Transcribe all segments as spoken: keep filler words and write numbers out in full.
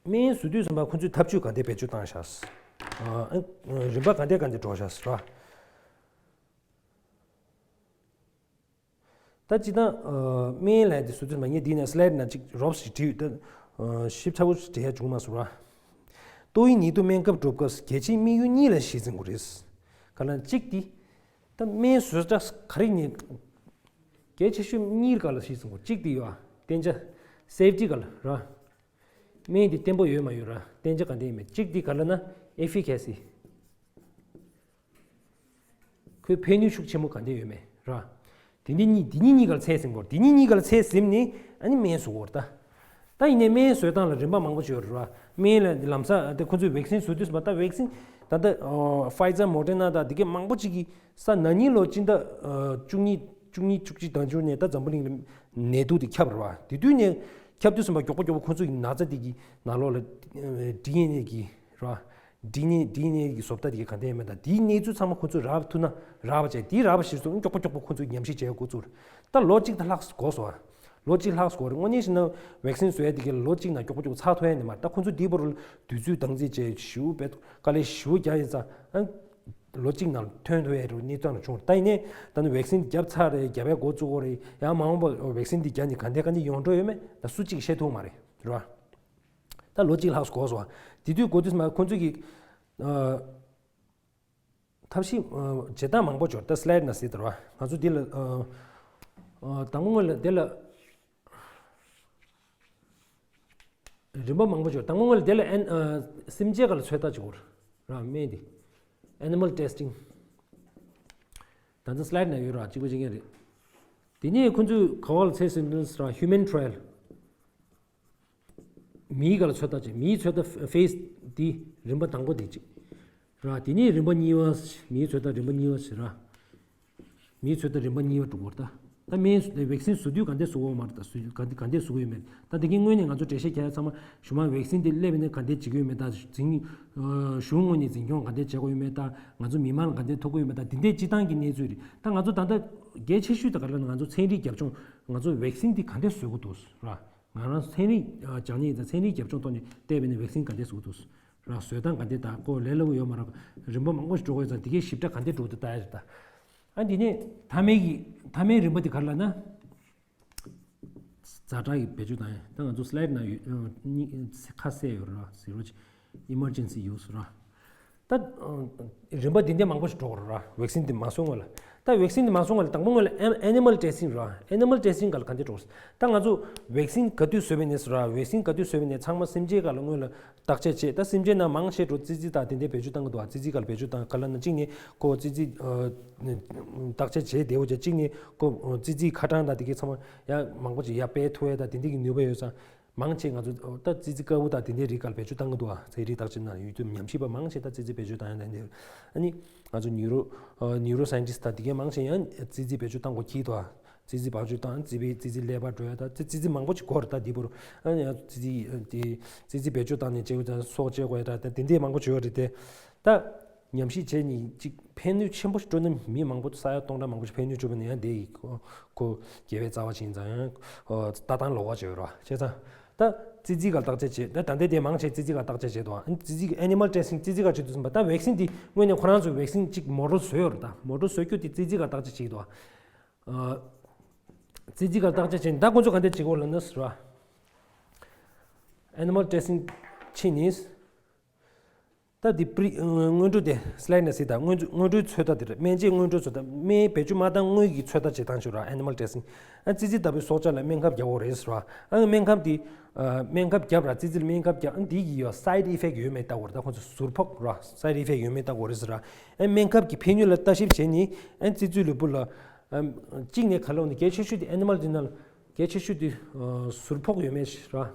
སྨན་བཟོ་དུས་ཙམ་པ་ཁོ་ཚོས་ཐབས་ཇུས་ག་འདྲ་བེད་སྤྱོད་བཏང་ཤག་ཨ་ཨ་རིམ་པ་ག་འདྲ་ག་འདྲ་འགྲོ་ཤག་ར། ད་སྤྱིར་བཏང་སྨན་ལ་དེ་བཟོ་དུས་ཙམ་པ་ངས་འདི་ནས་སི་ལའེ་ཌི་ནང་གཅིག་རོབ་ཞིག་བྲིས་ཡོད། ད་ཞིབ་ཚགས་པོ་ཞིག་འགྲེལ་ཡ་བྱུང་མ་སོང་ར། ཏོག་དབྱིབས་ནད་དུག་སྨན་ཁབ་སྒྲུབ་སྐབས་གལ་ཆེའི་དམིགས་ཡུལ་གཉིས་ལ་གཞི་འཛིན་དགོས་རེད། ག་ལ་གཅིག་དེ། ད་སྨན་བཟོ་གྲྭ་ག་རེ་ནས་གལ་ཆེ་ཤོས་གཉིས་ཀ་ལ་གཞི་འཛིན་དགོས། གཅིག་དེ་ཡོད་ཨ། བརྟན་ཆ། སེབ་ཊི་ག་ལ་ར། སྨན་དེ་བརྟན་པོ་ཡོད་མ་ཡོད་ར། བརྟན་ཆ་ག་འདྲ་ཡོད་མེད། གཅིག་དེ་ག་ལ་ན་ཨེ་ཕི་ཀེ་སི། ཁོའི་ཕན་ནུས་ཤུགས་ཆེན་པོ་ག་འདྲ་ཡོད་མེད་ར། དེ་འདི་གཉིས་དེ་གཉིས་གཉིས་ཀ་ལ་ཚད་ཟིན་དགོས། དེ་གཉིས་གཉིས་ཀ་ལ་ཚད་ཟིན་ནས་ཨ་ནི་སྨན་བཟོ་དགོས་རེད་ད། ད་ཡིན་ནའི་སྨན་བཟོ་སྟངས་ལ་རིམ་པ་མང་པོ་ཅིག་ཡོད་རེད་བ། སྨན་ལ་ལམ་སང་དེ་ཁོ་ཚོས་ཝེག་སིན་བཟོ་དུས་ཙམ་པ་ད་ཝེག་སིན་ད་ལྟ་ཕའི་ཛར་མོ་ཌར་ན་དང་དེ་གའི་མང་པོ་ཅིག་གིས་ས་ན་ནིང་ལོ་སྤྱི་ཟླ་བཅུ་གཉིས་བཅུ་གཉིས་བཅུ་གཅིག་དང་བཅུ་ནས་ད་འཛམ་བུ་གླིང་ལ་ནད་དུག་དེ་ཁྱབ་རེད་བ། དེ་དུས་ནས་ཁྱབ་དུས་ཙམ་པ་མགྱོགས་པོ་མགྱོགས་པོ་ཁོ་ཚོ་གི་ན་ཚ་དེ་གི་ནང་ལོགས་ལ་ཌི་ཨེན་ཨེ་གི་རེད་བ། ཌི་ཨེན་ཨེ་ཌི་ཨེན་ཨེ་གི་བཟོ་ལྟ་དེ་ག་འདྲ་ཡིན་མིན་དང་དེའི་གནས་ཚུལ་ཚང་མ་ཁོ་ཚོས་རག་ཐུབ་ན་རག་པ་བྱས། དེའི་རག་པ་གཞིར་བཟུང་མགྱོགས་པོ་མགྱོགས་པོ་ཁོ་ཚོས་ཉམས་ཞིབ་བྱེད་ཡག་འགོ་བཙུགས། ད་ལོ་གཅིག་ད་ལྷག་འགོར་སོང་བ། ལོ་གཅིག་ལྷག་འགོར་རེད། དངོས་གནས་བྱས་ན་ཝེག་སིན་བཟོ་ཡ་དེ་གའི་ལོ་གཅིག་ནང་མགྱོགས་པོ་མགྱོགས་པོ་ཚར་ཐུབ་ཡ་ནི་མ་རེད། ད་ཁོ་ཚོས་དེའི་བར་ལ་དུས་ཚོད་བདག་འཛིན་བྱས་ཞེ་པོ་དཔེ་དཀའ་ལས་ཞེ་པོ་རྒྱག་ཡིན་ཙང་ཨ། ལོ་གཅིག་ནང་ཐོན་ཐུབ་ཡ་རེད་གནས་སྟངས་ལ་བྱུང་རེད། ད་ཡིན་ནའི་ད་ནི་ཝེག་སིན་བརྒྱབ་ཚར་རེད། བརྒྱབ་ཡ་འགོ་བཙུགས་ཡོད་རེད། ཡང་མ་འོངས་པ་ཝེག་སིན་དེ་བརྒྱབ་ནས་ག་འདྲ་ག་འདྲ་ཡོང་འགྲོ་ཡོད་མེད་ད་སུ་གཅིག་ཤེས་ཐུབ་མ་རེད་རེད་བ། ད་ལོ་གཅིག་ལྷག་འགོར་སོང་བ། དེ་དུས་འགོ་དུས་མ་ཁོང་ཚོས་ཀྱི་ཨ། ཐབས་ཤེས་ཨ། བྱེད་སྟངས་མང་པོ་འབྱོར། ད་སི་ལའེ་ཌི་ནང་གཟིགས་དང་བ། ང་ཚོ་འདི་ལ་ཨ། ཨ། དང་པོ་ངོས་ལ་འདི་ལ་རིམ་པ་མང་པོ་འབྱོར། དང་པོ་ངོས་ལ་འདི་ལ་ཨན་ཨ། སེམས་ཅན་སྒང་ལ་ཚོད་ལྟ་བྱེད་དགོས་ར། སྨན་འདི་Animal Testing། ད་ལྟ་སི་ལའེ་ཌི་ནང་ཡོད་ར། གཅིག་པ་གཅིག་རྐྱང་རེད། དེ་ནས་ཁོ་ཚོས་ག་བ་ལ་ཚད་ཟིན་དུས་ར། Human Trial། མིའི་སྒང་ལ་ཚོད་ལྟ་བྱེད། མིའི་ཚོད་ལྟ་ཕེ་སི་འདི་རིམ་པ་དང་པོ་འདི་གཅིག་ར། དེ་ནས་རིམ་པ་གཉིས་པ། མིའི་ཚོད་ལྟ་རིམ་པ་གཉིས་པ་ཟེར་ར། མིའི་ཚོད་ལྟ་རིམ་པ་གཉིས་པ་འགྲོ་གི་ཡོད་རེད་ད། ད་སྨན་ཝེག་སིན་བཟོ་དུས་ག་འདྲས་བཟོ་དགོས་མ་རེད་ད། བཟོ་ག་འདྲས་ག་འདྲས་བཟོ་གི་ཡོད་མེད་ད། དེ་གའི་སྔོན་ནས་ང་ཚོ་འགྲེལ་བཤད་རྒྱག་ཡ་ཚང་མ་གཞུག་མ་ཝེག་སིན་དེ་སླེབས་ནས་ག་འདྲས་བྱེད་ཀྱི་ཡོད་མེད་ད། འཛིན་གཞུང་ངོས་ནས་འཛིན་སྐྱོང་ག་འདྲས་བྱེད་དགོས་ཡོད་མེད་ད། ང་ཚོ་མི་མང་ལ་ག་འདྲས་ཐོབ་ཀྱི་ཡོད་མེད་ད། དེ་འདྲས་སྤྱིར་བཏང་གི་གནས་ཚུལ་རེད། ད་ང་ཚོ་ད་ལྟ་གལ་ཆེ་ཤོས་ད་ག་རེ་ལབ་ན་ང་ཚོ་ཚན་རིག་རྒྱབ་ལྗོངས། ང་ཚོ་ཝེག་སིན་དེ་ག་འདྲས་བཟོ་དགོས་འདུག་ར། ང་རང་ཚན་རིག་ཨ། སྦྱང་མཁན་ཡིན་ཙང་ཚན་རིག་རྒྱབ་ལྗོངས་ཐོག་ནས་བལྟས་པ་ཡིན་ན་ཝེག་སིན་ག་འདྲས་བཟོ་དགོས་འདུག་ར། བཟོ་སྟངས་ག་འདྲས་དང་ཁོ་ལས་སླ་པོ་ཡོད་མ་རེད། རིམ་པ་མང་པོ་ཞིག་འགྲོ་དགོས་ཙང་དེ་གའི་ཞིབ་ཕྲ་ག་འདྲས་འགྲོ་འདུག་ལྟ་ཡ་རེད་ད། ཨ་འདི་ནས་མཐའ་མའི་གི་མཐའ་མའི་རིམ་པ་དེ་ག་རེ་ལབ་ན། ཛ་དྲག་གི་བེད་སྤྱོད་བཏང་ཡ། ད་ང་ཚོ་སི་ལའེ་ཌི་ནང་ཡོད་ཨ། གཉིས་ཁ་གསལ་ཡོད་ར། ཟེར་རོ། Emergency Use་ར། ད་རིམ་པ་འདི་འདྲ་མང་པོ་ཞིག་འགྲོ་གི་རེད་ར། ཝེག་སིན་འདི་མ་བཟོ་སྔོན་ལ། ད་ཝེག་སིན་འདི་མ་བཟོ་སྔོན་ལ་དང་པོ་སྔོན་ལ་Animal Testing་ར། Animal Testing་སྒང་ལ་ག་འདྲས་འགྲོ། ད་ང་ཚོ་ཝེག་སིན་ག་དུས་བཟོས་པ་ཡིན་ནའི་ར། ཝེག་སིན་ག་དུས་བཟོས་པ་ཡིན་ནའི་ཚང་མ་སེམས་ཅན་སྒང་ལ་སྔོན་ལ་བརྟག་དཔྱད་བྱས། ད་སེམས་ཅན་ནང་མང་ཆེ་འགྲོ་ཙི་ཙི་དང་དེ་འདྲས་བེད་སྤྱོད་བཏང་གི་འདུག་ཨ། ཙི་ཙི་སྒང་ལ་བེད་སྤྱོད་བཏང་། ག་ལབ་ན་གཅིག་ནས་ཁོ་ཙི་ཙི་ཨ། བརྟག་དཔྱད་བྱས་བསྡད་ཡོད་ཀྱང་གཅིག་ནས་ཁོ་ཙི་ཙིའི་ཁ་གྲངས་དང་དེ་གའི་ཚང་མ་ཡང་མང་པོ་ཅིག་ཡར་སྤེལ་ཐུབ་ཡ་དང་དེ་འདྲས་ཀྱི་ནུས་པ་ཡོད་ཙང་། མང་ཆེ་ང་ཚོ་ད་ཙི་ཙི་དཀར་པོ་དང་དེ་འདྲའི་རིགས་སྒང་ལ་བེད་སྤྱོད་བཏང་གི་འདུག་ཨ། ཚན་རིག་བརྟག་དཔྱད་ནང་ཡུལ་དུས་ཉམས་ཞིབ་པ་མང་ཆེ་ད་ཙི་ཙི་བེད་སྤྱོད་བཏང་ཡ་དང་དེ། ཨ་ནི་ང་ཚོ་ནིའུ་རོ་ཨ། Neuroscientist་དང་དེ་གའི་མང་ཆེ་ཡང་ཙི་ཙི་བེད་སྤྱོད་བཏང་དགོས་ཀྱི་འདུག་ཨ། ཙི་ཙི་བེད་སྤྱོད་བཏང་ཙི་པའི་ཙི་ཙི་ཀླད་པ་འགྲོ་ཡ་ད་ཙི་ཙི་ཙི་མང་པོ་ཅིག་འགོར་ད་འདི་བར། ཨ་ནི་ཙི་ཙི་དེ་ཙི་ཙི་བེད་སྤྱོད་བཏང་ནས་བྱེད་དགོས་ད་སྲོག་བཅད་དགོས་ཡ་ད་དེ་འདྲའི་མང་པོ་ཅིག་ཡོད་རེད་དེ། ད་ཉམས་ཞིབ་བྱས་ནས་ཅིག་ཕན་ནུས་ཆེན་པོ་ཞིག་སྤྲོད་ན་མི་མང་པོ་ས་ཡ་སྟོང་ཕྲག་མང་པོ་ཞིག་ཕན་ནུས་སྤྲོད་པ་ནི་ཡང་དེ་ཡི་ཁོ་ཁོ་དགེ་བའི་རྩ་བ་ཅིག་ཡིན་ཙང་ཡང་ལྟ་སྟངས་ལོགས་ཀ་ཅིག་ཡོད་རེད་བ། བྱས་ཙང་ད་ཙི་ཙི་སྒང་བརྟག་དཔྱད་བྱེད། ད་ད་ལྟའི་དེ་མང་ཆེ་ཙི་ཙི་སྒང་བརྟག་དཔྱད་བྱེད་དོ། ཨ་ནི་ཙི་ཙི་Animal Testing་ཙི་ཙི་སྒང་བྱེད་དུས་ཙམ་པ་ད་ཝེག་སིན་དེ་དངོས་གནས་ཁོ་རང་ཚོས་ཝེག་སིན་གཅིག་མོ་ཊལ་བཟོས་ཡོད་རེད། ད་མོ་ཊལ་བཟོ་རྒྱུ་དེ་ཙི་ཙི་སྒང་བརྟག་དཔྱད་བྱེད་དོ། ཨ་ཙི་ཙི་སྒང་བརྟག་དཔྱད་བྱེད་ད་ཁོ་ཚོས་ག་འདྲ་བྱེད་དགོས་ལབ་ན་ཟེར་བ། Animal Testing་ཕྱིན་ནས། ད་འདི་པི་རི་སྔོན་འགྲོ་དེ་སི་ལའེ་ཌི་ནང་གཟིགས་དང་། སྔོན་སྔོན་འགྲོའི་ཚོད་ལྟ་དེ་རེད། སྨན་དཔྱད་སྔོན་འགྲོའི་ཚོད་ལྟ། སྨན་བེད་སྤྱོད་མ་བཏང་སྔོན་གྱི་ཚོད་ལྟ་བྱེད་སྟངས་ཤིག་ར། Animal Testing། ཨ་ཙི་ཙི་ལྟ་བུའི་སྲོག་ཆགས་ལ་སྨན་ཁབ་རྒྱག་དགོས་རེད་ཟེར་བ། ཨ་སྨན་ཁབ་དེ་ཨ་སྨན་ཁབ་བརྒྱབ་ར། ཙི་ཙི་ལ་སྨན་ཁབ་བརྒྱབ། ཨ་འདི་གི་ཡོད་side effect་ཡོད་མེད་ལྟ་དགོས་རེད། ད་ཁོང་ཚོ་ཟུར་ཕོག་ར་side effect་ཡོད་མེད་ལྟ་དགོས་རེད་ཟེར་ར། ཨ་སྨན་ཁབ་ཀྱི་ཕན་ནུས་ལ་ལྟ་ཞིབ་བྱས་ནས་ཨ་ཙི་ཙི་ལུས་པོ་ལ་ཨ་གཅིག་ནས་ག་ལ་འོ་ནས་གལ་ཆེ་ཤོས་དེ་animal་དེ་ནང་ལ་གལ་ཆེ་ཤོས་དེ་ཨ་ཟུར་ཕོག་ཡོད་མེད་ར།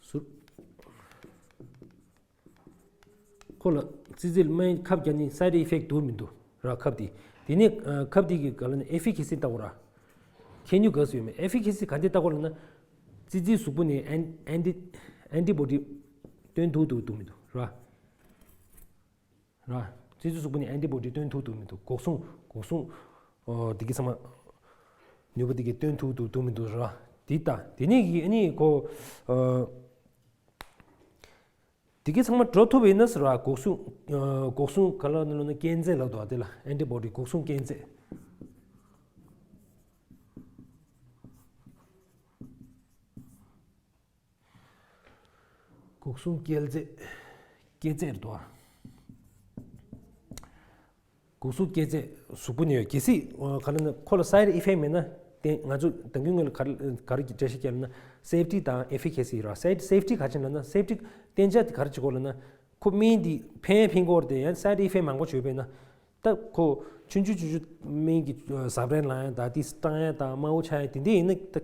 ཟུར། ཁོ་ལ་ཙི་ཙི་ལ་སྨན་ཁབ་བརྒྱབ་ནས་side effect་འདུག་མི་འདུག་ར། ཁབ་དེ། དེ་ནས་ཨ་ཁབ་དེ་གི་ག་ལ་ནས་efficacy་ལྟ་དགོས་ར། ཕན་ནུས་ག་ཚོད་ཡོད་མེད། efficacy་ག་འདྲས་ལྟ་དགོས་ལབ་ན། ཙི་ཙིའི་གཟུགས་པོ་ནས་ཨན་ཨན་ཊི་ཨན་ཊི་བོ་ཌི་སྟོན་ཐུབ་འདུག་འདུག་མི་འདུག་ར། ར། ཙི་ཙི་གཟུགས་པོ་ནས་ཨན་ཊི་བོ་ཌི་སྟོན་ཐུབ་འདུག་མི་འདུག་འགོག་སྲུང་འགོག་སྲུང་ཨོ་དེ་གི་ཚང་མ་ནུས་པ་དེ་གི་སྟོན་ཐུབ་འདུག་འདུག་མི་འདུག་ར། འདི་ལྟ། དེ་ནས་ཀྱི་ཨ་ནི་ཁོ། ཨ། དེ་གི་ཚང་མ་འགྲོ་ཐུབ་ཡིན་ན་ཟེར་བ། འགོག་སྲུང་། ཨ། འགོག་སྲུང་ག་ལ་ནི་ལོ་ན་སྐྱོན་རྫས་ལབ་འདུག་བ། དེ་ལ་ཨན་ཊི་བོ་ཌི། འགོག་སྲུང་སྐྱོན་རྫས། འགོག་སྲུང་སྐྱོན་རྫས། སྐྱོན་རྫས་རེད་འདུག་བ། འགོག་སྲུང་སྐྱོན་རྫས་གཟུགས་པོ་ནས་ཡོད། གལ་སྲིད་ག་ལ་ན་ཁོ་ལ་སའེ་ཌི་ཨི་ཕེག་མེད་ན། དེ་ང་ཚོ་ད་གིན་སྔོན་ལ་ག་རེ་ག་རེ་འགྲེལ་བཤད་བརྒྱབ་ན། སེབ་ཊི་དང་ཨེ་ཕི་ཀེ་སི་ར། སེབ་ཊི་ག་ཅི་ལབ་ན། སེབ་ཊི་བརྟན་ཆ་དེ་ག་རེ་བྱེད་དགོས་ལབ་ན། ཁོ་སྨན་དེ་ཕན་ཕན་གྱི་ཡོད་རེད་དེ། ཡང་སའེ་ཌི་ཨི་ཕེག་མང་པོ་ཡོད་པས་ན། ད་ཁོ་ཆུང་ཆུང་ཆུང་ཆུང་སྨན་གྱི་ཟ་འཕྲུག་ལངས་ཡ་དང་། དེ་བཏང་ཡ་དང་། དམར་པོ་ཆགས་ཡ་དེ་འདྲ་ཡིན་ན་ད་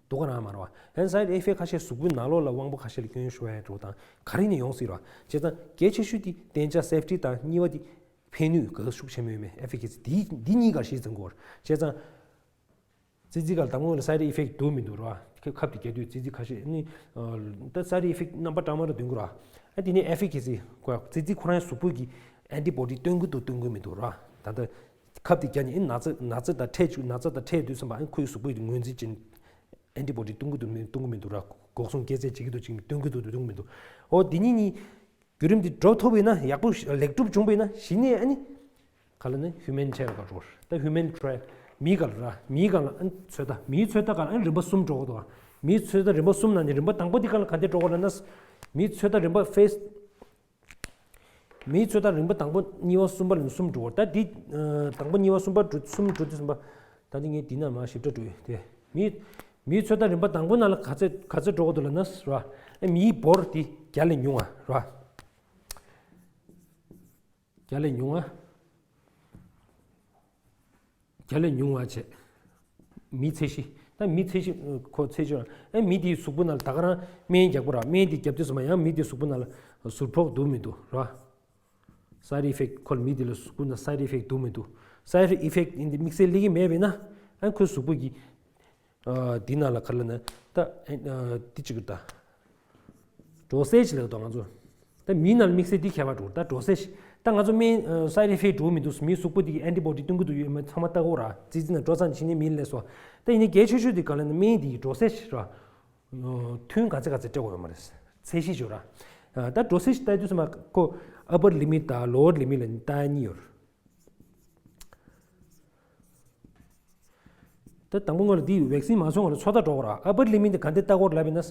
སྡུག་ག་རང་མ་རེད་བ། ཡང་སའེ་ཌི་ཨི་ཕེག་ཁ་ཤས་གཟུགས་པོའི་ནང་ལོགས་ལ་དབང་པོ་ཁ་ཤས་ལ་སྐྱོན་ཤོར་ཡ་འགྲོ་དང་ག་རེ་ནས་ཡོང་སྲིད་རེད་བ། བྱས་ཙང་གལ་ཆེ་ཤོས་དེ་བརྟན་ཆ། སེབ་ཊི་དང་། གཉིས་པ་དེ་ཕན་ནུས་ག་ཤུགས་ཆེན་མོ་ཡོད་མེད། ཨེ་ཕི་ཀེ་སི། དེ་འདི་གཉིས་ཀ་གཞི་འཛིན་དགོས་རེད། བྱས་ཙང་ཙི་ཙི་ག་ལ་དང་པོ་ལ་སའེ་ཌི་ཨི་ཕེག་འདུག་མི་འདུག་ར། ཁབ་དེ་རྒྱག་དུས་ཙི་ཙི་ཁ་ཤས་ནི། ཨ། ད་སའེ་ཌི་ཨི་ཕེག་རྣམ་པ་འདྲ་མི་འདྲ་འདོན་གྱི་ར། ཨ། དེ་ནས་ཨེ་ཕི་ཀེ་སི་ཁོ། ཙི་ཙི་ཁོ་རང་གཟུགས་པོ་གི་ཨན་ཊི་བོ་ཌི་སྟོན་གྱི་འདུག་སྟོན་གྱི་མི་འདུག་ར། ད་ལྟ་ཁབ་དེ་རྒྱག་ནས། ཨ། ན་ཚ་ན་ཚ་དང་འཕྲད་བཅུག་ན་ཚ་དང་འཕྲད་དུས་ཙམ་པ། ཨ། ཁོའི་གཟུགས་པོ་དེ་ངོས་འཛིན་བྱེད། ཨན་ཊི་བོ་ཌི་སྟོན་གྱི་འདུག་མི། སྟོན་གྱི་མི་འདུག་ར། འགོག་སྲུང་སྐྱོན་རྫས་བྱེད་ཀྱི་འདུག་བྱེད་ཀྱི་མི། སྟོན་གྱི་འདུག་སྟོན་གྱི་མི་འདུག་འོ་དེ་གཉིས་གཉིས། བརྒྱུད་རིམ་འདི་འགྲོ་ཐུབ་པ་ཡིན་ན། ཡག་པོ་ལེགས་གྲུབ་བྱུང་བ་ཡིན་ན། གཞི་ནས་ཨ་ནི་ག་ལ་ནི་ཧིའུ་མན་ཊྲ་ཡལ་ག་འགྲོ། ད་ཧིའུ་མན་ཊ་ཡལ། མིའི་སྒང་ལ་ར། མིའི་སྒང་ལ་ཨ་ནི་ཚོད་ལྟ། མིའི་ཚོད་ལྟ་སྒང་ལ་ཨ་ནི་རིམ་པ་གསུམ་འགྲོ་གི་འདུག་མིའི་ཚོད་ལྟ་རིམ་པ་གསུམ་ནང་ནས་རིམ་པ་དང་པོ་འདི་སྒང་ལ་ག་འདྲ་འགྲོ་གི་ལབ་ན། མིའི་ཚོད་ལྟ་རིམ་པ། ཕེ་སི། མིའི་ཚོད་ལྟ་རིམ་པ་དང་པོ། གཉིས་པ། གསུམ་པ་ལ་གསུམ་འགྲོ་གི་རེད། ད་འདི། ཨ། དང་པོ། གཉིས་པ། གསུམ་པ་འགྲོ། གསུམ་འགྲོ་དུས་ཙམ་པ། ད་འདི་ངས་འདི་ན་མར་ཞིབ་ཕྲ་འགྲོ་ཡོད་དེ། མིའི། མིའི་ཚོད་ལྟ་རིམ་པ་དང་པོ་ནང་ལ་ག་ཚད་ག་ཚད་འགྲོ་གི་འདུག་ལབ་ན་ར། ཨ། མིའི་འབོར་འདི་བརྒྱ་ལས་ཉུང་བ་ར། བརྒྱ་ལས་ཉུང་བ། བརྒྱ་ལས་ཉུང་བ་བྱས། མིའི་ཚད་གཞི། ད་མིའི་ཚད་གཞི། ཨ། ཁོ་ཚད་གཞི། ཨ། མི་དེའི་གཟུགས་པོ་ནང་ལ་ད་ག་རང་སྨན་རྒྱག་པ་ར། སྨན་དེ་བརྒྱབ་དུས་ཙམ་པ་ཡང་མི་དེའི་གཟུགས་པོ་ནང་ལ་ཟུར་ཕོག་འདུག་མི་འདུག་ར། སའེ་ཌི་ཨི་ཕེག་ཁོ་ལ། མི་དེ་ལ་གཟུགས་པོ་ནང་སའེ་ཌི་ཨི་ཕེག་འདུག་མི་འདུག་སའེ་ཌི་ཨི་ཕེག་ཡིན་དེ་དམིགས་བསལ་སླེབས་ཀྱི་མེད་པས་ན། ཨ། ཁོའི་གཟུགས་པོ་གི། ཨ། འདི་ནང་ལ་ག་ལ་ན། ད། ཨ། འདི་གཅིག་གི་ད། ཌོ་སེ་ཇི་ལབ་དོ་ང་ཚོ། ད་མིའི་ནང་ལ་དམིགས་བསལ་འདི་ཁྱད་པར་འགྲོ། ད་ཌོ་སེ་ཇི། ད་ང་ཚོ་སྨན། ཨ། སའེ་ཌི་ཨི་ཕེག་འགྲོ་མི་འདུག་མིའི་གཟུགས་པོ་འདི་གི་ཨན་ཊི་བོ་ཌི་སྟོན་གྱི་འདུག་ཡོད་མེད་ཚང་མ་ལྟ་དགོས་ར། ཙི་ཙི་ན་འགྲོ་ཙང་ཕྱི་ནས་མིའི་ལས་སོ། ད་ཡིན་ནའི་གལ་ཆེ་ཤོས་འདི་ག་ལ་ན། སྨན་འདི་གི་ཌོ་སེ་ཇི་ར། ཐུན་ག་ཚད་ག་ཚད་སྤྲད་དགོས་ཡོད་མ་རེད། ཚད་གཞི་ཡོད་ར། ཨ། ད་ཌོ་སེ་ཇི་ལྟ་དུས་ཙམ་པ་ཁོ་ཨ་པར་ལི་མིཊ་དང་ལོ་ཝར་ལི་མིཊ་ལ་ལྟ་ཡ་གཉིས་ཡོད་རེད། ད་དང་པོ་ང་ལ་འདི་ཝེག་སིན་མ་སོང་བ་ལ་ཚོད་ལྟ་འགྲོ་དགོས་ར། ཨ་པར་ལི་མིཊ་འདི་ག་འདྲ་ལྟ་དགོས་རེད་ལབ་པ་ཡིན་ན།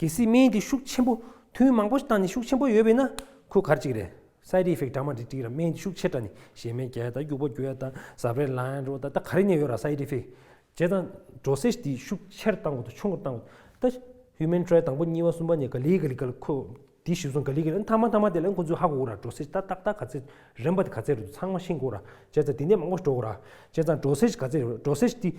གལ་སྲིད་སྨན་འདི་ཤུགས་ཆེན་པོ། ཐུན་མང་པོ་ཞིག་བཏང་ནས་ཤུགས་ཆེན་པོ་ཡོད་པ་ཡིན་ན། ཁོ་ག་རེ་བྱེད་ཀྱི་རེད། སའེ་ཌི་ཨི་ཕེག་འདྲ་མི་འདྲ་སྤྲད་ཀྱི་ར། སྨན་འདི་ཤུགས་ཆེ་དྲགས་ནས་གཞན་སྨན་རྒྱག་ཡ་དང་། སྐྱུག་པ་རྒྱུག་ཡ་དང་། ཟ་འཕྲུག་ལངས་ཡ་འགྲོ་དང་། ད་ག་རེ་ནས་ཡོད་ར། སའེ་ཌི་ཨི་ཕེག། བྱས་ཙང་ཌོ་སེ་ཇི་འདི་ཤུགས་ཆེར་བཏང་དགོས་འདུག་ཆུང་ངུར་བཏང་དགོས། ད་ཧིའུ་མན་ཊ་ཡལ་དང་པོ། གཉིས་པ། གསུམ་པ་ནས་ག་ལེ་ག་ལེ་ག་ལེ་ཁོ། དེ་གཞིར་བཟུང་ག་ལེ་ག་ལེ། མཐའ་མ་མཐའ་མ་དེ་ལ་ཁོ་ཚོས་ཧ་གོ་གོ་ར། ཌོ་སེ་ཇི་ད་ཏག་ཏག་ག་ཚད། རིམ་པ་དེ་ག་ཚད་རེད་འདུག་ཚང་མ་ཤེས་དགོས་ར། བྱས་ཙང་དེ་ནས་མང་པོ་ཞིག་འགྲོ་དགོས་ར། བྱས་ཙང་ཌོ་སེ་ཇི་ག་ཚད་རེད། ཌོ་སེ་ཇི་དེ་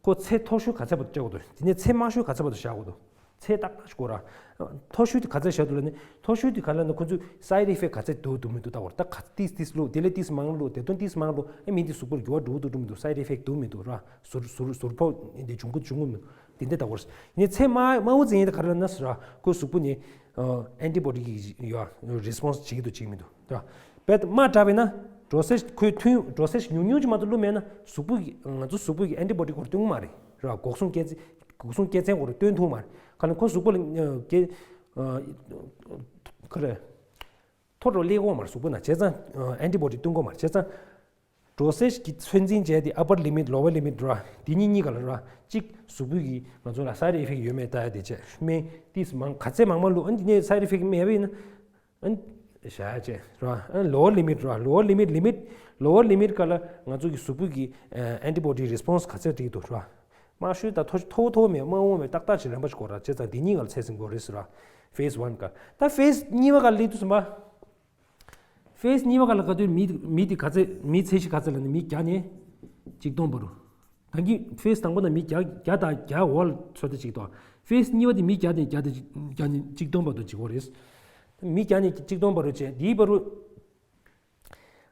ཁོ་ཚད་མཐོ་ཤོས་ག་ཚད་བར་དུ་སྤྲད་དགོས་འདུག་དེ་ནས་ཚད་དམའ་ཤོས་ག་ཚད་བར་དུ་བཞག་དགོས་འདུག་ཚད་ཏག་ཏག་ཞིག་དགོས་ར། མཐོ་ཤོས་དེ་ག་ཚད་བཞག་འདུག་ལབ་ན། མཐོ་ཤོས་དེ་ག་ལབ་ན། ཁོ་ཚོས་སའེ་ཌི་ཨི་ཕེག་ག་ཚད་འདུག་འདུག་མི་འདུག་ལྟ་དགོས་ར། ད་ག་ཏིས་ཏིས་བླུགས། དེ་ལས་ཏིས་མང་བླུགས། དེ་དོན་ཏིས་མང་བླུགས། ཨ། མི་དེ་གཟུགས་པོར་འགྱུར་བ་འགྲོ་གི་འདུག་འགྲོ་མི་འདུག་སའེ་ཌི་ཨི་ཕེག་འདུག་མི་འདུག་ར། ཟུར་ཟུར་ཟུར་ཕོག་དེ་འབྱུང་གི་འབྱུང་གི་མི་འདུག་དེ་འདྲ་ལྟ་དགོས་ར། ཡིན་ནའི་ཚད་དམའ་དམའ་བོ་ཙམ་ཡིན་ན་ག་རེ་ལབ་ན་ཟེར་ར། ཁོའི་གཟུགས་པོ་ནས། ཨ། ཨན་ཊི་བོ་ཌི་གི་ཡ་རེ་སི་པོན་སི་བྱེད་ཀྱི་འདུག་བྱེད་ཀྱི་མི་འདུག་ར། དཔེ་དམའ་དྲགས་པ་ཡིན་ན། ཌོ་སེ་ཇི་ཁོའི་ཐུན་ཌོ་སེ་ཇི་ཉུང་ཉུང་ཅིག་མ་གཏོགས་བླུགས་མེད་ན། གཟུགས་པོ་གི། ང་ཚོ་གཟུགས་པོ་གི་ཨན་ཊི་བོ་ཌི་ཁོར་སྟོན་གྱི་མ་རེད་ར། འགོག་སྲུང་སྐྱོན་རྫས། འགོག་སྲུང་སྐྱོན་ཚན་ཁོར་སྟོན་ཐུབ་མ་རེད། ག་ལ་ཁོ་གཟུགས་པོ་ལ། ཨ། ག་ཨ། ག་རེ། མཐོ་རུ་སླེབས་ཀྱི་ཡོད་མ་རེད་གཟུགས་པོ་ནང་། བྱས་ཙང་ཨན་ཊི་བོ་ཌི་སྟོན་གྱི་ཡོད་མ་རེད། བྱས་ཙང་ཌོ་སེ་ཇི་གི་ཚོད་འཛིན་བྱས་ཏེ། ཨ་པར་ལི་མིཊ། ལོ་ཝར་ལི་མིཊ་ར། དེ་གཉིས་གཉིས་ཀ་ལ་ར། གཅིག་གཟུགས་པོ་གི་ང་ཚོ་ལ་སའེ་ཌི་ཨི་ཕེག་ཡོད་མེད་ལྟ་ཡ་དེ་བྱས། སྨན་ཏིས་མང་ག་ཚད་མང་མང་བླུགས། ཨ་ནི་དེ་ནས་སའེ་ཌི་ཨི་ཕེག་མེད་པ་ཡིན་ན། ཨ་ནི་བཞག་ཡ་བྱས་ར། ཨ་ནི་ལོ་ཝར་ལི་མིཊ་ར། ལོ་ཝར་ལི་མིཊ། ལི་མིཊ། ལོ་ཝར་ལི་མིཊ་སྒང་ལ་ང་ཚོ་གི་གཟུགས་པོ་གི་ཨན་ཊི་བོ་ཌི་རེ་སི་པོན་སི་ག་ཚད་སྤྲད་ཀྱི་འདུག་ར། དམའ་ཤོས་དང་མཐོ་ཤོས། མཐོ་པོ་མཐོ་པོ་མེད། དམའ་བོ་མེད། ཏག་ཏག་ཅིག་རིམ་པ་ཞིག་དགོས་ར། བྱས་ཙང་དེ་གཉིས་ཀ་ལ་ཚད་ཟིན་དགོས་རེད་ཟེར་ར། ཕེ་སི་ཝན་སྒང་། ད་ཕེ་སི་གཉིས་པ་སྒང་ལ་སླེབས་དུས་ཙམ་པ། ཕེ་སི་གཉིས་པ་སྒང་ལ་ག་དུས་མི། མི་དེ་ག་ཚད། མིའི་ཚད་གཞི་ག་ཚད་ལབ་ན། མི་བརྒྱ་ནས་ཆིག་སྟོང་བར་དུ། ད་གིན་ཕེ་སི་དང་པོ་ན་མི་བརྒྱ། བརྒྱ་དང་བརྒྱ་འོག་ལ་ཚོད་ལྟ་བྱེད་ཀྱི་འདུག་ཕེ་སི་གཉིས་པ་དེ་མི་བརྒྱ་ནས། བརྒྱ་དང་། བརྒྱ་ནས་ཆིག་སྟོང་བར་དུ་བྱེད་དགོས་རེད། མི་བརྒྱ་ནས་ཆིག་སྟོང་བར་དུ་བྱས། དེའི་བར་དུ།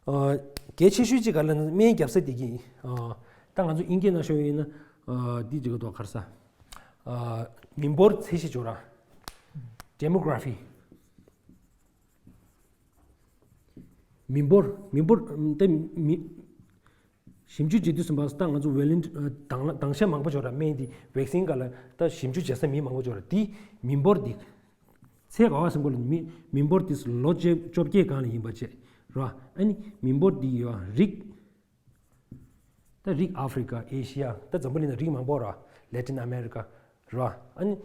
ཨ། གལ་ཆེ་ཤོས་གཅིག་ག་ལ་ན། སྨན་རྒྱབ་ས་དེ་གི། ཨ། ད་ང་ཚོ་དབྱིན་སྐད་ནང་ཤོད་ཡིན་ན། ཨ། འདི་བྱེད་ཀྱི་འདུག་ག་རེ་ཟེར། ཨ། མི་འབོར་ཚད་གཞི་བྱེད་ར། ཌེ་མོ་གྷ་ར་ཕི། མི་འབོར། མི་འབོར་དེ་མི། ཞིབ་འཇུག་བྱེད་དུས་ཙམ་པ་ད་ང་ཚོ་ཝེ་ལན་ཊི་དང་དང་ཤ་མང་པོ་ཅིག་ཡོད་ར། སྨན་འདི་ཝེག་སིན་སྒང་ལ་ད་ཞིབ་འཇུག་བྱེད་ས་མི་མང་པོ་ཅིག་ཡོད་ར། དེ་མི་འབོར་འདི་ཚད་ག་བ་ཟེར་དགོས་ལ། མི་མི་འབོར་འདི་ལོ་བཅོ་བཅོ་བརྒྱད་སྒང་ལ་ཡིན་པ་བྱས་ར། ཨ་ནི་མི་འབོར་འདི་ཡོད་རིགས། ད་རིགས་ཨ་ཧྥི་རི་ཀ། ཨེ་ཤི་ཡ། ད་འཛམ་བུ་གླིང་ནང་རིགས་མང་པོ་ར། ལེ་ཊིན་ཨ་མེ་རི་ཀ་ར། ཨ་ནི་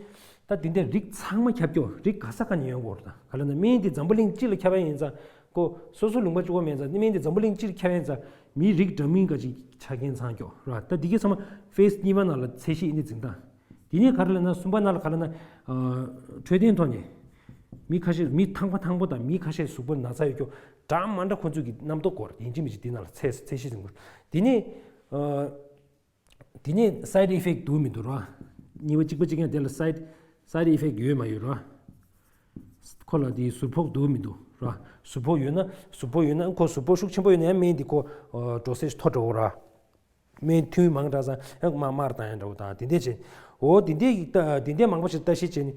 ད་དེ་འདྲའི་རིགས་ཚང་མ་ཁྱབ་ཀྱོག་རིགས་ག་ས་ག་ནས་ཡོང་དགོས་རེད། ད་ག་ལ་ན་སྨན་དེ་འཛམ་བུ་གླིང་སྤྱི་ལ་ཁྱབ་ཡ་ཡིན་ཙང་ཀོ། སོ་སོ་ལུང་པ་གཅིག་པོ་མེད་ཙང་སྨན་དེ་འཛམ་བུ་གླིང་སྤྱིར་ཁྱབ་ཡ་ཡིན་ཙང་མི་རིགས་འདྲ་མིན་འགའ་ཅིག་ཆ་རྐྱེན་ཚང་ཀྱོག་ར། ད་འདི་གའི་ཚང་མ་ཕེ་སི་གཉིས་པ་ནང་ལ་ཚད་གཞི་ཨིན་དེ་འཛིན་སྟངས། དེ་ནས་ག་རེ་ལབ་ན་གསུམ་པ་ནང་ལ་ག་ལ་ན། འཕྲོད་བསྟེན་ཐོག་ནས་མི་ཁ་ཤས་མི་ཐང་པ་ཐང་པོ་དང་མི་ཁ་ཤས་གཟུགས་པོ་ན་ཚ་ཡོད་ཀྱོག་འདྲ་མ་འདྲ་ཁོ་ཚོ་གི་རྣམ་རྟོག་སྐོར་ཡིན་གཅིག་མིན་གཅིག་དེ་ནང་ལ་ཚད་ཚད་གཞི་འཛིན་དགོས། དེ་ནས། དེ་ནས་སའེ་ཌི་ཨི་ཕེག་འདུག་མི་འདུག་ར། གཉིས་པ་གཅིག་པ་གཅིག་རྐྱང་དེ་ལ་སའེ་ཌི་སའེ་ཌི་ཨི་ཕེག་ཡོད་མ་ཡོད་ར། ཁོ་ལ་དེ་ཟུར་ཕོག་འདུག་མི་འདུག་ར། ཟུར་ཕོག་ཡོད་ན་ཟུར་ཕོག་ཡོད་ན་ཁོ་ཟུར་ཕོག་ཤུགས་ཆེན་པོ་ཡོད་ན་ཡང་སྨན་འདི་ཁོ་ཌོ་སེ་ཇི་མཐོ་དྲགས་ར། སྨན་ཐུན་མང་དྲགས་ཙང་ཡང་དམར་དམར་བཏང་ཡང་འདྲ་བོ་དང་དེ་འདྲས་བྱས། འོ་དེ་འདྲས་ཀྱི་ལྟ་དེ་འདྲས་མང་པོ་ཞིག་ལྟ་ཞིབ་བྱས་ནས་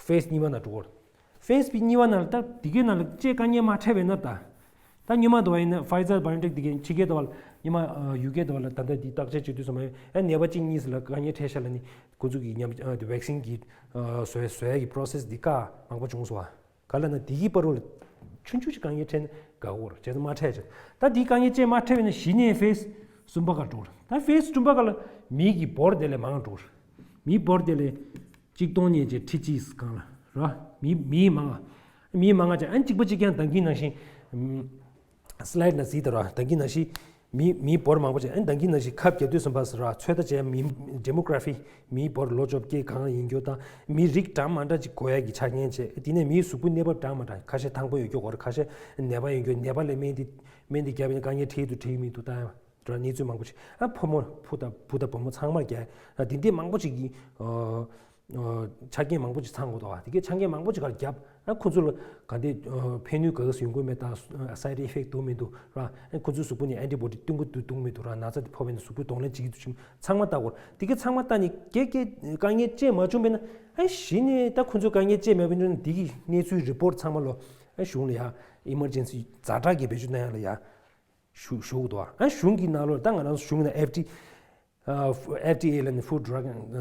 ཕེ་སི་གཉིས་པ་ནང་འགྲོ་གོ། ཕེ་སི་གཉིས་པ་ནང་ལ་ད་དེ་གའི་ནང་ལ་ལྕེ་དཀའ་ངལ་མ་འཕྲད་པའི་ན་ད། ད་སྔོན་མ་དུ་བ་ཡིན་ན་ཕའི་ཛར་བྷའི་ཨོན་ཊེག་དེ་གའི་ཕྱི་རྒྱལ་དུ་བ་ལ་སྔོན་མ་ཡུ་ཀེ་དུ་བ་ལ་ད་ལྟ་དེ་བརྟག་དཔྱད་བྱེད་དུས་སུ་མ་ཡོད་ཨ་ནད་པ་གཅིག་གཉིས་ལ་དཀའ་ངལ་འཕྲད་ཤག་ལ་ནི་ཁོ་ཚོ་གི་ཉམས་ཝེག་སིན་གྱི་བཟོ་བཟོ་ཡ་གི་པོ་རོ་སེ་སི་འདི་ཀ་མང་པོ་བྱུང་སོང་བ། ག་ལ་ན་དེ་གི་བར་རུ་ལ་ཆུང་ཆུང་ཞིག་དཀའ་ངལ་འཕྲད་ན་དགའ་གོ་ར་བྱས་ཙང་མ་འཕྲད་ཅིང་ད་དེ་དཀའ་ངལ་ཅན་མ་འཕྲད་པས་ན་གཞི་ནས་ཕེ་སི་གསུམ་པ་ག་འགྲོ་ར། ད་ཕེ་སི་གསུམ་པ་ག་ལ་མི་གི་འབོར་དེ་ལས་མང་འགྲོ་ར། མི་འབོར་དེ་ལས་གཅིག་སྟོང་ཉིས་བརྒྱ་ཁྲི་གཅིག་སྒང་ལ་ར། མི་མི་མང་ང་མི་མང་ང་ཅང་ཨན་གཅིག་པ་གཅིག་ཀྱང་ད་གིན་ནང་བཞིན། སི་ལའེ་ཌི་ན་གཟིགས་དང་ར། ད་གིན་ནང་བཞིན་མི་མི་འབོར་མང་པོ་ཅིག་ཨན་ད་གིན་ནང་བཞིན་ཁབ་རྒྱ་དུས་སུ་བ་སི་ར་ཚོད་ལྟ་བྱས་མི་ཌེ་མོ་གྷ་ར་ཕི་མིའི་འབོར་ལོ་བཅོ་བརྒྱད་གང་ཡིན་རྒྱུ་དང་མི་རིགས་འདྲ་མ་འདྲ་ཅིག་དགོས་ཡ་གི་ཆ་རྐྱེན་བྱས་དེ་ནས་མིའི་གཟུགས་པོ་གནས་བབ་འདྲ་མ་འདྲ་ཁ་ཤས་ཐང་པོ་ཡོད་རྒྱུ་སྐོར་ཁ་ཤས་ནད་པ་ཡོད་རྒྱུ་ནད་པ་ལས་སྨན་འདི་སྨན་འདི་བརྒྱབ་ཡིན་དཀའ་ངལ་འཕྲད་འདུག་འཕྲད་ཡོད་མི་འདུག་ད་ར་གནས་ཚུལ་མང་པོ་ཅིག་ཨ་ཕོ་མོ་བུ་དང་བུ་དང་བུ་མོ་ཚང་མར་རྒྱ་ཨ་དེ་འདྲས་མང་པོ་ཅིག་གིས། ཆ་རྐྱེན་མང་པོ་ཅིག་ཚང་དགོས་འདུག་བ། དེ་གའི་ཆ་རྐྱེན་མང་པོ་ཅིག་གར་བརྒྱབ་ན་ཁོ་ཚོ་ལ་ག་འདྲ་ཕན་ནུས་ག་ག་ཡོང་གི་མེད་དང་སའི་ཌི་ཨི་ཕེག་འདུག་མི་འདུག་ར། ཁོ་ཚོའི་གཟུགས་པོ་ནས་ཨན་ཊི་བོ་ཌི་བཏོན་གི་འདུག་བཏོན་མི་འདུག་ར། ན་ཚ་དེ་ཕོག་པས་ན་གཟུགས་པོ་གདོང་ལེན་བྱེད་ཀྱི་འདུག་ཅིང་ཚང་མ་ལྟ་དགོས། དེ་གའི་ཚང་མ་ལྟ་ནས་གལ་གལ་དཀའ་ངལ་ཅན་མ་བྱུང་བས་ན་ཨ་གཞི་ནས་ད་ཁོ་ཚོ་དཀའ་ངལ་ཅན་མེད་པས་ན་དེ་གི་གནས་ཚུལ་རི་པོར་ཊི་ཚང་མ་ལོ་ཨ་གཞུང་ལ་ཡ་ཨི་མར་ཇེན་སི་ཛ་དྲག་གི་བེད་སྤྱོད་གནང་ཡ་ལ་ཡ། ཞུ་ཞུ་གི་འདུག་ཨ། གཞུང་གི་ནང་ལོགས་ད་ང་རང་གཞུང་ན་ཨེཕ་ཌི་ཨེཕ་ཌི་ཨེ་ལ་ནི་Food Drug and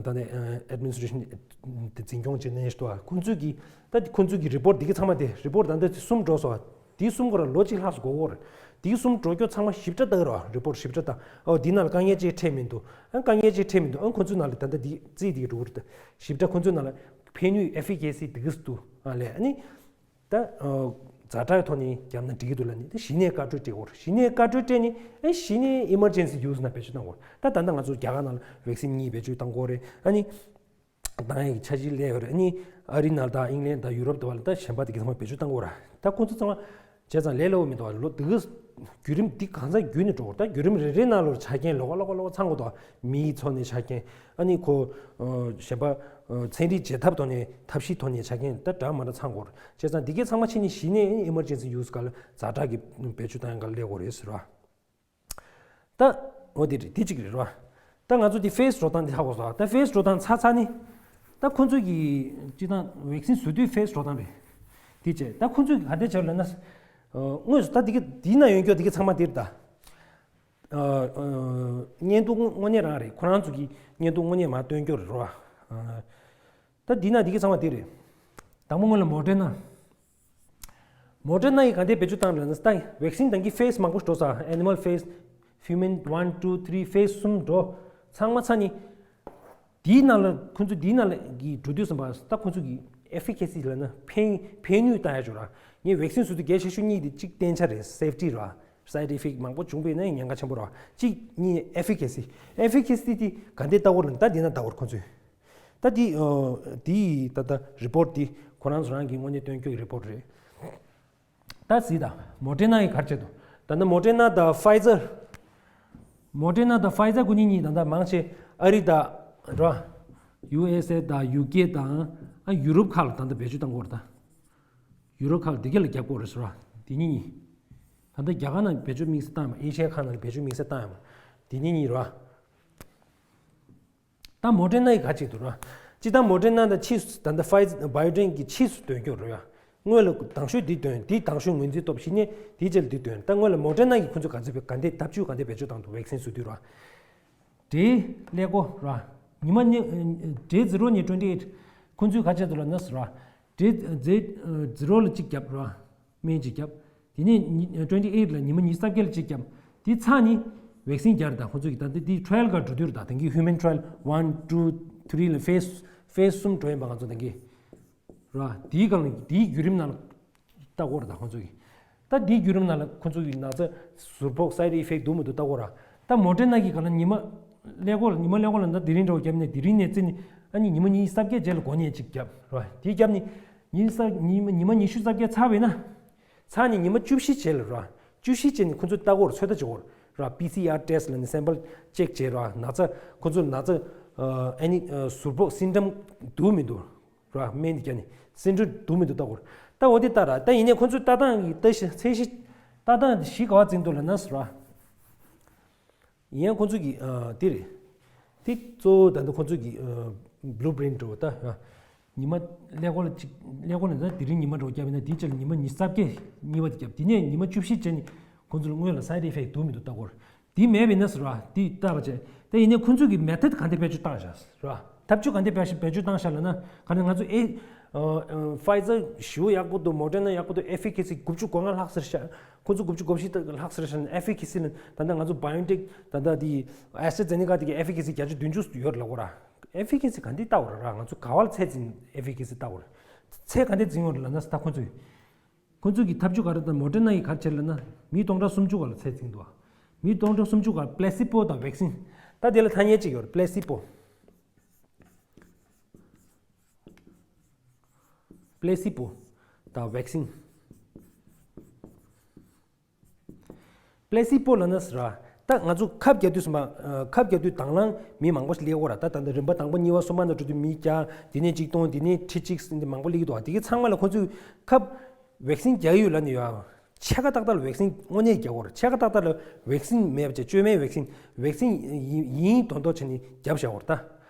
ཨ་Administration དེ་འཛིན་སྐྱོང་བྱེད་མཁན་ཞིག་འདུག་ཨ། ཁོང་ཚོས་ཀྱི་ད་ཁོང་ཚོས་ཀྱི་རི་པོར་ཊི་འདི་ག་ཚང་མ་དེ་རི་པོར་ཊི་ད་ལྟ་གསུམ་འགྲོ་སོང་ཨ། དེ་གསུམ་གོ་ར་ལོ་གཅིག་ལྷག་སུ་འགོར་གོ་ར། དེ་གསུམ་འགྲོ་སྐྱོ་ཚང་མ་ཞིབ་ཕྲ་ལྟ་གི་ར་རི་པོར་ཊི་ཞིབ་ཕྲ་ལྟ། ཨོ་འདི་ནང་ལ་དཀའ་ངལ་ཅིག་འཕྲད་མི་འདུག་ཨ། དཀའ་ངལ་ཅིག་འཕྲད་མི་འདུག་ཨ། ཁོང་ཚོའི་ནང་ལ་ད་ལྟ་འདི་རྩིས་འདི་གི་འགྲོ་གི་རེད། ཞིབ་ཕྲ་ཁོང་ཚོའི་ནང་ལ་ཕན་ནུས་ཨེ་ཕི་ཀེ་སི་འདི་ག་སུ་འདུག་ཨ་ལས་ཨ་ནི། ད་ཛ་དྲག་ཐོག་ནས་བརྒྱབ་ན་འགྲིག་གི་འདུག་ལབ་ནས་ད་གཞི་ནས་བཀའ་འཁྲོལ་སྤྲད་དགོས་རེད། གཞི་ནས་བཀའ་འཁྲོལ་སྤྲད་ནས་ཨ་གཞི་ནས་ཨི་མར་ཇེན་སི་ཡུ་སི་ནང་བེད་སྤྱོད་བཏང་དགོས་རེད། ད་ད་ལྟ་ང་ཚོ་རྒྱ་གར་ནང་ལ་ཝེག་སིན་གཉིས་བེད་སྤྱོད་བཏང་དགོས་རེད། ཨ་ནི་བཏང་ཡག་གི་འཆར་གཞི་སླེབས་ཡོད་རེད། ཨ་ནི་ཨ་རི་ནང་ལ་དང་ཨིང་ལན་དང་ཡུ་རོབ་དུ་བ་ལ་ད་གཞན་པ་དེ་ག་ཚང་མ་བེད་སྤྱོད་བཏང་དགོས་རེད། ད་ཁོང་ཚོ་ཚང་མ་བྱས་ཙང་ལས་སླ་བོ་མི་འདུག་བ། ལོ་དེ་ག་བརྒྱུད་རིམ་འདི་གང་ཚང་བརྒྱུད་ནས་འགྲོ་དགོས་རེད། ད་བརྒྱུད་རིམ་རེ་རེའི་ནང་ལོགས་ཆ་རྐྱེན་ལོགས་ཀ་ལོགས་ཀ་ལོགས་ཀ་ཚང་དགོས་འདུག་བ། མིའི་འཚོ་གནས་ཆ་རྐྱེན་ཨ་ནི་ཁོ་གཞན་པ་ཚན་རིག་བྱེད་ཐབས་ཐོག་ནས་ཐབས་ཤེས་ཐོག་ནས་ཆ་རྐྱེན་ད་འདྲ་མ་འདྲ་ཚང་དགོས་རེད། བྱས་ཙང་འདི་གའི་ཚང་མ་ཕྱི་ནས་གཞི་ནས་ཨི་མར་ཇེན་སི་ཡུ་སི་སྒང་ལ་ཛ་དྲག་གི་བེད་སྤྱོད་བཏང་ཡག་སྒང་ལ་སླེབས་དགོས་རེད་ཟེར་བ། ད་འོ་དེ་རེད། དེ་གཅིག་རེད་རོ། ད་ང་ཚོ་དེ་ཕེ་སི་འགྲོ་སྟངས་དེ་ཧ་གོ་སོང་། ད་ཕེ་སི་འགྲོ་སྟངས་ཚར་ཚར་ནི། ད་ཁོང་ཚོས་ཀྱི་སྤྱི་བཏང་ཝེག་སིན་བཟོ་དུས་ཕེ་སི་འགྲོ་སྟངས་རེད། དེ་བྱས་ད་ཁོང་ཚོས་ག་འདྲས་བྱས་ལབ་ན། དངོས་སུ་ད་དེ་གི་དེའི་ནང་ཡོད་རྒྱུ་དེ་གི་ཚང་མ་དེ་རེད་ད། བརྙན་ཐུང་དངོས་གནས་རང་རེད། ཁོ་རང་ཚོ་གི་བརྙན་ཐུང་དངོས་གནས་མར་སྟོན་རྒྱུ་རེད་རོ། ད་འདི་ན་འདི་གི་ཚང་མ་འདི་རེད། དང་པོ་སྔོན་ལ་མོ་ཌེར་ན། མོ་ཌེར་ན་ཡི་ག་འདྲས་བེད་སྤྱོད་བཏང་རེད་ན། ད་ཝེག་སིན་དང་གི་ཕེ་སི་མང་པོ་འགྲོ་ས། Animal phase, human one, two, three phase གསུམ་འགྲོ། ཚང་མ་ཚར་ནི། འདིའི་ནང་ལ་ཁོང་ཚོ་འདིའི་ནང་ལ་གི་འགྲོ་དུས་ཙམ་པ་ད་ཁོང་ཚོ་གི་ཨེ་ཕི་ཀེ་སི་ལབ་ན་ཕན་ཕན་ནུས་བཏང་ཡ་ཅིག་ར། ངས་ཝེག་སིན་བཟོ་དུས་གལ་ཆེ་ཤོས་གཉིས་དེ་གཅིག་བརྟན་ཆ་རེད། སེབ་ཊི་ར། སའེ་ཌི་ཨེ་ཕེག་མང་པོ་བྱུང་པས་ན་ཉེན་ཁ་ཆེན་པོ་ར། གཅིག་གཉིས་ཨེ་ཕི་ཀེ་སི། ཨེ་ཕི་ཀེ་སི་དེ་ག་འདྲས་ལྟ་བུ་རེད་ན། ད་འདི་ན་ལྟ་བུར་ཁོང་ཚོས། ད་འདི་འདི་ད་ལྟ་རི་པོར་ཊི་འདི་ཁོ་རང་ཚོ་རང་གི་དངོས་གནས་སྟོན་རྒྱུ་གི་རི་པོར་ཊི་རེད། ད་གཟིགས་དང་། མོ་ཌེར་ན་ཡི་ག་རེ་བྱས་འདུག་ད་ནི་མོ་ཌེར་ན་དང་ཕའི་ཛར། མོ་ཌེར་ན་དང་ཕའི་ཛར་ཁོ་གཉིས་གཉིས་ད་ལྟ་མང་ཆེ་ཨ་རི་དང་ར། ཡུ་ཨེས་ཨེ་དང་ཡུ་ཀེ་དང་ཨ་ཡུ་རོབ་ཁག་ལ་ད་ལྟ་བེད་སྤྱོད་བཏང་གི་ཡོད་རེད་ད། ཡུ་རོབ་ཁག་ལ་འདི་ག་ལ་རྒྱག་གི་ཡོད་རེད་ཟེར་བ། འདི་གཉིས་གཉིས། ད་ལྟ་རྒྱ་གར་ནང་བེད་སྤྱོད་དམིགས་བསལ་བཏང་ཡོད་མ། ཨེ་ཤི་ཡ་ཁག་ནང་ལ་བེད་སྤྱོད་དམིགས་བསལ་བཏང་ཡོད་མ། འདི་གཉིས་གཉིས་རེད་བ། ད་མོ་ཌེར་ན་ཡི་ག་ཅིག་འདུག་ར། སྤྱིར་བཏང་མོ་ཌེར་ན་དང་ཕྱིས་སུ་ད་ལྟ་ཕའི་བྷའི་ཨོ་ཊེག་གི་ཕྱིས་སུ་འདོན་རྒྱུ་རེད་ཡ། སྔོན་ལ་དང་ཤོས་འདི་འདོན། འདི་དང་ཤོས་ངོས་འཛིན་སྟོབས་བཞི་ནས་འདི་རྗེས་ལ་འདི་འདོན། ད་སྔོན་ལ་མོ་ཌེ་ན་གི་ཁོ་ཚོས་ག་ཚོད་བེད་ག་འདི་ཐབས་ཇུས་ག་འདི་བེད་སྤྱོད་བཏང་འདུག་ཝེག་སིན་བཟོ་དུས་ར། འདྲེའི་ཀླད་ཀོར་ར། ཉི་མ་ནི་འདྲེ་ཛི་རོ་ནས་ཊུ་ཝེན་ཊི་ཨེ་ཊི། ཁོ་ཚོས་ག་བྱས་འདུག་ལབ་ན་ར། འདྲེ་ཛི་ཛི་རོ་ལ་གཅིག་བརྒྱབ་ར། སྨན་གཅིག་བརྒྱབ། དེ་ནས་ཊུ་ཝེན་ཊི་ཨེ་ཊི་ལ་ཉི་མ་ཉི་ཤུ་རྩ་བརྒྱད་ལ་གཅིག་བརྒྱབ། དེ་ཚར་ནས་ཝེག་སིན་རྒྱག་རེད། ད་ཁོ་ཚོ་གི་ད་འདི་འདི་ཊ་ར་ཡལ་ག་འགྲོ་དུས་རེད། ད་དེང་གི་ཧིའུ་མན་ཊ་ར་ཡལ་ཝན་ཊུ་ཐི་རི་ལ་ཕེ་སི་ཕེ་སི་གསུམ་འགྲོ་ཡིན་པ་ང་ཚོ་དེང་གི་ར། དེའི་སྒང་ལ་དེའི་བརྒྱུད་རིམ་ནང་ལ་ལྟ་དགོས་རེད། ད་ཁོ་ཚོ་གི་ད་དེའི་བརྒྱུད་རིམ་ནང་ལ་ཁོ་ཚོ་གི་ན་ཚ་ཟུར་ཕོག་སའེ་ཌི་ཨི་ཕེག་ཊི་འདུག་མི་འདུག་ལྟ་དགོས་ར། ད་མོ་ཌེ་ན་གི་སྒང་ལ་ཉི་མ་ཀླད་ཀོར་ལ་ཉི་མ་ཀླད་ཀོར་ལ་ད་དེ་རིང་འདྲ་བོ་བརྒྱབ་ནས་དེ་རིང་ནས་བརྩིས་ནས་ཨ་ནི་ཉི་མ་ཉི་ཤུ་རྩ་བརྒྱད་རྗེས་ལ་འགོ་ནད་ཅིག་བརྒྱབ་ར། དེ་བརྒྱབ་ནས་ཉི་ཤུ་རྩ་ཉི་མ་ཉི་མ་ཉི་ཤུ་རྩ་བརྒྱད་ཚར་བས་ན། ཚར་ནས་ཉི་མ་བཅུ་བཞི་རྗེས་ལ་ར། བཅུ་བཞི་རྗེས་ནས་ཁོ་ཚོས་ལྟ་སྐོར་ཚོད་ལྟ་བྱེད་སྐོར་ར། པི་སི་ཨར་ཊེ་སི་ཊི་ལབ་ནས་སེམ་པལ་ཅེག་བྱེད་ར། ན་ཚ་ཁོ་ཚོ་ན་ཚ་ཨ་ནི་ཟུར་ཕོག་སིན་ཊམ་འདུག་མི་འདུག་ར། སྨན་འདི་བརྒྱབ་ནས་སིན་ཊམ་འདུག་མི་འདུག་ལྟ་སྐོར། ད་འོ་དེ་ལྟ་ར། ད་ཡིན་ནའི་ཁོ་ཚོས་ལྟ་སྟངས་ཀྱི་ལྟ་གཞི་ཚད་གཞི་ལྟ་སྟངས་གཞི་ག་བ་འཛིན་འདུག་ལབ་ན་ར། ཡིན་ཡང་ཁོ་ཚོ་གི་ཨ་དེ་རེད། དེ་གཙོ་བོ་ད་ལྟ་ཁོ་ཚོ་གི་ཨ་བྷུ་ལུ་པི་རིན་ཊི་འདྲ་བོ་ད་ཨ་ཉི་མ་ཀླད་ཀོར་ལ་གཅིག་ཀླད་ཀོར་ལ་ད་དེ་རིང་ཉི་མ་འདྲ་བོ་བརྒྱབ་ཡིན་ན་དེའི་རྗེས་ལ་ཉི་མ་ཉི་ཤུ་རྩ་བརྒྱད་གཉིས་པ་དེ་བརྒྱབ། དེ་ནས་ཉི་མ་བཅུ་བཞི་རྗེས་ནས་ཁོ་ཚོ་ལ་སྔོན་ལ་སའེ་ཌི་ཨི་ཕེག་ཊི་འདུག་མི་འདུག་ལྟ་སྐོར། དེ་མེད་པ་ཡིན་ན་ཟེར་བ་དེ་ལྟ་བ་བྱས། ད་ཡིན་ནའི་ཁོ་ཚོ་གི་མེ་ཐོད་ག་འདྲ་བེད་སྤྱོད་བཏང་བཞག་ཟེར་བ། ཐབས་ཇུས་ག་འདྲ་བེད་སྤྱོད་བཏང་བཞག་ལབ་ན་ག་ནས་ང་ཚོ་ཨེ་ཨ་ཕའི་ཛར་ཞེ་པོ་ཡག་པོ་འདུག་མོ་ཌེ་ན་ཡག་པོ་འདུག་ཨེ་ཕི་ཀེ་སི་དགུ་བཅུ་གོ་ལྔ་ལྷག་ཟེར་ཤག་ཁོ་ཚོ་དགུ་བཅུ་གོ་བཞི་ལྷག་ཟེར་ཤག་ཨེ་ཕི་ཀེ་སི་ལ་ད་ལྟ་ང་ཚོ་བྷ་ཡོན་ཊེག་ད་ལྟ་དེ་ཨེ་སི་ཊྲ་ཛེ་ནེ་ཀ་དེ་གི་ཨེ་ཕི་ཀེ་སི་བརྒྱད་ཅུ་བདུན་ཅུ་ཡོད་རེད་ལབ་ཀྱི་ཡོད་ར། ཨེ་ཕི་ཀེ་སི་ག་འདྲ་ལྟ་བ་རེད་ར། ང་ཚོ་ག་བ་ལ་ཚད་འཛིན་ཨེ་ཕི་ཀེ་སི་ལྟ་བ་རེད། ཚད་ག་འདྲ་འཛིན་ཡོད་རེད་ལབ་ན་ད་ཁོ་ཚོས། ཁོ་ཚོ་གི་ཐབས་ཇུས་ག་རེ་དང་མོ་ཌེ་ན་ཡི་ག་རེ་བྱས་ལབ་ན་མི་སྟོང་ཕྲག་སུམ་ཅུ་སྒང་ལ་ཚད་འཛིན་འདུག་མི་སྟོང་ཕྲག་སུམ་ཅུ་སྒང་པི་ལེ་སི་པོ་དང་ཝེག་སིན། ད་དེ་ལ་ཐ་སྙད་གཅིག་ཡོད་རེད། པི་ལེ་སི་པོ། པི་ལེ་སི་པོ་དང་ཝེག་སིན། པི་ལེ་སི་པོ་ལབ་ན་ཟེར་བ། ད་ང་ཚོ་ཁབ་རྒྱག་དུས་སུ་མ་ཁབ་རྒྱག་དུས་དང་བླངས་མི་མང་པོ་ཞིག་སླེབས་ཡོད་ར། ད་ད་ལྟ་རིམ་པ་དང་པོ་གཉིས་པ་གསུམ་པ་ནང་འགྲོ་དུས་མི་བརྒྱ། དེ་ནས་ཆིག་སྟོང་། དེ་ནས་ཁྲི་གཅིག་ཟེར་ནས་མང་པོ་སླེབས་ཀྱི་འདུག་དེ་གའི་ཚང་མ་ལ་ཁོ་ཚོས་ཁབ་ཝེག་སིན་རྒྱག་གི་ཡོད་ལབ་ནས་ཡོད། ཕྱེད་ཀ་ཏག་ཏག་ལ་ཝེག་སིན་དངོས་གནས་རྒྱག་དགོས་རེད། ཕྱེད་ཀ་ཏག་ཏག་ལ་ཝེག་སིན་མེད་པ་བྱས། བཅོས་མའི་ཝེག་སིན། ཝེག་སིན་ཡིན་ཡིན་མདོག་མདོག་བྱས་ནས་བརྒྱབ་བཞག་དགོས་རེད། ད་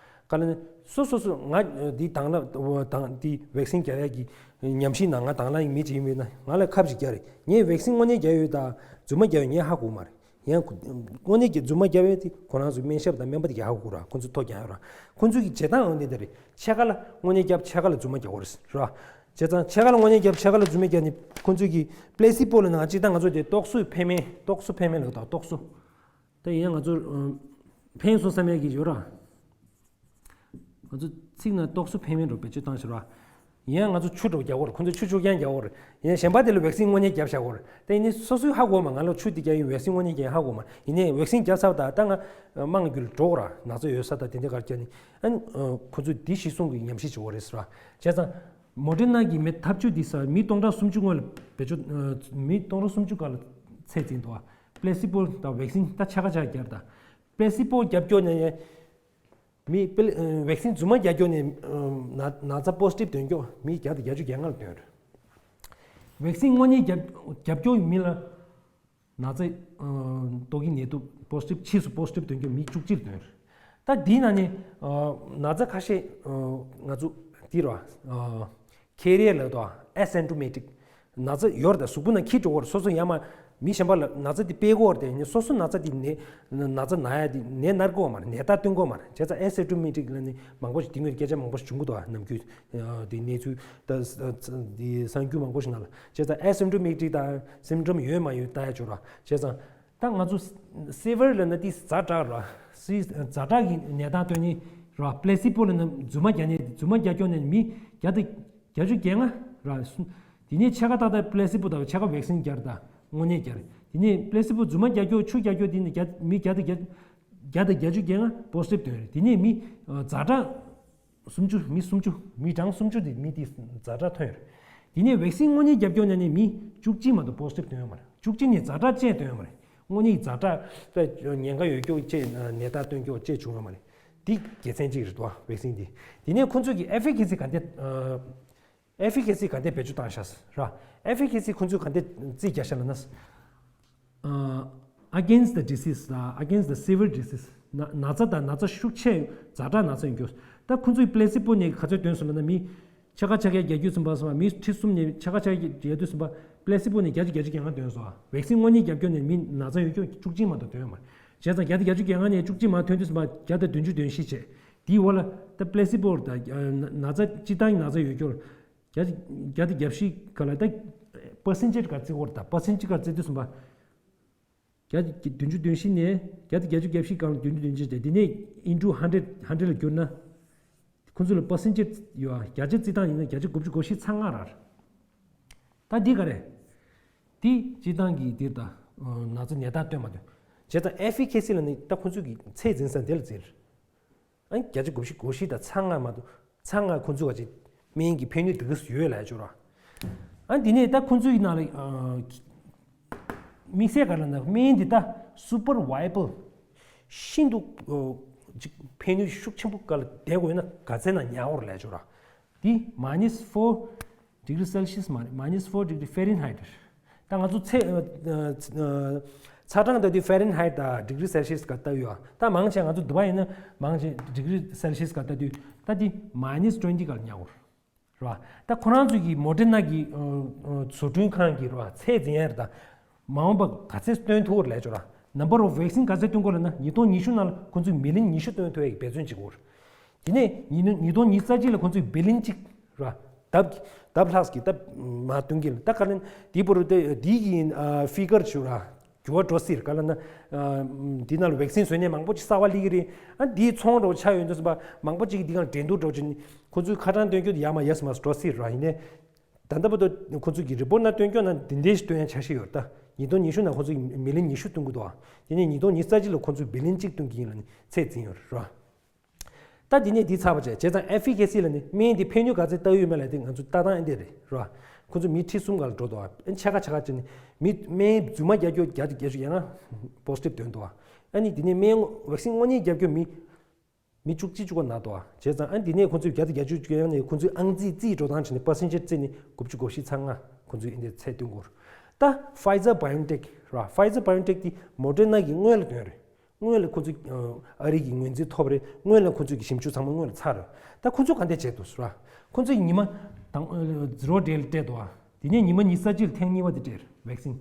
ག་ལ་ནི་སོ་སོ་སོ་ང་འདི་དང་བླངས་དང་འདི་ཝེག་སིན་རྒྱག་ཡ་གི་ཉམས་ཞིབ་ནང་ང་དང་བླངས་ཡིན་མི་ཅིག་ཡིན་པས་ན་ང་ལ་ཁབ་ཅིག་རྒྱག་རེད། ངས་ཝེག་སིན་དངོས་གནས་རྒྱག་ཡོད་ད་རྫུན་མ་རྒྱག་ཡོད་ངས་ཧ་གོ་མ་རེད། ཡང་དངོས་གནས་ཀྱི་རྫུན་མ་རྒྱག་ཡོད་དེ་ཁོ་རང་ཚོའི་སྨན་ཞབས་དང་སྨན་པ་དེ་གིས་ཧ་གོ་ར། ཁོ་ཚོས་ཐོ་རྒྱག་ཡོད་ར། ཁོ་ཚོས་ཀྱི་བྱེད་སྟངས་འོ་འདི་འདྲ་རེད། ཕྱེད་ཀ་ལ་དངོས་གནས་རྒྱབ། ཕྱེད་ཀ་ལ་རྫུན་མ་རྒྱག་དགོས་རེད་ར། བྱས་ཙང་ཕྱེད་ཀ་ལ་དངོས་གནས་རྒྱབ། ཕྱེད་ཀ་ལ་རྫུན་མ་རྒྱག་ནས་ཁོ་ཚོས་ཀྱི་པི་ལེ་སི་པོ་ལ་ནང་ཅིག་ད་ང་ཚོ་དེ་རྟོག་བཟོའི་འཕེན་སྨན། རྟོག་བཟོ་འཕེན་སྨན་ལ་ད་རྟོག་བཟོ། ད་ཡིན་ཡང་ང་ཚོ་ཨ་འཕེན་སོང་བསམ་ཡས་ཀྱི་ཡོད་ར། ང་ཚོ་ཚིག་ནང་རྟོག་བཟོ་འཕེན་སྨན་འདྲ་བོ་བེད་སྤྱོད་བཏང་ཤག་ར། ཡིན་ཡང་ང་ཚོ་ཆུ་འདྲ་བོ་རྒྱག་དགོས་རེད། ཁོ་ཚོས་ཆུ་ཆུ་རྐྱང་རྒྱག་དགོས་རེད། ཡིན་ཡང་གཞན་པ་དེ་ལ་ཝེག་སིན་དངོས་གནས་བརྒྱབ་བཞག་དགོས་རེད། དེ་ཡིན་ནའི་སོ་སོས་ཧ་གོ་མ། ང་ལ་ཆུ་དེ་རྒྱག་ཡིན་ཝེག་སིན་དངོས་གནས་རྒྱག་ཡིན་ཧ་གོ་མ། ཡིན་ནའི་ཝེག་སིན་བརྒྱབ་ཚར་བ་དང་ད་ང་དམངས་ཀྱི་རྒྱུད་ལ་འགྲོ་དགོས་ར། ན་ཚ་ཡོད་ས་དང་དེ་འདྲ་གར་རྒྱག་ནི་ཨ་ནི་ཁོ་ཚོས་འདི་གཞི་བཟུང་གི་ཉམས་ཞིབ་བྱེད་དགོས་རེད་ཟེར་བ། བྱས་ཙང་མོ་ཌེ་ན་གི་མེ་ཐབས་ཇུས་འདི་ས་མི་སྟོང་ཕྲག་སུམ་ཅུ་སྔོན་ལ་བེད་སྤྱོད་མི་སྟོང་ཕྲག་སུམ་ཅུ་སྒང་ལ་ཚད་འཛིན་འདུག་པི་ལེ་སི་པོ་དང་ཝེག་སིན་ད་ཕྱེད་ཀ་ཕྱེད་ཀ་རྒྱབ། ད་པི་ལེ་སི་པོ་རྒྱབ་སྐྱོར་ནས་མི་པི་ཝེག་སིན་རྫུན་མ་རྒྱག་རྒྱུ་ནི་ན་ན་ཚ་པོ་སི་ཊིབ་ཐོན་རྒྱུ་མི་བརྒྱ་དང་བརྒྱད་ཅུ་གྱ་ལྔ་ལ་ཐོན་རེད། ཝེག་སིན་དངོས་གནས་རྒྱབ་རྒྱབ་སྐྱོར་མི་ལ་ན་ཚ་ཏོག་དབྱིབས་ནད་དུག་པོ་སི་ཊིབ་ཕྱིས་སུ་པོ་སི་ཊིབ་ཐོན་རྒྱུ་མི་བཅུ་གཅིག་ལ་ཐོན་རེད། ད་འདིའི་ནང་ནས་ན་ཚ་ཁ་ཤས་ང་ཚོ་འདི་ར། ཁེ་རི་ཡར་ལབ་དོ། ཨེ་སིམ་ཊོ་མེ་ཊིག་ན་ཚ་ཡོད་རེད། ད་གཟུགས་པོ་ནང་འཁྱེར་འགྲོ་གི་རེད། སོ་སོ་ཡང་མ་མི་གཞན་པ་ལ་ན་ཚ་དེ་སྤེལ་གི་རེད། དེ་ནི་སོ་སོ་ན་ཚ་དེ་ནད་ན་ཚ་ན་ཡ་དེ་ནད་ན་གི་ཡོད་མ་རེད། ནད་རྟགས་སྟོན་གི་ཡོད་མ་རེད། བྱས་ཙང་ཨེ་སིམ་ཊོ་མེ་ཊིག་ལ་ནི་མང་པོ་ཞིག་དེ་སྔོན་སྐད་ཆ་མང་པོ་ཞིག་བྱུང་གི་འདུག་ནམ་རྒྱུན་དེ་གནས་ཚུལ་ད་དེ་གསར་འགྱུར་མང་པོ་ཞིག་ནང་ལ། བྱས་ཙང་ཨེ་སིམ་ཊོ་མེ་ཊིག་དང་སིམ་ཊོམ་ཡོད་མ་ཡོད་ལྟ་ཡ་ཅིག་ར། བྱས་ཙང་ད་ང་ཚོ་སི་ཝི་ཡར་ལབ་ན་དེ་ཛ་དྲག་ར། སི་ཛ་དྲག་གི་ནད་རྟགས་སྟོན་ནི་ར། པི་ལེ་སི་པོ་ལབ་ན་རྫུན་མ་རྒྱག་ནི། རྫུན་མ་རྒྱག་སྐྱོར་ནི་མི་བརྒྱ་དང་བརྒྱད་ཅུ་གྱ་ལྔ་ར། དེ་ནས་ཕྱེད་ཀ་ཏག་ཏག་པི་ལེ་སི་པོ་དང་ཕྱེད་ཀ་ཝེག་སིན་རྒྱག་རེད། ད་དངོས་གནས་རྒྱག་རེད། དེ་ནས་པི་ལེ་སི་པོ་རྫུན་མ་རྒྱག་སྐྱོར་ཆུ་རྒྱག་སྐྱོར་དེ་ནི་བརྒྱ་མི་བརྒྱ་དང་བརྒྱད་བརྒྱ་དང་བརྒྱད་ཅུ་གྱ་ལྔ་པོ་སི་ཊིབ་ཐོན་རེད། དེ་ནས་མི་ཛ་དྲག་སུམ་ཅུ། མི་སུམ་ཅུ། མི་གྲངས་སུམ་ཅུ་དེ་མི་དེ་ཛ་དྲག་ཐོན་ཡོད་རེད། དེ་ནས་ཝེག་སིན་དངོས་གནས་རྒྱབ་སྐྱོར་ནས་ནི་མི་བཅུ་གཅིག་མ་གཏོགས་པོ་སི་ཊིབ་ཐོན་ཡོད་མ་རེད། བཅུ་གཅིག་ནས་ཛ་དྲག་བཅས་ཐོན་ཡོད་མ་རེད། དངོས་གནས་ཛ་དྲག་ཉེན་ཁ་ཡོད་སྐྱོ་བཅས་ནད་རྟགས་སྟོན་སྐྱོ་བཅས་བྱུང་ཡོད་མ་རེད། འདི་དགེ་མཚན་གཅིག་རེད་དོ་ཝེག་སིན་འདི། དེ་ནས་ཁོ་ཚོས་ཀྱི་ཨེ་ཕི་ཀེ་སི་ག་འདྲ་ཨེ་ཕི་ཀེ་སི་ག་འདྲ་བེད་སྤྱོད་བཏང་ཤག་ར། ཨེ་ཕི་ཀེ་སི་ཁོ་ཚོས་ག་འདྲ་རྩིས་རྒྱག་ཤག་ལབ་ན། Against the disease དང་against the severe disease ན་ན་ཚ་དང་ན་ཚ་ཤུགས་ཆེ་ཛ་དྲག་ན་ཚ་ཡིན་རྒྱུ། ད་ཁོ་ཚོས་པི་ལེ་སི་པོ་ནས་ག་ཚོད་བཏོན་སོང་ལབ་ན་མི་ ཕྱེད་ཀ་ཕྱེད་ཀ་བརྒྱད་ཅུ་ཙམ་པ་སོང་བ། མི་ཁྲི་གསུམ་ནས་ཕྱེད་ཀ་ཕྱེད་ཀ་བརྒྱད་ཅུ་ཙམ་པ་པླེ་སི་པོ་ནས་བརྒྱ་ཆ་བརྒྱད་ཅུ་གྱ་ལྔ་ཐོན་སོང་བ། ཝེག་སིན་དངོས་གནས་བརྒྱབ་ཀྱོག་ནས་མི་ན་ཚ་ཡོད་ཀྱོག་བཅུ་གཅིག་མ་གཏོགས་ཐོན་ཡོད་མ་རེད། བྱས་ཙང་བརྒྱ་ཆ་བརྒྱད་ཅུ་གྱ་ལྔ་ནས་བཅུ་གཅིག་མ་ཐོན་དུས་ཙམ་པ་བརྒྱ་དང་བདུན་ཅུ་དོན་བཞི་བྱས། དེའི་འོག་ལ་ད་པླེ་སི་པོ་ད་ན་ཚ་སྤྱིར་བཏང་ན་ཚ་ཡོད་ཀྱོག་བརྒྱ་བརྒྱ་དང་བརྒྱད་ཅུ་ག་ལ་ད་པར་སེན་ཊེ་ཇི་ག་རྩི་བོར་ད་པར་སེན་ཊེ་ཇི་ག་རྩི་དུས་ཙམ་པ། བརྒྱ་བདུན་ཅུ་དོན་བཞི་ནས་བརྒྱ་དང་བརྒྱད་ཅུ་གྱ་བཞི་སྒང་ལ་བདུན་ཅུ་དོན་བཞི་བྱས། དེ་ནས་into hundred hundred ལ་བསྒྱུར་ན། ཁོང་ཚོ་ལ་པར་སེན་ཊེ་ཇི་ཡོད་ཨ། བརྒྱ་ཆ་རྩི་སྟངས་ཡིན་ན་བརྒྱ་ཆ་དགུ་བཅུ་གོ་བཞི་ཚེག་ལྔ་རེད། ད་འདི་ག་རེད། འདི་སྤྱིར་བཏང་གི་འདིར་ད་ན་ཚ་ནད་རྟགས་སྟོན་མ་ཐུབ། བྱས་ཙང་ཨེ་ཕི་ཀེ་སི་ལ་ནི་ད་ཁོང་ཚོས་ཀྱི་ཚད་འཛིན་ས་འདི་ལ་འཛིན། ཨ་ནི་བརྒྱ་ཆ་དགུ་བཞི་གོ་བཞི་དང་ཚེག་ལྔ་མ་གཏོགས་ཚེག་ལྔ་ཁོང་ཚོས་ག་ཅིག་སྨན་གྱི་ཕན་ནུས་འདི་ག་ཡོད་ལབ་ཅོ་ར། ཨ་ནི་འདི་ནས་ད་ཁོང་ཚོའི་ནང་ལ་དམིགས་བསལ་ག་ལ་ན་སྨན་འདི་ད་super viable ཤིན་ཏུ་ཅིག་ཕན་ནུས་ཤུགས་ཆེན་པོ་ག་ལ་ལྡན་དགོས་ན་ག་ཚད་ན་ཉར་འོར་ལབ་ཅོ་ར། འདི་minus four degree Celsius མ་རེད། minus four degree Fahrenheit རེད། ད་ང་ཚོ་ཚེ་ཚ་གྲང་ལྟ་དུས་Fahrenheit དང་degree Celsius ག་ལྟ་ཡོད་ཨ། ད་མང་ཆེ་ང་ཚོ་དུ་བ་ཡིན་ན་མང་ཆེ་degree Celsius ག་ལྟ་དུས་ད་འདི་minus twenty ག་ལ་ཉར་འོར། རེད་བ། ད་ཁོ་རང་ཚོ་གི་མོ་ཌེ་ན་གི་བཟོ་སྐྲུན་ཁང་གི་རེད་བ་ཚད་འཛིན་ཡ་རེད། ད་མ་འོངས་པ་ག་ཚད་སྟོན་ཐུབ་བོར་ལས་ཆོག་ར། number of vaccine ག་ཚད་སྟོན་དགོས་ལབ་ན་ཉིས་སྟོང་ཉི་ཤུ་ནང་ལ་ཁོང་ཚོས་མི་ལི་ཡོན་ཉི་ཤུ་སྟོན་ཐུབ་ཡ་གི་འབད་བརྩོན་བྱེད་དགོས་རེད། དེ་ནས་ཉིས་ཉིས་སྟོང་ཉི་ཤུ་རྩ་གཅིག་ལ་ཁོང་ཚོས་བི་ལི་ཡོན་གཅིག་ར། ལྡབ་ལྡབ་ལྷག་གི་ལྡབ་མ་སྟོན་གི་ལ་ད་ག་ལན་དེའི་བར་དུ་དེ་དེའི་གི་ཕི་གར་ཆུ་ར། འགྱུར་བ་འགྲོ་སྲིད་ག་ལ་ན། འདི་ནང་ལ་བེག་སིན་བཟོས་ནས་མང་པོ་ཅིག་གསར་བ་སླེབས་ཀྱི་རེད། ཨ་འདིའི་ཚོང་འགྲོ་ཆ་ཡོད་འདུག་ཟེར་བ་མང་པོ་ཅིག་གིས་འདི་གང་འགྲན་བསྡུར་འགྲོ་ཅིག་ཁོ་ཚོའི་ཁ་གྲངས་སྟོན་རྒྱུ་དེ་ཡར་མར་ཡར་མར་འགྲོ་སྲིད་ར། ཡིན་ནའི་ད་ལྟ་བར་དུ་ཁོ་ཚོས་ཀྱི་རི་པོར་ནང་སྟོན་རྒྱུ་ན་འདི་འདྲའི་ཞིག་སྟོན་ཡ་འཆར་གཞི་ཡོད་རེད། ད་ཉིས་སྟོང་ཉི་ཤུ་ནང་ཁོ་ཚོས་མི་ལི་ཡོན་ཉི་ཤུ་སྟོན་གྱི་འདུག་དེ་ནས་ཉིས་སྟོང་ཉི་ཤུ་རྩ་གཅིག་ལ་ཁོ་ཚོས་བི་ལི་ཡོན་གཅིག་སྟོན་གྱི་ཡིན་ལབ་ནས་ཚད་འཛིན་ཡོད་རེད་ར། ད་འདི་ནས་འདི་ཚར་བ་བྱས་བྱས་ཙང་ཨེ་ཕི་ཀེ་སི་ལ་ནི་སྨན་འདི་ཕན་ནུས་ག་ཚད་ལྟ་ཡོད་མེད་ལ་དེ་ང་ཚོ་ལྟ་སྟངས་ཨེ་འདྲ་རེད་ར། ཁོ་ཚོ་མི་ཁྲི་གསུམ་ག་ལ་འགྲོ་འདུག་ཨ་ཕྱེད་ཀ་ཕྱེད་ཀ་བྱས་ནས་མི་སྨན་རྫུན་མ་རྒྱག་རྒྱུ་རྒྱག་རྒྱག་རྒྱུ་ཡང་ན་པོ་སི་ཊིབ་ཐོན་འདུག་ཨ་ནི་འདི་ནས་སྨན་བེག་སིན་དངོས་གནས་རྒྱག་རྒྱུ་མི་མི་བཅུ་གཅིག་བཅུ་གོ་ན་འདུག་ཨ་བྱས་ཙང་ཨ་ནི་འདི་ནས་ཁོ་ཚོས་བརྒྱ་དང་བརྒྱད་ཅུ་བཅུ་ཡང་ནས་ཁོ་ཚོས་ཨང་རྩིས་རྩིས་འགྲོ་སྟངས་བྱས་ནས་པར་སེན་ཊེ་ཇི་རྩིས་ནས་དགུ་བཅུ་གོ་བཞི་ཚེག་ལྔ་ཁོ་ཚོས་ཨེ་འདྲ་ཚད་སྟོན་དགོས། ད་ཕའི་ཛར་བྷའི་ཨོན་ཊེག་ར། ཕའི་ཛར་བྷའི་ཨོན་ཊེག་དེ་མོ་ཌེར་ན་གི་སྔོན་ལ་ཐོན་རེད། སྔོན་ལ་ཁོ་ཚོས་ཨ་རི་གི་ངོས་འཛིན་ཐོབ་རེད། སྔོན་ལ་ཁོ་ཚོས་ཀྱི་ཞིབ་འཇུག་ཚང་མ་སྔོན་ལ་ཚར་རེད། ད་ཁོ་ཚོས་ག་འདྲ་བྱས་འདུག་ཟེར་བ། ཁོ་ཚོས་ཉི་མ་དང་ཟི་རོ་ཌེ་ལ་སྤྲད་འདུག་ཨ། དེ་ནས་ཉི་མ་ཉི་ཤུ་རྩ་གཅིག་ལ་ཐེངས་གཉིས་པ་དེ་སྤྲད་རེད་བེག་སིན།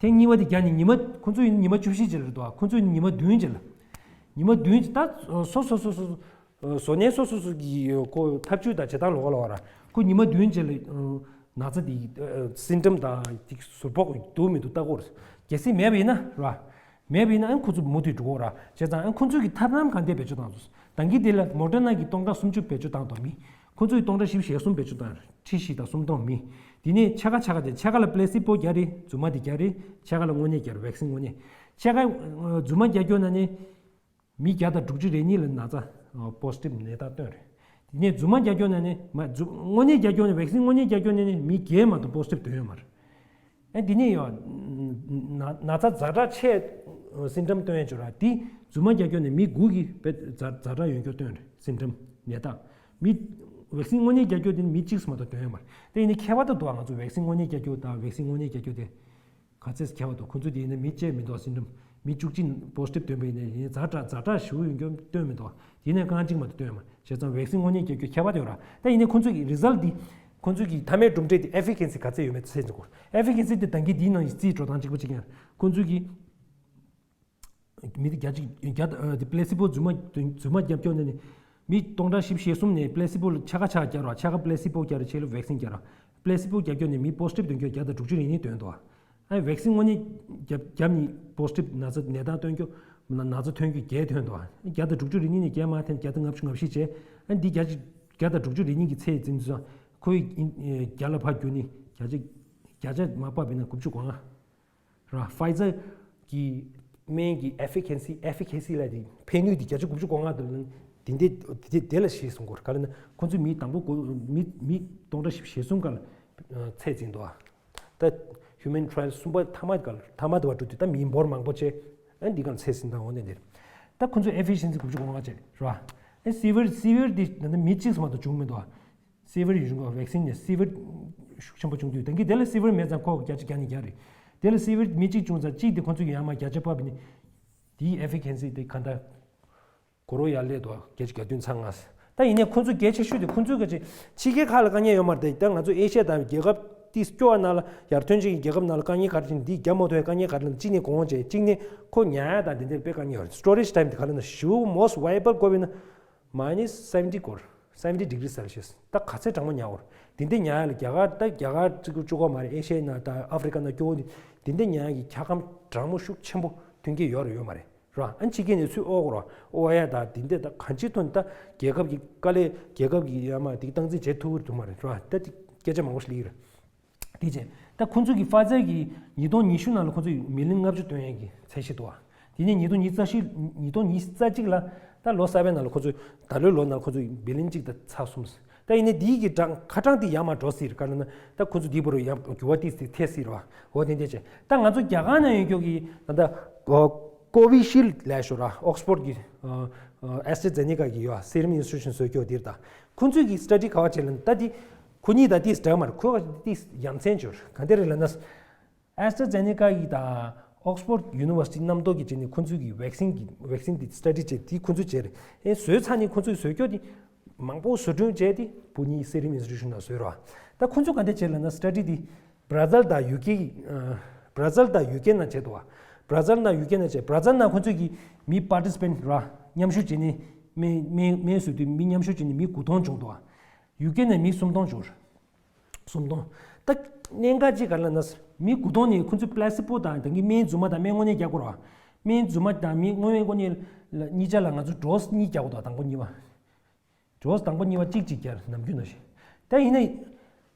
ཐེངས་གཉིས་པ་དེ་བརྒྱབ་ནས་ཉི་མ་ཁོ་ཚོས་ཉི་མ་བཅུ་བཞི་ཅིག་ལ་རེད་འདུག་ཨ། ཁོ་ཚོས་ཉི་མ་བདུན་ཅིག་ལ། ཉི་མ་བདུན་ཅིག་ད་སོ་སོ་སོ་སོ་བཟོ་ནས་སོ་སོ་སོ་གི་ཁོ་ཐབས་ཇུས་དང་བྱེད་སྟངས་ལོགས་ལོགས་ར། ཁོ་ཉི་མ་བདུན་ཅིག་ལ་ན་ཚ་དེ་སིན་ཊམ་དང་དེ་ཟུར་ཕོག་འདུག་མི་འདུག་ལྟ་དགོས་རེད། གལ་སྲིད་མེད་པ་ཡིན་ན་ར། མེད་པ་ཡིན་ན་ཨ་ཁོ་ཚོ་མུ་མཐུད་འགྲོ་གི་རེད། བྱས་ཙང་ཨ་ཁོ་ཚོ་གི་ཐབས་ལམ་གང་འདྲ་བེད་སྤྱོད་བཏང་སོང་། ད་གིན་དེ་ལ་མོ་ཌེར་ན་གི་སྟོང་ཕྲག་སུམ་ཅུ་བེད་སྤྱོད་བཏང་འདུག་མི། ཁོ་ཚོ་གི་སྟོང་ཕྲག་བཞི་བཅུ་ཞེ་གསུམ་བེད་སྤྱོད་བཏང་རེད། ཁྲི་བཞི་དང་སུམ་སྟོང་མི། དེ་ནས་ཕྱེད་ཀ་ཕྱེད་ཀ་དེ་ཕྱེད་ཀ་ལ་པླེ་སི་པོ་རྒྱག་རེད། རྫུན་མ་དེ་རྒྱག་རེད། ཕྱེད་ཀ་ལ་དངོས་གནས་རྒྱག་རེད། བེག་སིན་དངོས་གནས། ཕྱེད་ཀ་རྫུན་མ་རྒྱག་རྒྱུ་ན་ནི། མི་བརྒྱ་དང་དྲུག་ཅུ་རེ་གཉིས་ལ་ན་ཚ་པོ་སི་ཊིབ་ནད་རྟགས་སྟོན་རེད། དེ་ནས་རྫུན་མ་རྒྱག་རྒྱུ་ན་ནི་མ་རྫུན་དངོས་གནས་རྒྱག་རྒྱུ་ན་བེག་སིན་དངོས་གནས་རྒྱག་རྒྱུ་ན་ནི་མི་བརྒྱད་མ་གཏོགས་པོ་སི་ཊིབ་ཐོན་ཡོད་མ་རེད། ཨ་འདི་ནས་ཡང་ན་ན་ཚ་ཛ་དྲག་ཆེ་སིན་ཊམ་སྟོན་ཡས་ཅིག་ཡོད་ར། དེ་རྫུན་མ་རྒྱག་རྒྱུ་ནི་མི་དགུ་གིས་བེད་ཛ་ཛ་དྲག་ཡོང་རྒྱུ་སྟོན་རེད། སིན་ཊམ་ནད་རྟགས། མི་བེག་སིན་དངོས་གནས་རྒྱག་རྒྱུ་དེ་ནི་མི་གཅིག་མ་གཏོགས་ཐོན་ཡོད་མ་རེད། དེ་ཡིན་ནའི་ཁྱད་པར་དུ་འདུག་ང་ཚོ་བེག་སིན་དངོས་གནས་རྒྱག་རྒྱུ་དང་བེག་སིན་དངོས་གནས་རྒྱག་རྒྱུ་དེ། ག་ཚད་ཁྱད་པར་འདུག་ཁོ་ཚོ་དེ་ཡིན་ན་མི་གཅིག་མི་འདུག་སིན་ཊམ་མི་བཅུ་གཅིག་པོ་སི་ཊིབ་ཐོན་པ་ཡིན་ན་ཡིན་ཛ་དྲག་ཛ་དྲག་ཞེ་པོ་ཡོང་རྒྱུ་སྟོན་མི་འདུག་དེ་ནས་རྐང་གཅིག་མ་གཏོགས་སྟོན་མ་བྱས་ཙང་བེག་སིན་དངོས་གནས་རྒྱག་རྒྱུ་ཁྱད་པར་དུ་ཡོད་ར། ད་ཡིན་ནའི་ཁོ་ཚོ་གི་རི་ཛལ་འདི་ཁོ་ཚོ་གི་མཐའ་མའི་གྲུབ་འབྲས་དེ་ཨེ་ཕི་ཀེ་སི་ག་ཚད་ཡོད་མེད་ཚད་འཛིན་དགོས། ཨེ་ཕི་ཀེ་སི་དེ་ད་གིན་འདིའི་ནང་བཞིན་རྩིས་འགྲོ་སྟངས་གཅིག་པ་གཅིག་རྐྱང་རེད། ཁོ་ཚོ་གི་མི་དེ་བརྒྱ་གཅིག་བརྒྱ་ཨ་དེ་པླེ་སི་པོ་རྫུན་མ་རྫུན་མ་རྒྱབ་སྐྱོར་ནས་ནི་མི་སྟོང་ཕྲག་བཞི་བཅུ་ཞེ་གསུམ་ནས་པླེ་སི་པོ་ལ་ཕྱེད་ཀ་ཕྱེད་ཀ་བརྒྱབ་ར། ཕྱེད་ཀ་པླེ་སི་པོ་བརྒྱབ་ར། ཕྱེད་ལ་བེག་སིན་བརྒྱབ་ར། པླེ་སི་པོ་རྒྱབ་སྐྱོར་ནས་མི་པོ་སི་ཊིབ་ཐོན་རྒྱུ་བརྒྱ་དང་དྲུག་ཅུ་རེ་གཉིས་ཐོན་འདུག་ཨ་བེག་སིན་དངོས་གནས་རྒྱབ་རྒྱབ་ནས་པོ་སི་ཊིབ་ན་ཚ་ནད་རྟགས་སྟོན་རྒྱུ་ན་ཚ་ཐོན་རྒྱུ་བརྒྱད་ཐོན་འདུག་ཨ་བརྒྱ་དང་དྲུག་ཅུ་རེ་གཉིས་ནས་བརྒྱད་མར་ཐོན་བརྒྱ་དང་ལྔ་བཅུ་ང་བཞི་བྱས། ཨ་འདི་བརྒྱ་ཅིག་བརྒྱ་དང་དྲུག་ཅུ་རེ་གཉིས་ཀྱི་ཚད་འཛིན་དུས་ཙང་ཁོའི་བརྒྱ་ལ་ཕར་བསྒྱུར་ནས་བརྒྱ་ཆ་བརྒྱ་ཆ་མར་ཕབ་པ་ཡིན་ན་དགུ་བཅུ་གོ་ལྔ། ར། ཕའི་ཛར་གྱི་སྨན་གྱི་ཨེ་ཕི་ཀེ་སི་ཨེ་ཕི་ཀེ་སི་ལ་དེ་ཕན་ནུས་དེ་བརྒྱ་ཆ་དགུ་བཅུ་གོ་ལྔ་དེ་ལ་དེ་འདྲ་དེ་དེ་ལ་གཞི་བཟུང་དགོས་རེད། ག་རེ་ན་ཁོ་ཚོས་མི་དང་པོ་གོ་མི་མི་སྟོང་ཕྲག་བཞི་བཅུ་ཞེ་གསུམ་སྒང་ལ་ཚད་འཛིན་འདུག་ཨ་ད་ཧིའུ་མན་ཊ་རའི་ཡལ་གསུམ་པ་མཐའ་མ་སྒང་ལ་མཐའ་མ་དེ་བར་འགྲོ་དུས་ད་མི་འབོར་མང་པོ་བྱས་ཨ་འདི་སྒང་ཚད་འཛིན་སྟངས་འོ་ནས་འདིར་ད་ཁོ་ཚོས་ཨེ་ཕི་ཤན་སི་དགུ་བཅུ་གོ་ལྔ་བྱས་ར། ཨ་སི་ཝི་ཡར་སི་ཝི་ཡར་དེ་ད་ནི་མི་གཅིག་མ་གཏོགས་བྱུང་མི་འདུག་ཨ། སི་ཝི་ཡར་ཡོང་གི་བེག་སིན་ནས་སི་ཝི་ཡར་ཤུགས་ཆེན་པོ་བྱུང་དུས་ད་གིན་དེ་ལ་སི་ཝི་ཡར་མེད་ཙང་ཁོ་བརྒྱ་ཆ་བརྒྱ་ནས་བརྒྱ་རེད། དེ་ལ་སི་ཝི་ཡར་མི་གཅིག་བྱུང་ཙང་གཅིག་དེ་ཁོ་ཚོས་ཡང་མར་བརྒྱ་ཆ་ཕབ་ནས་དེའི་ཨེ་ཕི་ཀེ་སི་དེ་ག་འདྲ་གོ་རོ་ཡར་སླེབས་འདུག་བརྒྱ་ཆ་གྱ་བདུན་ཚེག་ལྔ། ད་ཡིན་ནའི་ཁོ་ཚོ་གལ་ཆེ་ཤོས་དེ་ཁོ་ཚོའི་ག་ཅིག་ཕྱི་རྒྱལ་ཁག་ལ་དཀའ་ངལ་ཡོད་མ་རེད་དེ། ད་ང་ཚོ་ཨེ་ཤ་ཡ་དང་རྒྱལ་ཁབ་དེ་སྐྱོ་བ་ནང་ལ་ཡར་ཐོན་ཅིག་གི་རྒྱལ་ཁབ་ནང་ལ་དཀའ་ངལ་ག་རེ་འདི་རྒྱ་མ་ཐོན་དཀའ་ངལ་ག་རེ་ལ་གཅིག་ནས་གོང་བྱས་གཅིག་ནས་ཁོ་ཉལ་ཡ་དང་དེ་འདྲ་དཔེ་དཀའ་ངལ་ཡོད་རེད། སི་ཊོ་རེཇ་ཊའིམ་དེ་ག་རེ་ན་ཞུ་most viable ཀོ་བི་ན་minus seventy སྐོར། seventy degree Celsius ད་ག་ཚད་གྲང་མོ་ཉལ་བར། དེ་འདྲ་ཉལ་ཡ་ལ་རྒྱ་གར་ད་རྒྱ་གར་གཅིག་པུ་གཅིག་པོ་མ་རེད། ཨེ་ཤ་ཡའི་ནང་ད་ཨ་ཧྥི་རི་ཀ་ནང་སྐྱོ་བོ་དེ་དེ་འདྲ་ཉལ་ཡ་གི་འཁྱག་སྒམ་གྲང་མོ་ཤུགས་ཆེན་པོ་ཐོན་གྱི་ཡོད་རེད་ཡོད་མ་རེད། ར་ཨ་ཕྱི་རྒྱལ་ནས་ཚུར་ཨོ་གོ་ར་ཨོ་ཡ་ད་དེ་འདྲ་ད་གང་ཅི་ཐོན་ད་རྒྱལ་ཁབ་ཀྱི་དཀའ་ལས་རྒྱལ་ཁབ་ཀྱི་ཡ་མ་དེ་སྟངས་འཛིན་བྱེད་ཐུབ་ཀྱི་འདུག་མ་རེད། ར་ད་དེ་སྐད་ཆ་མང་པོ་ཞིག་ལེགས་རེད། དེ་བྱས་ད་ཁོ་ཚོ་གི་ཕ་ཛར་གྱི་ཉིས་སྟོང་ཉི་ཤུ་ནང་ལ་ཁོ་ཚོ་མི་ལི་ཡོན་ལྔ་བཅུ་ཐོན་ཡས་ཀྱི་ཚད་གཞི་འདུག་བ། དེ་ནས་ཉིས་སྟོང་ཉི་ཤུ་རྩ་གཅིག་ཉིས་སྟོང་ཉི་ཤུ་རྩ་གཅིག་ལ་ད་ལོ་གསར་པའི་ནང་ལ་ཁོ་ཚོ་ད་ལོའི་ལོ་ནང་ཁོ་ཚོ་མི་ལི་ཡོན་གཅིག་དང་ཚེག་གསུམ། ད་ཡིན་ནའི་དེའི་གི་གྲངས་ཁ་གྲངས་དེ་ཡར་མར་འགྲོ་སྲིད་རེད། ག་རེ་ན་ད་ཁོ་ཚོ་དེའི་བར་དུ་ཡར་འགྱུར་བ་ཏིག་ཙམ་ཐེབས་སྲིད་རེད་བ། འོ་དེ་འདྲ་བྱས་ད་ང་ཚོ་རྒྱ་གར་ནང་ཡོད་རྒྱུ་གི་ད་ལྟ་ཀོ་བི་ཤིལ་ལབ་ཤོག་ར། ཨོག་སི་ཕོར་གི་ཨེ་སི་ཊ་ར་ཛེ་ནེ་ཀ་གི་ཡོད། སི་རམ་ཨིན་སི་ཊི་ཊུ་ཤན་བཟོ་རྒྱུ་དེ་རེད། ད་ཁོ་ཚོས་གི་སི་ཊ་ཌི་ག་བ་བྱས་ལབ་ན་ད་དེ་ཁོ་གཉིས་ད་ཏིག་འདྲ་མ་རེད། ཁོ་ག་ཏིག་ཡ་མཚན་ཅིག་ཡོད་རེད། ག་འདྲ་རེད་ལབ་ན། ཨེ་སི་ཊ་ར་ཛེ་ནེ་ཀ་ཡི་དང་ཨོག་སི་ཕོར་ཌི་ཡུ་ནི་ཝར་སི་ཊི་རྣམ་རྟོག་གི་བྱས་ནས་ཁོ་ཚོས་ཀྱི་ཝེག་སིན་གྱི་ཝེག་སིན་དེ་སི་ཊ་ཌི་བྱས་དེ་ཁོ་ཚོས་བྱས་རེད། ཨེ་བཟོས་ཚར་ནས་ཁོ་ཚོས་བཟོ་རྒྱུ་དེ་མང་པོ་བཟོ་སྐྲུན་བྱས་ཏེ་བུ་གཉིས་སི་རམ་ཨིན་སི་ཊི་ཊུ་ཤན་ལ་བཟོས་རེད་བ། ད་ཁོ་ཚོས་ག་འདྲ་བྱས་ལབ་ན་སི་ཊ་ཌི་དེ་བྷ་ར་ཛིལ་དང་ཡུ་ཀེ་བྷ་ར་ཛིལ་དང་ཡུ་ཀེ་ནང་བྱས་འདུག་བ། བྷ་ར་ཛིལ་ནང་ཡུ་ཀེ་ནང་བྱས། བྷ་ར་ཛིལ་ནང་ཁོ་ཚོས་ཀྱི་མི་པར་ཊི་སི་པེན་ཊི་ར་མཉམ་ཞུགས་བྱས་ནས་སྨན་སྨན་སྨན་བཟོས་དུས་མི་མཉམ་ཞུགས་བྱས་ནས་མི་དགུ་སྟོང་བྱུང་འདུག་བ། ཡུ་ཀེ་ནས་མི་སུམ་སྟོང་བྱུང་། སུམ་སྟོང་། ད་གནད་འགག་ཅིག་ག་རེ་ལབ་ན། མི་དགུ་སྟོང་ནས་ཁོ་ཚོས་པ་ལེ་སི་པོ་དང་ད་གིན་སྨན་རྫུན་མ་དང་སྨན་དངོས་གནས་རྒྱག་དགོས་རེད་བ། སྨན་རྫུན་མ་དང་མི་དངོས་དངོས་གནས་གཉིས་ཆ་ལ་ང་ཚོས་ཌོ་སི་གཉིས་རྒྱག་དགོས་འདུག་དང་པོ་གཉིས་པ། ཌོ་སི་དང་པོ་གཉིས་པ་གཅིག་གཅིག་རྒྱག་ནམ་རྒྱུན་ནང་བཞིན། ད་ཡིན་ན།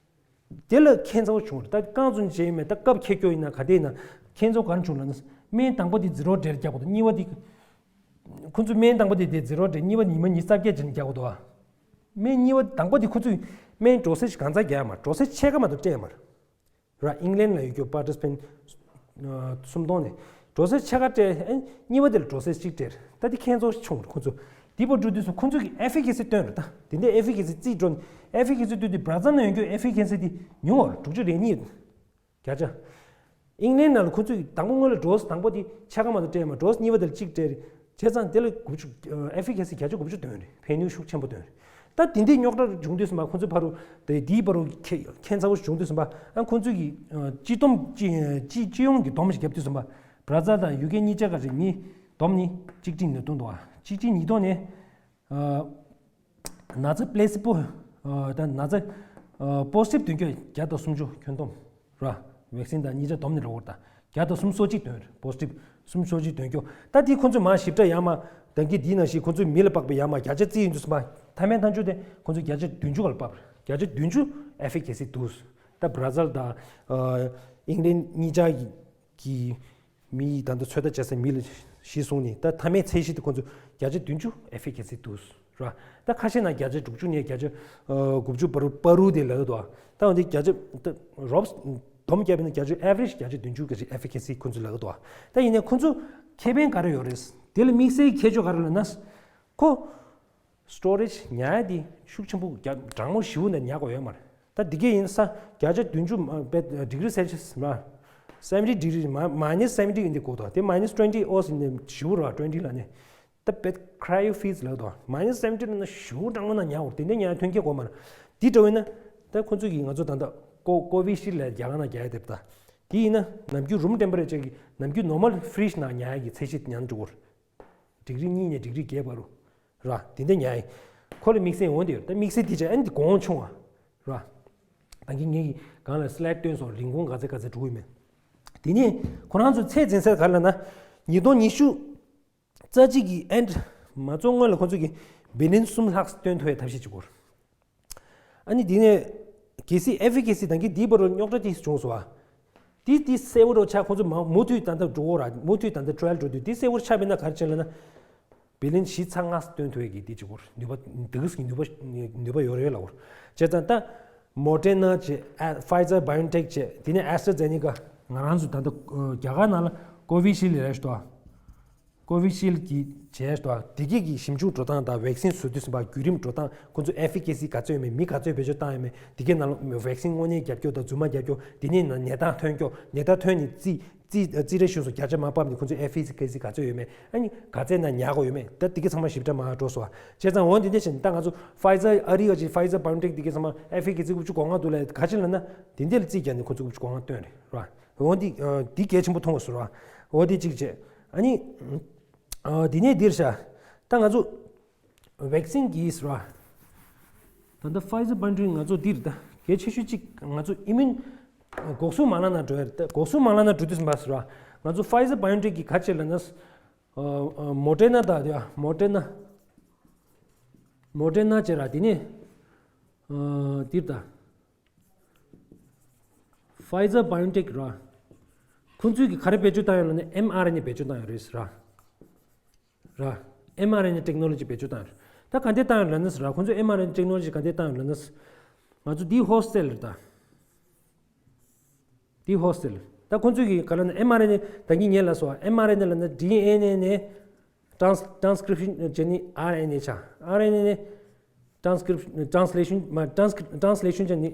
དེ་ལ་ཁྱད་མཚར་པོ་བྱུང་རེད། ད་རྐང་བཙུགས་བྱས་ཡིན་མེད་ད་སྐབས་འཁེལ་རྒྱུ་ཡིན་ན་ག་དེ་ཡིན་ན་ཁྱད་མཚར་པོ་ག་རེ་བྱུང་ལབ་ན། སྨན་དང་པོ་དེ་ཛི་རོ་ཌེ་ཊི་རྒྱག་དགོས་འདུག་གཉིས་པ་དེ། ཁོ་ཚོས་སྨན་དང་པོ་དེ་དེ་ཛི་རོ་ཌེ་ཊི་གཉིས་པ་ཉི་མ་ཉི་ཤུ་རྩ་བརྒྱད་ཅན་རྒྱག་དགོས་འདུག་བ། སྨན་གཉིས་པ་དང་པོ་དེ་ཁོ་ཚོས་སྨན་ཌོ་སེ་ཇི་གང་ཚང་རྒྱག་ཡ་མ་རེད། ཌོ་སེ་ཇི་ཕྱེད་ཀ་མ་གཏོགས་སྤྲད་ཡ་མ་རེད། ར་ཨིང་ལན་ལ་ཡོད་རྒྱུ་པར་ཊི་སི་པེན་ཊི་སུམ་སྟོང་ནས་ཌོ་སེ་ཇི་ཕྱེད་ཀ་སྤྲད། ཨེ་གཉིས་པ་དེ་ལ་ཌོ་སེ་ཇི་གཅིག་སྤྲད། ད་དེ་ཁྱད་མཚར་བྱུང་རེད། ཁོ་ཚོ་དེ་པར་འགྲོ་དུས་སུ་ཁོ་ཚོ་གི་ཨེ་ཕི་ཀེ་སི་སྟོན་རེད། ད་དེ་འདྲའི་ཨེ་ཕི་ཀེ་སི་རྩིས་འགྲོ་ནས་ཨེ་ཕི་ཀེ་སི་སྟོན་དུས་བྷ་ར་ཛིལ་ནང་ཡོད་རྒྱུ་ཨེ་ཕི་ཀེ་སི་དེ་ཉུང་བ་རེད། དྲུག་ཅུ་རེ་གཉིས། བརྒྱ་ཆ། ཨིང་ལན་ནང་ལ་ཁོ་ཚོས་དང་པོ་སྔོན་ལ་ཌོ་སི་དང་པོ་དེ་ཕྱེད་ཀ་མ་གཏོགས་སྤྲད་མ། ཌོ་སི་གཉིས་པ་དེ་ལ་གཅིག་སྤྲད་རེད། བྱས་ཙང་དེ་ལ་དགུ་བཅུ་ཨེ་ཕི་ཀེ་སི་བརྒྱ་ཆ་དགུ་བཅུ་ཐོན་རེད། ཕན་ནུས་ཤུགས་ཆེན་པོ་ཐོན་རེད། ད་དེ་འདྲའི་རྙོག་དྲ་བྱུང་དུས་ཙམ་པ་ཁོ་ཚོའི་ཕ་རུ་དེ་དེའི་ཕ་རུ་ཁྱད་ཁྱད་མཚར་པོ་བྱུང་དུས་ཙམ་པ་ཨ་ཁོ་ཚོས་ཀྱི་སྤྱི་བསྡོམས་སྤྱི་སྤྱི་སྤྱི་ཡོངས་ཀྱི་སྡོམ་ཞིག་བརྒྱབ་དུས་ཙམ་པ་བྷ་ར་ཛིལ་དང་ཡུ་ཀེ་གཉིས་ཆ་ག་རེ་མི་སྡོམ་ནི་གཅིག་ཁྲི་ཉིས་སྟོང་འདུག་ཨ་གཅིག་ཁྲི་ཉིས་སྟོང་ནས། ཨ། ན་ཚ་པ་ལེ་སི་པོ། ཨ། དང་ན་ཚ། ཨ། པོ་སི་ཊིབ་འདོན་རྒྱུ་བརྒྱ་དང་སུམ་ཅུ་ཁྱོན་བསྡོམས། ར། ཝེག་སིན་དང་གཉིས་ཆ་བསྡོམས་ནས་འགྲོ་བར་ད། བརྒྱ་དང་སུམ་ཅུ་སོ་གཅིག་འདོན། པོ་སི་ཊིབ་སུམ་ཅུ་སོ་གཅིག་འདོན་རྒྱུ། ད་དེ་ཁོ་ཚོས་མ་ཞིབ་ཕྲ་ཡང་མ་ད་གིན་དེའི་ནང་བཞིན་ཁོ་ཚོས་མི་ལ་དཔག་པའི་ཡང་མ་བརྒྱ་ཆ་རྩིས་ཡིན་དུས་ཙམ་པ་མཐའ་མའི་མཐའ་མཇུག་དེ་ཁོ་ཚོས་བརྒྱ་ཆ་བདུན་ཅུ་ག་ལ་བབས། བརྒྱ་ཆ་བདུན་ཅུ་ཨེ་ཕི་ཀེ་སི་འདུག་ད་བྷ་ར་ཛིལ་དང་། ཨ། ཨིང་ལན་གཉིས་ཆ་གི་གི་མི་ཡིས་ད་ལྟ་ཚོད་ལྟ་བྱས་སའི་མི་ལ་གཞི་བཟུང་ནས་ད་མཐའ་མའི་ཚད་གཞི་དེ་ཁོ་ཚོས་བརྒྱ་ཆ་བདུན་ཅུ་ཨེ་ཕི་ཀེ་སི་འདུག་ར། ད་ཁ་ཤས་ན་བརྒྱ་ཆ་དྲུག་ཅུ་ནས་བརྒྱ་ཆ་ཨ་དགུ་བཅུ་བར་བར་དུ་དེ་ལབ་འདུག་ད་འོན་ཏེ་བརྒྱ་ཆ་ད་རོབ་སྡོམ་བརྒྱབ་ན་བརྒྱ་ཆ་ཨེ་ཝ་རེཇ་བརྒྱ་ཆ་བདུན་ཅུ་གི་ཨེ་ཕི་ཀེ་སི་ཁོ་ཚོས་ལབ་འདུག་ད་ཡིན་ནའི་ཁོ་ཚོ་ཁེ་ཕན་ག་རེ་ཡོད་རེད། དེ་ལ་དམིགས་བསལ་ཁྱད་ཆོས་ག་རེ་ལབ་ན། ཁོ་སི་ཊོ་རེཇ་ཉར་ཡ་དེ་ཤུགས་ཆེན་པོ་རྒྱ་གྲང་མོ་ཞེ་པོ་ནས་ཉར་དགོས་ཡོད་མ་རེད། ད་འདི་གས་ཡིན་ས་བརྒྱ་ཆ་བདུན་ཅུ་མ་བེ་ཌི་གི་རི་སེལ་ཤི་ཡས་མ་སེ་ཝེན་ཊི་ཌི་གི་རི་མ་མ་ནས་སེ་ཝེན་ཊི་ཡིན་དེ་གོ་ད་དེ་མ་ནས་ཊུ་ཝེན་ཊི་ཨོ་སི་ནས་ཞེ་པོ་ར་ཊུ་ཝེན་ཊི་ལ་ནས་ད་བེ་ཁྲ་ཡོ་ཕི་རི་ཛི་ལབ་ད་མ་ནས་སེ་ཝེན་ཊི་ལ་ན་ཞེ་པོ་གྲང་མོ་ན་ཉར་འོར་དེ་འདྲ་ཉར་ཐོན་སྐྱེད་གོ་མ་ར་འདི་འདྲ་བས་ན་ད་ཁོ་ཚོ་གིས་ང་ཚོ་ད་ད་ཀོ་ཀོ་བི་ཤིལ་ལ་རྒྱ་གར་ན་རྒྱག་ཡ་དེབ་ད་དེ་ཡིན་ན་ནམ་རྒྱུན་རུམ་ཊེམ་པ་རེ་ཅར་གི་ནམ་རྒྱུན་ནོར་མལ་ཕི་རི་ཇི་ནང་ཉར་ཡ་གི་ཚད་གཞི་ཉར་འགྲོ་གོ་ར། ཌི་གི་རི་གཉིས་ནས་ཌི་གི་རི་བརྒྱད་བར་དུ་ར་དེ་འདྲ་ཉར་ཡིན། ཁོ་ལ་དམིགས་བསལ་འོང་དེ་ཡོད། ད་དམིགས་བསལ་དེ་ཆ་ཨན་དེ་གོང་ཆུང་བ་ར། ད་གིན་ངས་ཀྱི་གང་ལ་སི་ལའེ་ཌི་སྟོན་སོང་། རིན་གོང་ག་ཚད་ག་ཚད་འགྲོ་གི་མེད། དེ་ནས་ཁོ་རང་ཚོ་ཚད་འཛིན་ས་ག་རེ་ལབ་ན་ཉིས་སྟོང་ཉི་ཤུ་རྩ་གཅིག་གི་ཨན་མ་རྫོགས་སྔོན་ལ་ཁོ་ཚོ་གི་བི་ལི་ཡོན་གསུམ་ལྷག་སྟོན་ཐུབ་པའི་ཐབས་ཤེས་བྱེད་དགོས། ཨ་ནི་དེ་ནས་གལ་སྲིད་ཨེ་ཕི་ཀེ་སི་དང་གི་དེའི་བར་དུ་རྙོག་དྲ་དེ་བྱུང་སོང་བ། དེ་དེ་གསལ་བོ་རུ་ཆགས། ཁོ་ཚོ་མ་མུ་མཐུད་ད་ལྟ་འགྲོ་གོ་ར། མུ་མཐུད་ད་ལྟ་ཊ་ར་ཡལ་འགྲོ་དུས་དེ་གསལ་བོ་ཆགས་པས་ན་ག་རེ་བྱས་ལབ་ན། བི་ལི་ཡོན་བཞི་ཚེག་ལྔ་སྟོན་ཐུབ་ཡས་ཀྱི་དེ་བྱེད་དགོས་རེད། ནུས་པ་འདུག་གི་ནུས་པ་ནུས་པ་ཡོད་རེད་ལབ་དགོས་རེད། བྱས་ཙང་ད་མོ་ཌེར་ན་བྱས་ཨ་ཕའི་ཛར་བྷའི་ཨོན་ཊེག་བྱས་དེ་ནས་ཨེ་སི་ཊ་ར་ཛེ་ནེ་ཀ་ང་རང་ཚོ་ད་ལྟ་རྒྱ་གར་ནང་ལ་ཀོ་བི་ཤིལ་ལ་རེད་ཤག་ཏོ། ཀོ་བི་ཤིལ་གྱི་བྱས་ཏོ། དེ་གི་གི་ཞིབ་འཇུག་འགྲོ་སྟངས་དང་། ཝེག་སིན་བཟོ་དུས་ཙམ་པ་བརྒྱུད་རིམ་འགྲོ་སྟངས། ཁོ་ཚོ་ཨེ་ཕི་ཀེ་སི་ག་ཚོད་ཡོད་མེད། མི་ག་ཚོད་བེད་སྤྱོད་བཏང་ཡོད་མེད། དེ་གའི་ནང་ལ་ཝེག་སིན་དངོས་གནས་རྒྱབ་སྐྱོར་དང་རྫུན་མ་རྒྱབ་སྐྱོར། དེ་ནས་ནད་རྟགས་ཐོན་སྐྱོ། ནད་རྟགས་ཐོན་ནས་རྩིས་རྩིས་རྩིས་རེ་ཞུ་སོ་བརྒྱ་ཆ་མར་ཕབ་ནས་ཁོ་ཚོ་ཨེ་ཕི་ཀེ་སི་ག་ཚོད་ཡོད་མེད། ཨ་ནི་ག་ཚད་ན་ཉར་དགོས་ཡོད་མེད། ད་དེ་གའི་ཚང་མ་ཞིབ་ཕྲ་མར་འགྲོ་སོང་བ། བྱས་ཙང་འོ་དེ་འདྲ་བྱས་ནས་ད་ང་ཚོ་ཕའི་ཛར་ཨ་རི་ག་ཅིག་ཕའི་ཛར་བྷའི་ཨོན་ཊེག་དེ་གའི་ཚང་མ་ཨེ་ཕི་ཀེ་སི་དགུ་བཅུ་གོ་ལྔ་འདུག་ལ། ག་ཅི་ལབ་ན་དེ་འདྲ་ལ་རྩིས་བརྒྱབ་ནས་ཁོ་ཚོ་དགུ་བཅུ་གོ་ལྔ་བཏོན་རེད་ར། འོ་འདི་འདི་གལ་ཆེན་པོ་མཐོང་བ་སོང་ར། འོ་འདི་གཅིག་བྱས། ཨ་ནི། འདི་ནས་འདིར་བྱ། ད་ང་ཚོ་ཝེག་སིན་གྱིས་ར། ད་ལྟ་ཕའི་ཛར་བྷའི་ཨོན་ཊེག་ང་ཚོ་འདིར་ད་གལ་ཆེ་ཤོས་གཅིག་ང་ཚོ་ཨི་མིན་འགོག་སྲུང་མ་ལག་ནང་འགྲོ་ཡ་རེད། ད་འགོག་སྲུང་མ་ལག་ནང་འགྲོ་དུས་ཙམ་པ་སོ་ར། ང་ཚོ་ཕའི་ཛར་བྷའི་ཨོན་ཊེག་གིས་ག་བྱས་ལབ་ན། མོ་ཌེར་ན་ད་དེ་མོ་ཌེར་ན། མོ་ཌེར་ན་བྱས་ར། དེ་ནས་འདིར་ད། ཕའི་ཛར་བྷའི་ཨོན་ཊེག་ར། ཁོང་ཚོས་ཀྱི་ག་རེ་བེད་སྤྱོད་བཏང་ཡོད་ལབ་ན་ཨེམ་ཨར་ཨེན་ཨེ་བེད་སྤྱོད་བཏང་ཡོད་རེད་ར། ར། ཨེམ་ཨར་ཨེན་ཨེ་ཊེག་ནོ་ལོ་ཇི་བེད་སྤྱོད་བཏང་ཡོད་རེད། ད་ག་འདྲས་བཏང་ཡོད་ལབ་ན་ར། ཁོང་ཚོས་ཨེམ་ཨར་ཨེན་ཨེ་ཊེག་ནོ་ལོ་ཇི་ག་འདྲས་བཏང་ཡོད་ལབ་ན། ང་ཚོ་འདི་ཧོ་སི་ཊི་སེལ་རེད་ད། འདི་ཧོ་སི་ཊི་སེལ། ད་ཁོང་ཚོས་ཀྱི་ག་ལབ་ན་ཨེམ་ཨར་ཨེན་ཨེ་ད་གིན་ངས་ལབ་སོང་བ། ཨེམ་ཨར་ཨེན་ཨེ་ལབ་ན་ཌི་ཨེན་ཨེ་ནས། ཊན་སི་ཊན་སི་ཀི་རིབ་ཤན་བྱས་ནས་ཨར་ཨེན་ཨེ་ཆགས། ཨར་ཨེན་ཨེ་ནས་ཊན་སི་ཀི་རིབ་ཊན་སི་ལེ་ཤན་མ་ཊན་སི་ཊན་སི་ལེ་ཤན་བྱས་ནས་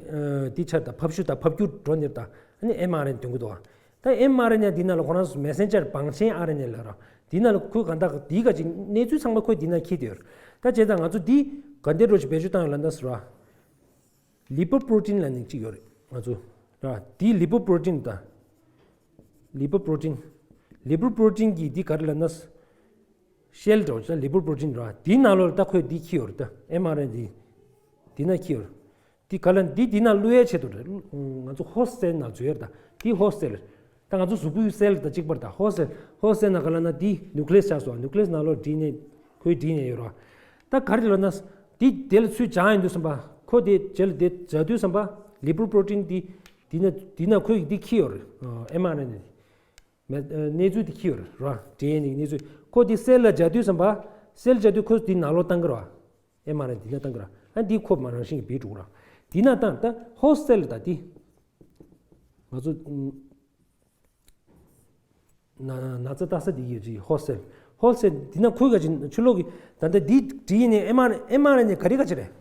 འདི་ཆགས། ད་ཕབ་བཤུ་དང་ཕབ་བསྒྱུར་འགྲོ་ནས་ད། ཨ་ནི་ཨེམ་ཨར་ཨེན་ཨེ་འདོན་གི་འདུག་བ། ད་ཨེམ་ཨར་ཨེན་ཨེ་འདི་ནང་ལ་ཁོ་རང་ཚོ་མེ་སེན་ཇར་བང་ཆེན་ཨར་ཨེན་ཨེ་ལབ་ར། འདི་ནང་ལ་ཁོས་གང་ལྟར་འདི་ག་ཅིག་གནས་ཚུལ་ཚང་མ་ཁོས་འདི་ནང་འཁྱེར་བསྡད་ཡོད་རེད། ད་བྱས་ཙང་ང་ཚོ་འདི་ག་འདྲས་རོ་ཞིག་བེད་སྤྱོད་བཏང་ཡོད་ལབ་ན་ཟེར་བ། ལི་པོ་པོ་རོ་ཊིན་ལབ་ནས་གཅིག་ཡོད་རེད་ང་ཚོ། ར། འདི་ལི་པོ་པོ་རོ་ཊིན་ད། ལི་པོ་པོ་རོ་ཊིན། ལི་པོ་པོ་རོ་ཊིན་གྱི་འདི་ག་རེ་ལབ་ན། ཤེལ་འདྲ་བོ་ཅིག་ལི་པོ་པོ་རོ་ཊིན་ར། འདིའི་ནང་ལོགས་ལ་ད་ཁོས་འདི་འཁྱེར་ཡོད་རེད་ད། ཨེམ་ཨར་ཨེན་ཨེ་འདི། འདི་ནང་འཁྱེར་ཡོད་རེད། འདི་ག་ལ་འདི་འདི་ནང་བླུག་ཡའི་ཆེད་དུ་རེད། ང་ཚོ་ཧོ་སི་ཊི་སེལ་ནང་འཛུལ་ཡོད་རེད་ད། འདི་ཧོ་སི་ཊི་སེལ་རེད། ད་ང་ཚོ་གཟུགས་པོའི་སེལ་དང་གཅིག་པ་རེད་ད། ཧོ་སི་ཊི་སེལ། ཧོ་སི་ཊི་སེལ་ནང་ག་ལབ་ན་འདི་ནིའུ་ཀི་ལེ་སི་ཆགས་སོང་། ནིའུ་ཀི་ལེ་སི་ནང་ལོགས་ཌི་ཨེན་ཨེ་ཁོའི་ཌི་ཨེན་ཨེ་ཡོད་རེད་བ། ད་ག་རེ་ལབ་ན། འདི་དེ་ལ་ཚུར་སྦྱར་ཡོང་དུས་ཙམ་པ། ཁོ་དེ་རྗེས་ལ་དེ་སྦྱར་དུས་ཙམ་པ། ལི་པོ་པོ་རོ་ཊིན་འདི། འདི་ན་འདི་ན་ཁོས་འདི་འཁྱེར་ཡོད་རེད། ཨེམ་ཨར་ཨེན་ཨེ་མེ་གནས་ཚུལ་འདི་འཁྱེར་ཡོད་རེད་ར། ཌི་ཨེན་ཨེ་གནས་ཚུལ། ཁོ་འདི་སེལ་ལ་སྦྱར་དུས་ཙམ་པ། སེལ་སྦྱར་དུས་ཁོས་འདི་ནང་ལོགས་བཏང་གི་རེད་བ། ཨེམ་ཨར་ཨེན་འདི་ན་བཏང་གི་རེད། ཨ་འདི་ཁོ་མ་རང་བཞིན་གྱིས་བྲིས་འགྲོ་གི་རེད། འདི་ན་བཏང་ད་ཧོ་སི་ཊི་སེལ་ད་འདི། ང་ཚོ་ན་ན་ཚ་ལྟ་ས་འདི་གི་ཅིག་ཧོ་སི་ཊི་སེལ། ཧོ་སི་ཊི་སེལ་འདི་ན་ཁོའི་ག་ཅིག་ཕྱི་ལོགས་ཀྱི་ད་ལྟ་འདི་ཌི་ཨེན་ཨེ་ཨེམ་ཨར་ཨེམ་ཨར་ཨེན་ཨེ་ག་རེ་ག་ཅིག་རེད།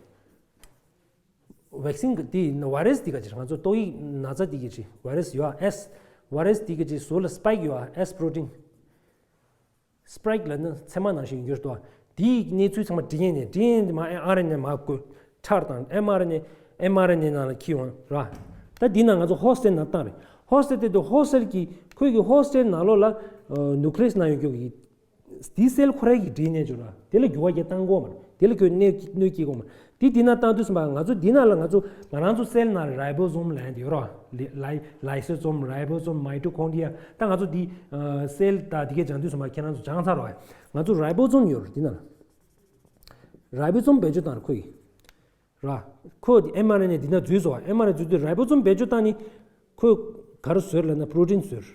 ཝེག་སིན་གི་དེ་ནི་ཝའི་རས་དེ་ག་ཅིག་རེད། ང་ཚོ་ཏོག་དབྱིབས་ན་ཚ་དེ་གི་ཅིག་ཝའི་རས་ཡོད་ཨ། ཨེས་ཝའི་རས་དེ་གི་ཅིག་ཟུར་ལ་སི་པའིག་ཡོད་ཨ། ཨེས་པོ་རོ་ཊིན། སི་པའིག་ལབ་ན་ཚེར་མ་ནང་བཞིན་ཡོད་དོ། དེའི་གནས་ཚུལ་ཚང་མ་ཌི་ཨེན་ཨེ། ཌི་ཨེན་ཨེ་དེ་མར་ཨར་ཨེན་ཨེ་མར་བཀོད། ཁྲར་དང་ཨེམ་ཨར་ཨེན་ཨེ། ཨེམ་ཨར་ཨེན་ཨེ་ནང་ལ་འཁྱེར་ཡོང་ར། ད་འདི་ནང་ང་ཚོ་ཧོ་སི་ཊི་སེལ་ནང་བཏང་རེད། ཧོ་སི་ཊི་སེལ་དེ་དུ་ཧོ་སི་ཊི་སེལ་གྱི་ཁོས་ཀྱི་ཧོ་སི་ཊི་སེལ་ནང་ལོགས་ལ་ནིའུ་ཀི་ལེ་སི་ནང་ཡོད་རྒྱུ་གི། དེའི་སེལ་ཁོ་རའི་གི་ཌི་ཨེན་ཨེ་བྱུང་ར། དེ་ལ་འགྱུར་བ་རྒྱག་བཏང་དགོས་མ་རེད། དེ་ལ་ཁོས་གནོད་གནོད་སྐྱེལ་དགོས་མ་རེད། དེ་དེ་ན་བཏང་དུས་ཙམ་པ་ང་ཚོ་འདི་ན་ལ་ང་ཚོ་ང་རང་ཚོ་སེལ་ནང་ལ་རའི་བོ་སོམ་ལབ་ཡ་དེ་ཡོད་ར། ལའི་ལའི་སོ་སོམ། རའི་བོ་སོམ། མའི་ཊོ་ཀོན་ཌི་ཡ། ད་ང་ཚོ་འདི་སེལ་ད་དེ་གས་སྦྱང་དུས་ཙམ་པ་ཁྱེད་རང་ཚོ་སྦྱང་ཚར་ར། ང་ཚོ་རའི་བོ་སོམ་ཡོད་ར་འདི་ན་ལ། རའི་བོ་སོམ་བེད་སྤྱོད་བཏང་ར་ཁོས་གི། ར། ཁོ་ཨེམ་ཨར་ཨེན་ཨེ་འདི་ན་འཛུལ་སོང་བ། ཨེམ་ཨར་ཨེན་ཨེ་འཛུལ་དུས་རའི་བོ་སོམ་བེད་སྤྱོད་བཏང་ནི། ཁོས་ག་རེ་བཟོས་ལབ་ན་པོ་རོ་ཊིན་བཟོས།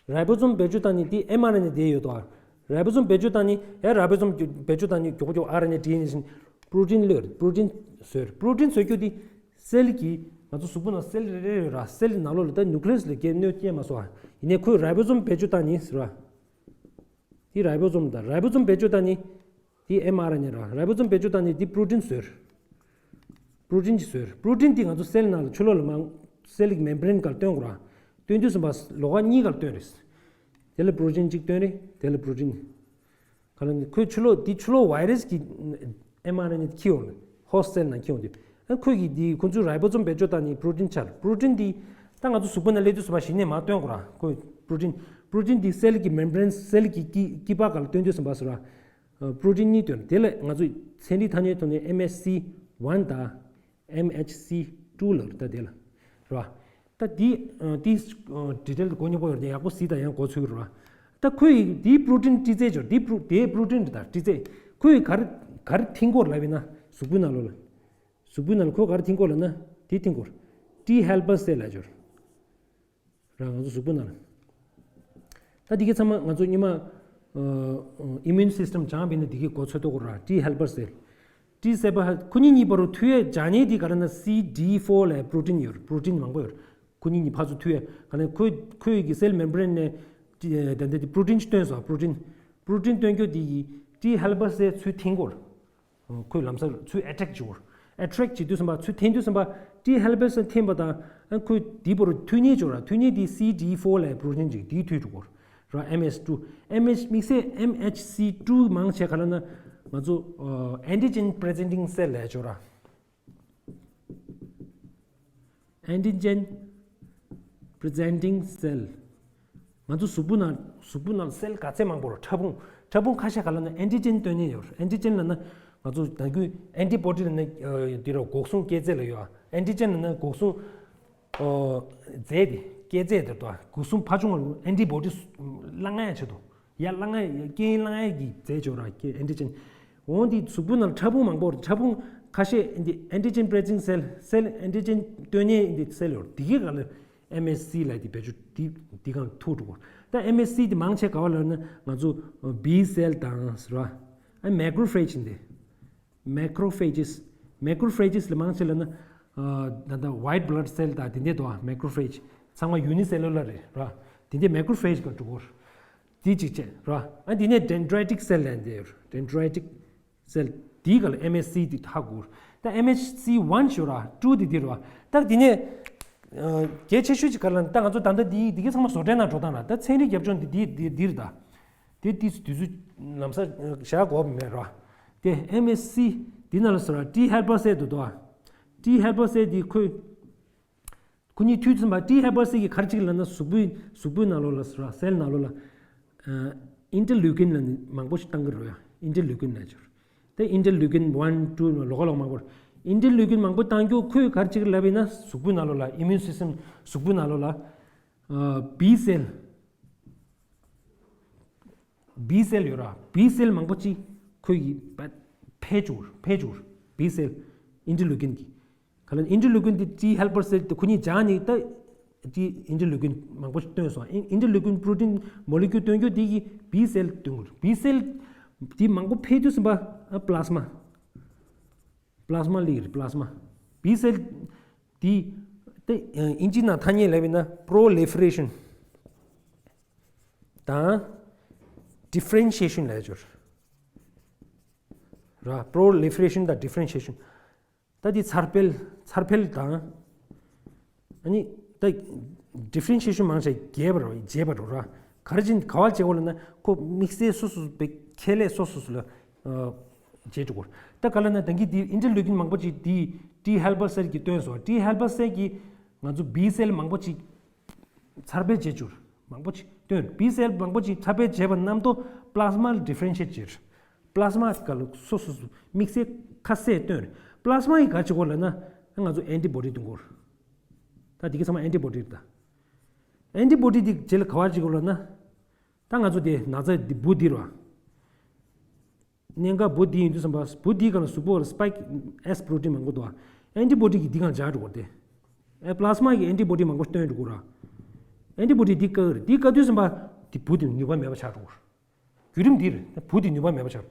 རའི་བོ་སོམ་བེད་སྤྱོད་བཏང་ནི་དེ་ཨེམ་ཨར་ཨེན་ཨེ་དེ་ཡོད་དོ། རའི་བོ་སོམ་བེད་སྤྱོད་བཏང་ནི་ཨེ་རའི་བོ་སོམ་བེད་སྤྱོད་བཏང་ནི་མགྱོགས་མགྱོགས་ཨར་ཨེན་ཨེ་ཌི་ཨེན་ཨེ་བཞིན་པོ་རོ་ཊིན་ལོས་པོ་རོ་ཊིན་བཟོས། པོ་རོ་ཊིན་བཟོ་རྒྱུ་དེ་སེལ་གྱི་ང་ཚོ་གཟུགས་པོ་ནང་སེལ་རེ་རེ་ཡོད་ར། སེལ་ནང་ལོགས་ལ་ད་ནིའུ་ཀི་ལེ་སི་ལ་གནོད་སྐྱེལ་མ་སོང་བ། ཡིན་ནའི་ཁོས་རའི་བོ་སོམ་བེད་སྤྱོད་བཏང་ནི་ཟེར་བ། དེ་རའི་བོ་སོམ་དང་རའི་བོ་སོམ་བེད་སྤྱོད་བཏང་ནི། དེ་ཨེམ་ཨར་ཨེན་ཨེ་ར། རའི་བོ་སོམ་བེད་སྤྱོད་བཏང་ནི་དེ་པོ་རོ་ཊིན་བཟོས། པོ་རོ་ཊིན་གྱིས་བཟོས། པོ་རོ་ཊིན་དེ་ང་ཚོ་སེལ་ནང་ལ་ཕྱི་ལོགས་ལ་མང་སེལ་གྱི་མེམ་བྷ་རེན་སྒང་ལ་སྟོན་དགོས་ར། སྟོན་དུས་ཙམ་པ་ལོགས་ཀ་གཉིས་སྒང་ལ་སྟོན་རེད། དེ་ལ་པོ་རོ་ཊིན་གཅིག་སྟོན་རེད། དེ་ལ་པོ་རོ་ཊིན། ག་ལ་ནི་ཁོའི་ཕྱི་ལོགས་དེ་ཕྱི་ལོགས་ཝའི་རས་ཀྱི་ཨེམ་ཨར་ཨེན་ཨེ་འཁྱེར་ཡོང་ནས་ཧོ་སི་ཊི་སེལ་ནང་འཁྱེར་ཡོང་དུས། ཨ་ཁོས་ཀྱིས་དེ་ཁོ་ཚོའི་རའི་བོ་སོམ་བེད་སྤྱོད་བཏང་ནི་པོ་རོ་ཊིན་ཆགས། པོ་རོ་ཊིན་དེ་ད་ང་ཚོ་གཟུགས་པོ་ནང་སླེབས་དུས་ཙམ་པ་གཞི་ནས་མར་སྟོན་དགོས་ར། ཁོས་པོ་རོ་ཊིན། པོ་རོ་ཊིན་དེ་སེལ་གྱི་མེམ་བྷ་རེན་སེལ་གྱི་དཀྱིལ་དཀྱིལ་པ་སྒང་ལ་སྟོན་དུས་ཙམ་པ་ཟེར་བ། པོ་རོ་ཊིན་གཉིས་སྟོན། དེ་ལ་ང་ཚོས་ཚན་རིག་ཐ་སྙད་ཐོག་ནས་ཨེམ་ཨེཆ་སི་ཝན་དང་ཨེམ་ཨེཆ་སི་ཊུ་ལབ་རེད་ད། དེ་ལ་རེད་བ། ད་དེ་དེ་ཌི་ཊེལ་གོ་མྱོང་པོ་ཡོད་རེད། ཡག་པོ་གཟིགས་དང་། ཡང་གོ་ཚོད་རེད་བ། ད་ཁོས་དེའི་པོ་རོ་ཊིན་ཊི་ཛེ་ཅོར་དེའི་པོ་རོ་དེའི་པོ་རོ་ཊིན་རེད་ད། ཊི་ཛེ་ཁོས་ག་རེ་ག་རེ་འཐེན་གོ་ལབ་ཡིན་ན་གཟུགས་པོའི་ནང་ལོགས་ལ། གཟུགས་པོའི་ནང་ལ་ཁོས་ག་རེ་འཐེན་གོ་ལབ་ན་དེ་འཐེན་གོ། ཊི་ཧེལ་པར་སེལ་ལབ་ཅོར། ར་ང་ཚོ་གཟུགས་པོ་ནང་ལ། ད་འདི་གའི་ཚང་མ་ང་ཚོ་སྔོན་མ་ཨི་མིའུན་སིས་ཊམ་སྦྱངས་པ་ཡིན་ན་འདི་གའི་གོ་ཚོད་ཐུབ་ཀྱི་རེད། ཊི་ཧེལ་པར་སེལ། ཊི་སེལ་པ་ཁོ་གཉིས་གཉིས་བར་དུ་མཐུད་ཡས་སྦྱར་མཁན་འདི་ག་རེ་ན་སི་ཌི་ཕོར་ལབ་པྲོ་ཊིན་ཡོད་རེད། པྲོ་ཊིན་མང་པོ་ཡོད་རེད། ཁོ་གཉིས་གཉིས་ཕར་ཚུར་མཐུད་ཡས་ག་ནས་ཁོ་ཁོའི་གི་སེལ་མེམ་བྷ་རེན་ནས་ ད་ལྟ་དེ་པྲོ་ཊིན་ཞིག་བཏོན་སོང་། པྲོ་ཊིན་པྲོ་ཊིན་བཏོན་རྒྱུ་དེ་ཡིས་ཊི་ཧེལ་པར་སེལ་ཚུར་འཐེན་དགོས། ཁོས་ལམ་སང་ཚུར་ཨེ་ཊེག་བྱེད་དགོས། ཨེ་ཊེག་བྱེད་དུས་ཙམ་པ་ཚུར་འཐེན་དུས་ཙམ་པ་ཊི་ཧེལ་པར་སེལ་འཐེན་པ་དང་ཁོས་དེའི་བར་མཐུད་མཉེད་བྱེད་ར། མཐུད་མཉེད་དེ་སི་ཌི་ཕོར་ལབ་པྲོ་ཊིན་ཅིག་དེའི་མཐུད་འགྲོ་དགོས་ར། ཨེམ་ཨེཆ་ཊུ། ཨེམ་ཨེཆ་དམིགས་བསལ་ཨེམ་ཨེཆ་སི་ཊུ་མང་ཆེ་ག་ལ་ན་ང་ཚོ་ཨེན་ཊི་ཇེན་པྲེ་ཛེན་ཊིང་སེལ་ལབ་ཡ་ཅིག་ཡོད་ར། Antigen presenting cell། ང་ཚོ་གཟུགས་པོ་ནང་གཟུགས་པོ་ནང་སེལ་ག་ཚད་མང་པོ་རེད། ཕྲ་ཕུང་ཕྲ་ཕུང་ཁ་ཤས་ག་ལ་ན་ཨེན་ཊི་ཇེན་བཏོན་ནས་ཡོད། ཨེན་ཊི་ཇེན་ལ་ན་ང་ཚོ་ད་གུ་ཨེན་ཊི་བོ་ཌི་ལ་ན་འདི་ར་འགོག་སྲུང་སྐྱེད་རྫས་ལ་ཡོད། ཨེན་ཊི་ཇེན་ལ་ན་འགོག་སྲུང་རྫས་དེ་སྐྱེད་རྫས་དེ་དང་འགོག་སྲུང་ཕར་ཕྱོགས་ལ་ཨེན་ཊི་བོ་ཌི་བསླང་ཡ་ཆེད་དུ། ཡར་བསླང་ཡ་རྐྱེན་བསླང་ཡ་གི་རྫས་ཅིག་ཡོད་ར། ཨེན་ཊི་ཇེན། འོ་འདི་གཟུགས་པོ་ནང་ཕྲ་ཕུང་མང་པོ་ཕྲ་ཕུང་ཁ་ཤས་འདི་antigen presenting cell cell antigen བཏོན་ནས་འདི་སེལ་ཡོད། འདི་གི་ག་ལ་ཨེམ་ཨེཆ་སི་ལབ་དེ་བེད་སྤྱོད་འདི་འདི་གང་ཐུག་འགྲོ་གོ། ད་ཨེམ་ཨེཆ་སི་དེ་མང་ཆེ་ག་བ་ལབ་ན་ང་ཚོ་བི་སེལ་དང་ཟེར་བ། ཨ་མེ་ཀྲོ་ཕེཇ་འདི། མེ་ཀྲོ་ཕེཇ། མེ་ཀྲོ་ཕེཇ་ལ་མང་ཆེ་ལབ་ན། ད་ལྟ་white blood cell དང་དེ་འདྲས་འདུག་མེ་ཀྲོ་ཕེཇ། ཚང་མ་ཡུ་ནི་སེ་ལུ་ལར་རེད་ར། དེ་འདྲས་མེ་ཀྲོ་ཕེཇ་ག་འགྲོ་གོ། དེ་གཅིག་བྱས་ར། ཨ་དེ་ནས་dendritic cell ལབ་འདི་ཡོད། Dendritic cell དེའི་ག་ལ་ཨེམ་ཨེཆ་སི་དེ་ཧ་གོ། ད་ཨེམ་ཨེཆ་སི་ཝན་ཞུ་ར། ཊུ་དེ་འདི་ར། ད་དེ་ནས་གལ་ཆེ་ཤོས་ཅིག་ག་ལ་ད་ང་ཚོ་ད་ལྟ་འདི་འདི་གི་ཚང་མ་བཟོ་གྲྭའི་ནང་འགྲོ་སྟངས་ར། ད་ཚན་རིག་རྒྱབ་ལྗོངས་འདི་འདི་འདི་འདི་རེད་ད། དེ་དུས་དུས་ཚོད་ལམ་སང་བཞག་དགོས་མེད་ར། དེ་ཨེམ་ཨེཆ་སི་འདི་ན་ལ་ཟེར་ར། ཊི་ཧེལ་པར་སེལ་དུ་འདུག་ཊི་ཧེལ་པར་སེལ་འདི་ཁོས་ཁོ་གཉིས་མཐུད་ཟིན་པ། ཊི་ཧེལ་པར་སེལ་གྱི་ག་རེ་བྱེད་ཀྱི་ལབ་ན་གཟུགས་པོའི་གཟུགས་པོའི་ནང་ལོགས་ལ་ཟེར་ར། སེལ་ནང་ལོགས་ལ་ཨིན་ཊར་ལུ་ཀིན་ལ་མང་པོ་ཞིག་བཏང་གི་རེད་ཡ། ཨིན་ཊར་ལུ་ཀིན་ལབ་ཅིག་དེ་ཨིན་ཊར་ལུ་ཀིན་ཝན་ཊུ་ལོགས་ཀ་ལོགས་མང་པོ། ཨིན་ཊར་ལུ་ཀིན་མང་པོ་བཏང་རྒྱུ་ཁོས་ག་རེ་བྱེད་ཀྱི་ལབ་ཡིན་ན་གཟུགས་པོའི་ནང་ལོགས་ལ་ཨི་མིའུན་སི་སི་ཊམ་གཟུགས་པོའི་ནང་ལོགས་ལ་བི་སེལ། བི་སེལ་ཡོད་ར། བི་སེལ་མང་པོ་ཅིག་ཁོས་ཀྱིས་ཕལ་ཆེར་ཕལ་ཆེར་བི་སེལ་ཨིན་ཊར་ལུ་ཀིན་གྱི་ག་ལ་ཨིན་ཊར་ལུ་ཀིན་དེ་ཊི་ཧེལ་པར་སེལ་དེ་ཁོ་གཉིས་སྦྱར་ནས་ད་དེ་ཨིན་ཊར་ལུ་ཀིན་མང་པོ་ཞིག་བཏོན་སོང་། ཨིན་ཨིན་ཊར་ལུ་ཀིན་པྲོ་ཊིན་མོ་ལེ་ཀུལ་བཏོན་རྒྱུ་དེ་གིས་བི་སེལ་བཏོན་དགོས། བི་སེལ་དེ་མང་པོ་འཕེལ་དུས་ཙམ་པ་པླ་ཟ་མ། པླ་ཟ་མ་ལིག་རེད། པླ་ཟ་མ། བི་སེལ་དེ་ད་ཨིན་ཇི་ནང་ཐ་སྙད་ལབ་ཡིན་ན་པྲོ་ལི་ཕེ་རེ་ཤན་དང་ཌི་ཕེ་རེན་ཤི་ཡེ་ཤན་ལབ་ཡ་ཅིག་ཡོད་ར། པྲོ་ལི་ཕེ་རེ་ཤན་དང་ཌི་ཕེ་རེན་ཤི་ཡེ་ཤན། ད་དེ་འཚར་འཕེལ་འཚར་འཕེལ་དང་། ཨ་ནི་ད་ཌི་ཕེ་རེན་ཤི་ཡེ་ཤན་མང་ཆེ་རྒྱས་པ་རེད། རྒྱས་པ་རེད་ར། ག་རེ་བྱས་ག་བ་བྱེད་དགོས་ལབ་ན་ཁོ་དམིགས་བསལ་སོ་སོ་སོ་བའི་ཁྱད་ལས་སོ་སོ་སོ་ལ་བྱེད་འགྲོ་དགོས། ད་ག་ལབ་ན་ད་གིན་དེ་ཨིན་ཊར་ལུ་ཀིན་མང་པོ་ཅིག་དེ་ཊི་ཧེལ་པར་སེལ་གྱིས་བཏོན་སོང་། ཊི་ཧེལ་པར་སེལ་གྱིས་ང་ཚོ་བི་སེལ་མང་པོ་ཅིག་འཚར་འཕེལ་བྱེད་འགྱུར་མང་པོ་ཅིག་བཏོན། བི་སེལ་མང་པོ་ཅིག་འཚར་འཕེལ་བྱས་པ་རྣམས་ཏོ་པླ་ཟ་མ་ལ་ཌི་ཕེ་རེན་ཤི་ཡེ་ཊི་བྱེད། པླ་ཟ་མ་ག་ལ་སོ་སོ་སོ་དམིགས་བསལ་ཁ་གསལ་བཏོན། པླ་ཟ་མ་ཡིས་ག་བྱེད་དགོས་ལབ་ན་ང་ཚོ་ཨན་ཊི་བོ་ཌི་བཏོན་དགོས། ད་འདི་གི་ཚང་མ་ཨན་ཊི་བོ་ཌི་རེད་ད། ཨན་ཊི་བོ་ཌི་འདི་རྗེས་ལ་ག་བ་བྱེད་དགོས་ལབ་ན། ད་ང་ཚོ་དེ་ན་ཚ་འདི་འབུ་འདི་རེད་བ། གནད་འགག་འབུ་འདི་ཡིན་དུས་ཙམ་པ་འབུ་འདིའི་སྒང་ལ་གཟུགས་པོ་ལ་སི་པའིཀ་ཨེས་པྲོ་ཊིན་མང་པོ་འདུག་ཨན་ཊི་བོ་ཌི་གིས་འདི་སྒང་སྦྱར་འགྲོ་གི་རེད་དེ། ཨེ་པླ་ཟ་མ་གིས་ཨན་ཊི་བོ་ཌི་མང་པོ་བཏོན་འགྲོ་གི་རེད། ཨན་ཊི་བོ་ཌི་འདི་བཀག་གི་རེད། འདི་བཀག་དུས་ཙམ་པ་འདི་འབུ་འདི་ནུས་པ་མེད་པ་ཆགས་འགྲོ་གི་རེད། བརྒྱུད་རིམ་འདི་རེད། འབུ་འདི་ནུས་པ་མེད་པ་ཆགས་འགྲོ།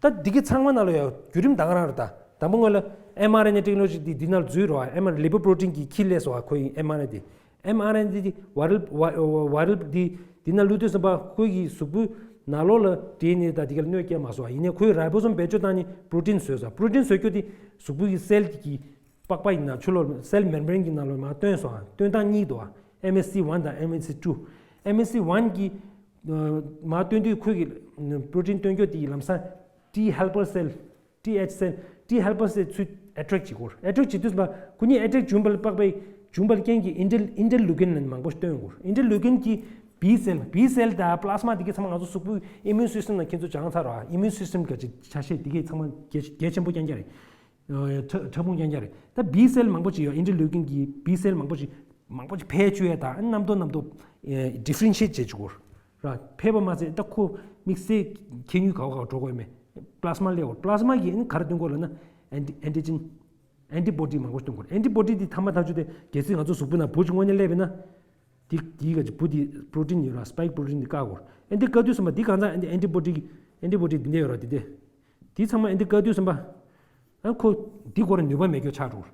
ད་འདི་གི་ཚང་མ་ནང་ལ་ཡང་བརྒྱུད་རིམ་ད་ག་རང་རེད་ད། དང་པོ་སྔོན་ལ་ཨེམ་ཨར་ཨེན་ཨེ་ཊེག་ནོ་ལོ་ཇི་འདི་འདི་ནང་ལ་འཛུལ་རོགས། ཨེམ་ཨར་ལི་པོ་པྲོ་ཊིན་གྱི་ཁྱི་ལས་སོ་ཁོའི་ཨེམ་ཨར་ཨེན་ཨེ་འདི། ཨེམ་ཨར་ཨེན་ཨེ་འདི་ཝའི་རལ་ཝའི་ཝའི་རལ་འདི་འདི་ནང་བླུགས་དུས་ཙམ་པ་ཁོའི་གི་གཟུགས་པོའི་ནང་ལོགས་ལ་ཌི་ཨེན་ཨེ་དང་འདི་ག་ལ་གནོད་སྐྱེལ་མ་སོང་བ། ཡིན་ནའི་ཁོའི་རའི་བོ་སོམ་བེད་སྤྱོད་བཏང་ནས་པྲོ་ཊིན་བཟོས་སོང་། པྲོ་ཊིན་བཟོ་རྒྱུ་དེ་གཟུགས་པོའི་གི་སེལ་གྱི་པགས་པ་ཡིན་ན་ཕྱི་ལོགས་སེལ་མེམ་བྷ་རེན་གྱི་ནང་ལོགས་མར་བཏོན་སོང་། བཏོན་སྟངས་གཉིས་འདུག་ཨེམ་ཨེ་སི་ཝན་དང་ཨེམ་ཨེ་སི་ཊུ། ཨེམ་ཨེ་སི་ཝན་གྱི་མར་བཏོན་དུས་ཁོའི་གི་པྲོ་ཊིན་བཏོན་རྒྱུ་དེ་ལམ་སང་ཊི་ཧེལ་པར་སེལ། ཊི་ཨེཆ་སེལ། ཊི་ཧེལ་པར་སེལ་ཚུར་ཨེ་ཊེག་བྱེད་དགོས། ཨེ་ཊེག་བྱེད་དུས་ཙམ་པ་ཁོ་གཉིས་ཨེ་ཊེག་བྱུང་བ་ལ་དཔག་པའི་བྱུང་བ་ལ་རྐྱེན་གྱིས་ཨིན་ཊར་ཨིན་ཊར་ལུ་ཀིན་ལ་མང་པོ་བཏོན་དགོས། ཨིན་ཊར་ལུ་ཀིན་གྱིས་བི་སེལ་བི་སེལ་དང་པླ་ཟ་མ་དེ་གའི་ཚང་མ་ང་ཚོ་གཟུགས་པོའི་ཨི་མིའུན་སི་སི་ཊམ་ནང་ཁྱེད་ཚོ་སྦྱངས་ཚར་རོགས། ཨི་མིའུན་སི་སི་ཊམ་ག་ཅིག་ཆ་ཤས་དེ་གའི་ཚང་མ་གལ་གལ་ཆེན་པོ་རྐྱང་རྐྱང་རེད། ཕྲ་ཕྲ་ཕུང་རྐྱང་རྐྱང་རེད། ད་བི་སེལ་མང་པོ་ཅིག་ཡོད། ཨིན་ཊར་ལུ་ཀིན་གྱིས་བི་སེལ་མང་པོ་ཅིག་མང་པོ་ཅིག་འཕེལ་བཅུག་ཡས་དང་རྣམ་རྟོག་རྣམ་རྟོག་ཌི་ཕེ་རེན་ཤི་ཡེཊ་བྱེད་བཅུག་དགོས་ར། འཕེལ་བ་མ་ཟད་ད་ཁོ་དམིགས་བསལ་ཁྱད་ནུས་ག་བ་ག་བ་འགྲོ་དགོས་མེད། པླ་ཟ་མ་སླེབས་དགོས། པླ་ཟ་མ་གིས་ཨ་ནི་ག་རེ་སྟོན་དགོས་ལབ་ན་ཨན་ཊི་ཨན་ཊི་ཇེན་ཨན་ཊི་བོ་ཌི་མང་པོ་སྟོན་དགོས། ཨན་ཊི་བོ་ཌི་འདི་ཐ་མ་ཐག་ཆོད་དེ་གལ་སྲིད་ང་ཚོ་གཟུགས་པོ་ནང་འབུ་ཅིག་དངོས་གནས་སླེབས་པ་ཡིན་ན། འདི་འདི་ག་ཅིག་འབུ་འདི་པྲོ་ཊིན་ཡོད་ར། སི་པའིཀ་པྲོ་ཊིན་འདི་བཀག་དགོས། ཨ་འདི་བཀག་དུས་ཙམ་པ་འདི་གང་ཚང་ཨན་ཊི་ཨན་ཊི་བོ་ཌི་ཨན་ཊི་བོ་ཌི་འདི་འདྲ་ཡོད་ར། འདི་འདི་འདི་ཚང་མ་ཨ་འདི་བཀག་དུས་ཙམ་པ་ཨ་ཁོ་འདི་སྐོར་ནུས་པ་མེད་རྒྱུ་ཆགས་འགྲོ།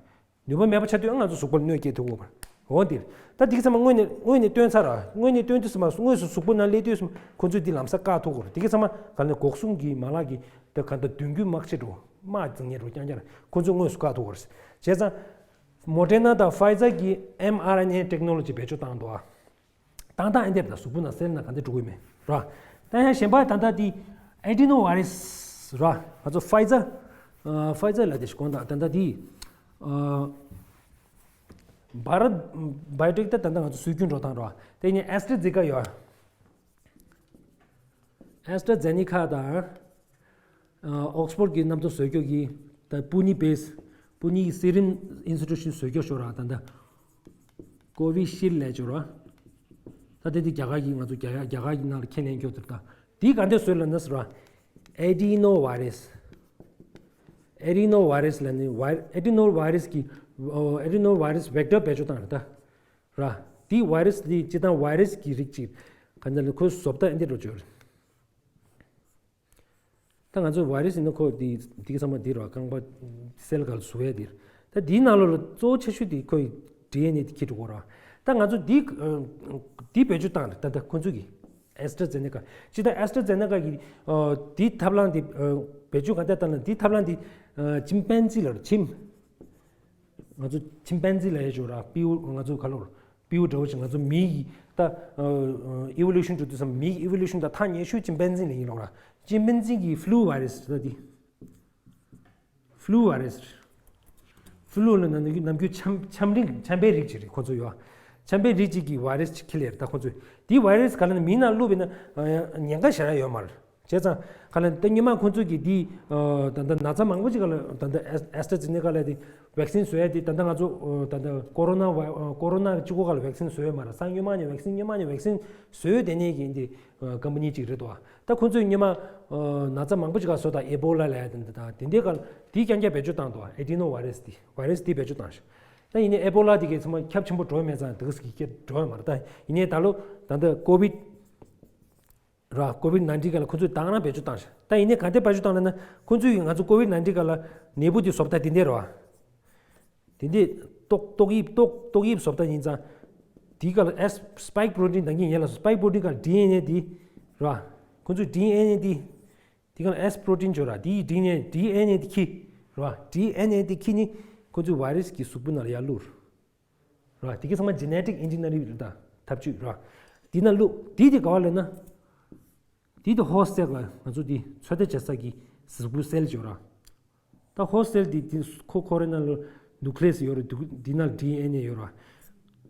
ནུས་པ་མེད་པ་ཆགས་དུས་ཨ་ང་ཚོ་གཟུགས་པོར་གནོད་སྐྱེལ་ཐུབ་ཀྱི་ཡོད་པ། འོ་འདིར། ད་དེ་གི་ཚང་མ་སྔོན་ནས་སྔོན་ནས་སྟོན་ཚར་ར། སྔོན་ནས་སྟོན་དུས་ཙམ་པ་དངོས་སུ་གཟུགས་པོ་ནང་སླེབས་དུས་ཙམ་པ་ཁོ་ཚོས་འདི་ལམ་སང་བཀག་ཐུབ་དགོས་རེད། དེ་གི་ཚང་མ་ག་ནས་འགོག་སྲུང་གི་མ་ལག་གི་ད་ག་ད་མདུན་སྐྱོད་དམག་ཆེ་འགྲོ་དམག་འཛིང་ཉེ་འགྲོ་རྐྱང་རྐྱང་རེད། ཁོ་ཚོས་དངོས་སུ་བཀག་ཐུབ་དགོས་རེད། བྱས་ཙང་མོ་ཌེར་ན་དང་ཕའི་ཛར་གྱི་ཨེམ་ཨར་ཨེན་ཨེ་ཊེག་ནོ་ལོ་ཇི་བེད་སྤྱོད་བཏང་འདུག་ཨ། བཏང་སྟངས་ཨེ་འདེབས་དང་གཟུགས་པོ་ནང་སེལ་ན་ག་འདྲ་འགྲོ་གི་མེད་ར། ད་ཡང་གཞན་པ་ད་ལྟ་དེ་ཨེ་ཌི་ནོ་ཝའི་རས་ར། ང་ཚོ་ཕའི་ཛར་ཕའི་ཛར་ལ་དེ་ཞིག་གོང་དང་ད་ལྟ་དེ་བྷ་རད་བྷའི་ཡོ་ཊེག་ད་ད་ལྟ་ང་ཚོ་སྲོལ་རྒྱུན་འགྲོ་སྟངས་ར། དེ་ནས་ཨེ་སི་ཊ་ར་ཛེ་ནེ་ཀ་ཡོད། ཨེ་སི་ཊ་ར་ཛེ་ནེ་ཀ་དང་ཨོག་སི་ཕོར་གྱི་རྣམ་རྟོག་བཟོ་སྐྱོག་གི་ད་པུ་ནི་བེ་སི་པུ་ནི་གི་སི་རམ་ཨིན་སི་ཊི་ཊུ་ཤན་བཟོ་སྐྱོག་ཤོར་ར། ད་ལྟ་ཀོ་བི་ཤིལ་ལས་སྦྱོར་བ། ད་དེ་འདི་རྒྱ་གར་གྱི་ང་ཚོ་རྒྱ་གར་རྒྱ་གར་གྱི་ནང་ལ་ཁས་ལེན་སྐྱོ་དུ་ད། འདི་ག་འདྲ་བཟོས་ལབ་ན་ཟེར་བ། ཨེ་ཌི་ནོ་ཝའི་རས། ཨེ་ཌི་ནོ་ཝའི་རས་ལབ་ནི་ཝའི་ཨེ་ཌི་ནོ་ཝའི་རས་ཀྱི་ཨེ་ཌི་ནོ་ཝའི་རས་ཝེག་ཊར་བེད་སྤྱོད་བཏང་རེད་ད། ར། འདི་ཝའི་རས་འདི་སྤྱི་བཏང་ཝའི་རས་ཀྱི་རིགས་ཅིག་ག་འདྲ་ལ་ཁོའི་བཟོ་ལྟ་འདི་འགྲོ་བཅོས་རེད། ད་ང་ཚོ་ཝའི་རས་ཡིན་ན་ཁོ་འདི་འདི་གི་ཚང་མ་འདི་ར་རྐང་པ་སེལ་ག་ལ་བཟོ་ཡ་འདིར། ད་འདིའི་ནང་ལོགས་ལ་གཙོ་བོ་ཆེ་ཤོས་འདི་ཁོའི་ཌི་ཨེན་ཨེ་འདི་འཁྱེར་འགྲོ་གོ་ར། ད་ང་ཚོ་འདི་འདི་བེད་སྤྱོད་བཏང་རེད། ད་ད་ཁོ་ཚོ་གི་ཨེ་སི་ཊ་ར་ཛེ་ནེ་ཀ་ཅི་ད་ཨེ་སི་ཊ་ར་ཛེ་ནེ་ཀ་གི་འདི་ཐབས་ལམ་འདི་བེད་སྤྱོད་ག་འདྲ་བཏང་ན་འདི་ཐབས་ལམ་འདི་ཅིམ་པན་ཛི་ལ་ཅིམ། ང་ཚོ་ཅིམ་པན་ཛི་ལ་ཡ་ཞོ་ར་སྤྲེའུ་ང་ཚོ་ག་ལོར་སྤྲེའུ་འདྲ་བོ་ཅིག་ང་ཚོ་མི་ཡི་ད་ཨི་ཝོ་ལུ་ཤན་འགྲོ་དུས་ཙམ་མི་ཡི་ཨི་ཝོ་ལུ་ཤན་དང་ཐག་ཉེ་ཤོས་ཅིམ་པན་ཛི་ལ་ཡིན་ལོག་ར། ཅིམ་པན་ཛི་གི་ཕུ་ལུ་ཝའི་རས་ད་འདི་ཕུ་ལུ་ཝའི་རས། ཕུ་ལུ་ལ་ནམ་རྒྱུན་ནམ་རྒྱུན་ཆམ་ཆམ་རིམས་ཆམ་པའི་རིགས་ཅིག་རེད་ཁོ་ཚོ་ཡོད། ཆམ་པའི་རིགས་ཅིག་གི་ཝའི་རས་ཅིག་ཁྱེར་ལེར་ད་ཁོ་ཚོས་དེའི་ཝའི་རས་ག་ལ་ན་མི་ནང་བླུགས་པས་ན་ཉེན་ཁ་ཞེ་དྲག་ཡོད་མ་རེད། བྱས་ཙང་ག་ལ་ད་སྔོན་མ་ཁོ་ཚོས་ཀྱིས་འདི་ད་ལྟ་ན་ཚ་མང་པོ་ཅིག་ག་ལ་ད་ལྟ་ཨེ་སི་ཊ་ར་ཛེ་ནེ་ཀ་ལ་དེ་ཝེག་སིན་བཟོ་ཡ་དེ་ད་ལྟ་ང་ཚོ་ད་ལྟ་ཀོ་རོ་ན་ཝའི་ཀོ་རོ་ན་གཅིག་པོ་ག་ལ་ཝེག་སིན་བཟོ་ཡ་མ་རེད། སང་སྔོན་མ་ནས་ཝེག་སིན་སྔོན་མ་ནས་ཝེག་སིན་བཟོ་ཡ་དེ་ནས་ཀྱི་འདི་ཀམ་པ་ནི་ཅིག་རེད་དོ། ད་ཁོ་ཚོས་སྔོན་མ་ན་ཚ་མང་པོ་ཅིག་ག་བཟོ་ད་ཨེ་བོ་ལ་ལ་ཡ་དེ་འདི་ད་དེ་འདྲའི་ག་ལ་དེ་རྐྱང་རྐྱང་བེད་སྤྱོད་བཏང་དོ། ཨེ་ཌི་ནོ་ཝའི་རས་དེ་ཝའི་རས་དེ་བེད་སྤྱོད་བཏང་ཤག་ད་ཡིན་ནའི་ཨེ་བོ་ལ་དེ་གའི་ཚང་མ་ཁྱབ་ཆེན་པོ་འགྲོ་ཡ་མེད་ཙང་དེ་ག་སི་གི་སྐད་འགྲོ་ཡ་མ་རེད། ད་ཡིན་ནའི་ད་ལོ་ད་ལྟ་ཀོ་བིད་ར་ཀོ་བིད་ནའིན་ཊིན་ག་ལ་ཁོ་ཚོས་དང་རང་བེད་སྤྱོད་བཏང་ཤག་ད་ཡིན་ནའི་ག་འདྲ་བེད་སྤྱོད་བཏང་ལབ་ན་ཁོ་ཚོས་ང་ཚོ་ཀོ་བིད་ནའིན་ཊིན་ག་ལ་ནད་འབུ་དེ་བཟོ་ལྟ་དེ་འདྲ་རེད་བ། དེ་འདྲའི་ཏོག་ཏོག་དབྱིབས་ཏོག་ཏོག་དབྱིབས་བཟོ་ལྟ་ཡིན་ཙང་དེའི་ག་ལ་ཨེས་སི་པའིཀ་པོ་རོ་ཊིན་ད་གིན་ཡན་ལ་སོ་སི་པའིཀ་པོ་རོ་ཊིན་ག་ལ་ཌི་ཨེན་ཨེ་དེ་རེད་བ། ཁོ་ཚོས་ཌི་ཨེན་ཨེ་དེ་དེ་ག་ལ་ཨེས་པི་པོ་རོ་ཊིན་བྱོས་ར་དེའི་ཌི་ཨེན་ཨེ་ཌི་ཨེན་ཨེ་དེ་ཁྱེར་རེད་བ། ཌི་ཨེན་ཨེ་དེ་ཁྱེར་ནི་ཁོ་ཚོས་ཝའི་རས་ཀྱི་གཟུགས་པོ་ནང་ལ་ཡར་བླུགས། ར། དེ་གི་ཚང་མ་ཇེ་ནེ་ཊིག་ཨིན་ཇི་ནི་ཡ་རིང་རེད་ད། ཐབས་ཇུས་ར། དེ་ན་བླུགས། དེ་དེ་ག་བ་ལབ་ན། དེ་དེ་ཧོ་སི་ཊི་སེལ་ལ་ང་ཚོ་དེ་ཚོད་ལྟ་བྱེད་ས་གི་གཟུགས་པོའི་སེལ་ཡོད་ར། ད་ཧོ་སི་ཊི་སེལ་དེ་དེ་ཁོ་ཁོ་རེ་ནང་ལ་ནུ་ཁི་ལེ་སི་ཡོད་རེད། དེ་ན་ཌི་ཨེན་ཨེ་ཡོད་ར།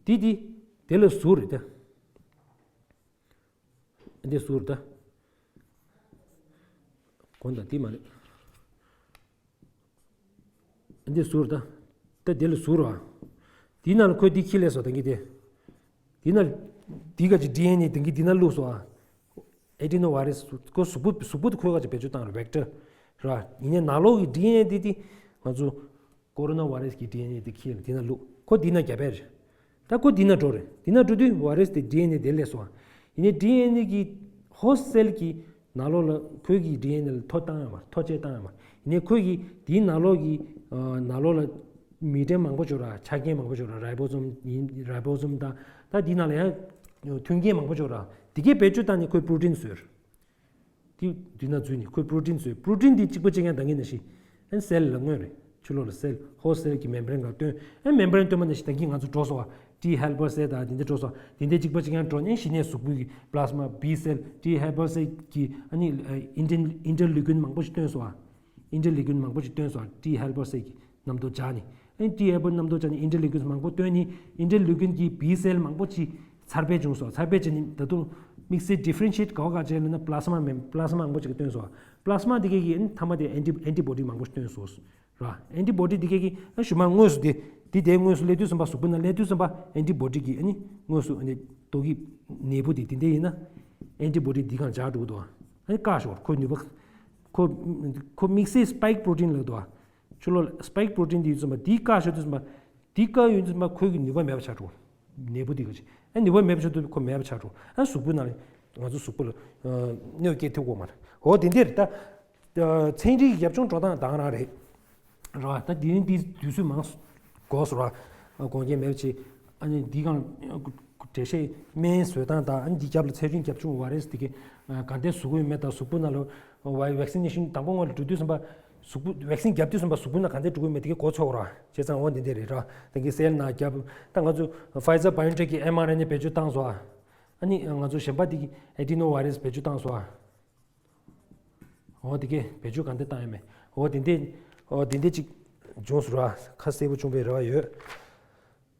དེ་དེ་དེ་ལ་ཟུར་རེད་ད། འདི་ཟུར་ད། གོང་དང་དེ་མ་རེད། འདི་ཟུར་ད། ད་དེ་ལ་ཟུར་བ། དེ་ནང་ལ་ཁོས་འདི་ཁྱི་ལས་སོ་དང་གི་དེ། དེ་ན། འདི་ག་ཅི་ཌི་ཨེན་ཨེ་དང་གི་དེ་ན་བླུགས་སོ་ཨ། ཨེ་ཌི་ནོ་ཝའི་རས་ཁོ་གཟུགས་པོ་གཟུགས་པོ་དེ་ཁོས་ག་ཅི་བེད་སྤྱོད་བཏང་རེད་ཝེག་ཊར། ར། ཡིན་ནའི་ནང་ལོགས་ཀྱི་ཌི་ཨེན་ཨེ་དེ་དེ་ང་ཚོ། ཀོ་རོ་ན་ཝའི་རས་ཀྱི་ཌི་ཨེན་ཨེ་དེ་ཁྱེར་དེ་ན་བླུགས། ཁོ་འདི་ན་རྒྱབ་པས་རེད། ད་ཁོ་འདི་ན་འགྲོ་རེད། འདི་ན་འགྲོ་དུས་ཝའི་རས་དེ་ཌི་ཨེན་ཨེ་དེ་ལས་སོང་། ཡིན་ནའི་ཌི་ཨེན་ཨེ་གི་ཧོ་སི་ཊི་སེལ་གྱི་ནང་ལོགས་ལ་ཁོས་ཀྱི་ཌི་ཨེན་ཨེ་ལ་ཐོ་བཏང་ཡོད་མ་རེད། ཐོ་བཅད་བཏང་ཡོད་མ་རེད། ཡིན་ནའི་ཁོས་ཀྱི་དེའི་ནང་ལོགས་ཀྱི་ནང་ལོགས་ལ་མི་ཊེན་མང་པོ་ཅིག་ཡོད་ར། ཆ་རྐྱེན་མང་པོ་ཅིག་ཡོད་ར། རའི་བོ་སོམ་ཡིན་རའི་བོ་སོམ་དང་ད་དེའི་ནང་ལ་ཡང་མཐུན་རྐྱེན་མང་པོ་ཅིག་ཡོད་ར། དེ་གས་བེད་སྤྱོད་བཏང་ནས་ཁོས་པོ་རོ་ཊིན་བཟོས་རེད། དེ་དུས་ན་འཛུལ་ནས་ཁོས་པོ་རོ་ཊིན་བཟོས། པོ་རོ་ཊིན་དེ་གཅིག་པ་གཅིག་རྐྱང་ད་གིན་ནང་བཞིན་ཨན་སེལ་ལ་མངོན་རེད། ཕྱི་ལོགས་ལ་སེལ་ཧོ་སི་ཊི་སེལ་གྱི་མེམ་བྷ་རེན་ལ་སྟོན། ཨན་མེམ་བྷ་རེན་སྟོན་པ་ནང་བཞིན་ད་གིན་ང་ཚོ་འགྲོ་སོང་བ། ཊི་ཧེལ་པར་སེལ་དང་དེ་འདྲ་འགྲོ་སོང་། དེ་འདྲ་གཅིག་པ་གཅིག་རྐྱང་འགྲོ་ནས་གཞི་ནས་གཟུགས་པོའི་གི་པི་ལ་སི་མ་བི་སེལ་ཊི་ཧེལ་པར་སེལ་གྱི་ཨ་ནི་ཨིན་ཊར་ཨིན་ཊར་ལུ་ཀིན་མང་པོ་ཞིག་བཏོན་སོང་བ། ཨིན་ཊར་ལུ་ཀིན་མང་པོ་ཞིག་བཏོན་སོང་བ། ཊི་ཧེལ་པར་སེལ་གྱི་རྣམ་རྟོག་སྦྱར་ནས། ཨ་ནི་ཊི་ཧེལ་པར་རྣམ་རྟོག་སྦྱར་ནས་ཨིན་ཊར་ལུ་ཀིན་མང་པོ་བཏོན་ནས་ཨིན་ཊར་ལུ་ཀིན་གྱི་བི་སེལ་མང་པོ་ཅིག་འཚར་འཕེལ་བྱུང་སོང་། འཚར་འཕེལ་བྱས་ནས་ད་དུང་དམིགས་བསལ་ཌི་ཕེ་རེན་ཤི་ཨེ་ཊི་ག་བ་ག་བྱས་ལབ་ན་པི་ལ་སི་མ་མེམ་པི་ལ་སི་མ་མང་པོ་ཅིག་བཏོན་སོང་། པི་ལ་སི་མ་དེ་གས་ཀྱིས་ཨ་ནི་མཐའ་མ་དེ་ཨན་ཊི་ཨན་ཊི་བོ་ཌི་མང་པོ་ཞིག་བཏོན་སོང་། ར། ཨན་ཊི་བོ་ཌི་དེ་གས་ཀྱིས་ཨ་ཞུ་མ་དངོས་སུ་དེ་དེ་དེ་དངོས་སུ་སླེབས་དུས་ཙམ་པ་གཟུགས་པོ་ནང་སླེབས་དུས་ཙམ་པ་ཨན་ཊི་བོ་ཌི་གིས་ཨ་ནི་དངོས་སུ་ཨ་ནི་ཏོག་དབྱིབས་ནད་འབུ་དེ་དེ་འདྲ་ཡིན་ན་ཨན་ཊི་བོ་ཌི་འདི་གང་སྦྱར་འགྲོ་གི་འདུག་ཨ་ནི་བཀག་ཤོག་ཁོའི་ནུས་པ། ཁོ་ཁོ་དམིགས་བསལ་སི་པའིཀ་པོ་རོ་ཊིན་ལབ་འདུག་ཨ། ཕྱི་ལོགས་ལ་སི་པའིཀ་པོ་རོ་ཊིན་དེ་ཡོད་ཙམ་པ་དེ་བཀག་ཤོག་དུས་ཙམ་པ། དེ་བཀག་ཡོད་ཙམ་པ་ཁོའི་གི་ནུས་པ་མེད་པ་ཆགས་འགྲོ། ནད་འབུ་དེ་ག་ཅིག་ཨ་ནུས་པ་མེད་པ་ཆགས་དུས་ཁོ་མེད་པ་ཆགས་འགྲོ། ཨ་གཟུགས་པོ་ནང་ལ་ང་ཚོ་གཟུགས་པོ་ལ་གནོད་སྐྱེལ་ཐུབ་ཀྱི་མ་རེད། འོ་དེ་འདྲ་རེད་ད། ཚན་རིག་ཡབ་ཆུང་འགྲོ་སྟངས་དེ་རང་རེད། ར་ད་དེ་རིང་དེ་དུས་ཚོད་མང་འགོར་སོང་ར། དགོངས་འགལ་མེད་པ་བྱེད། ཨ་ནི་འདི་གང་འགྲེལ་བཤད་སྨན་བཟོ་སྟངས་དང་ཨ་ནི་འདི་རྒྱབ་ལ་ཚད་རིང་རྒྱབ་ཆུང་བ་རེས་དེ་གི་ག་འདྲས་བཟོ་དགོས་ཡོད་མེད་དང་གཟུགས་པོ་ནང་ལ་ཝའི་ཝེག་སི་ནེ་ཤིན་དང་པོ་སྔོན་ལ་འགྲོ་དུས་ཙམ་པ་གཟུགས་པོ་ཝེག་སིན་རྒྱབ་དུས་ཙམ་པ་གཟུགས་པོ་ནང་ག་འདྲས་འགྲོ་དགོས་ཡོད་མེད་དེ་གི་གོ་ཆོད་ར། བྱས་ཙང་འོ་འདི་འདྲས་རེད་ར། དེ་གི་སེལ་ནང་རྒྱབ་ད་ང་ཚོ་ཕའི་ཛར་བྷའི་ཨོན་ཊེག་གི་ཨེམ་ཨར་ཨེན་ཨེ་བེད་སྤྱོད་བཏང་སོང་ཨ། ཨ་ནི་ང་ཚོ་གཞན་པ་དེ་གི་ཨེ་ཌི་ནོ་ཝའི་རས་བེད་སྤྱོད་བཏང་སོང་ཨ། འོ་དེ་གས་བེད་སྤྱོད་ག་འདྲ་བཏང་ཡོད་མེད། འོ་དེ་འདྲས། འོ་དེ་འདྲས་ཅིག་བྱུང་སོང་ར། ཁ་གསལ་པོ་བྱུང་བའི་རེ་བ་ཡོད།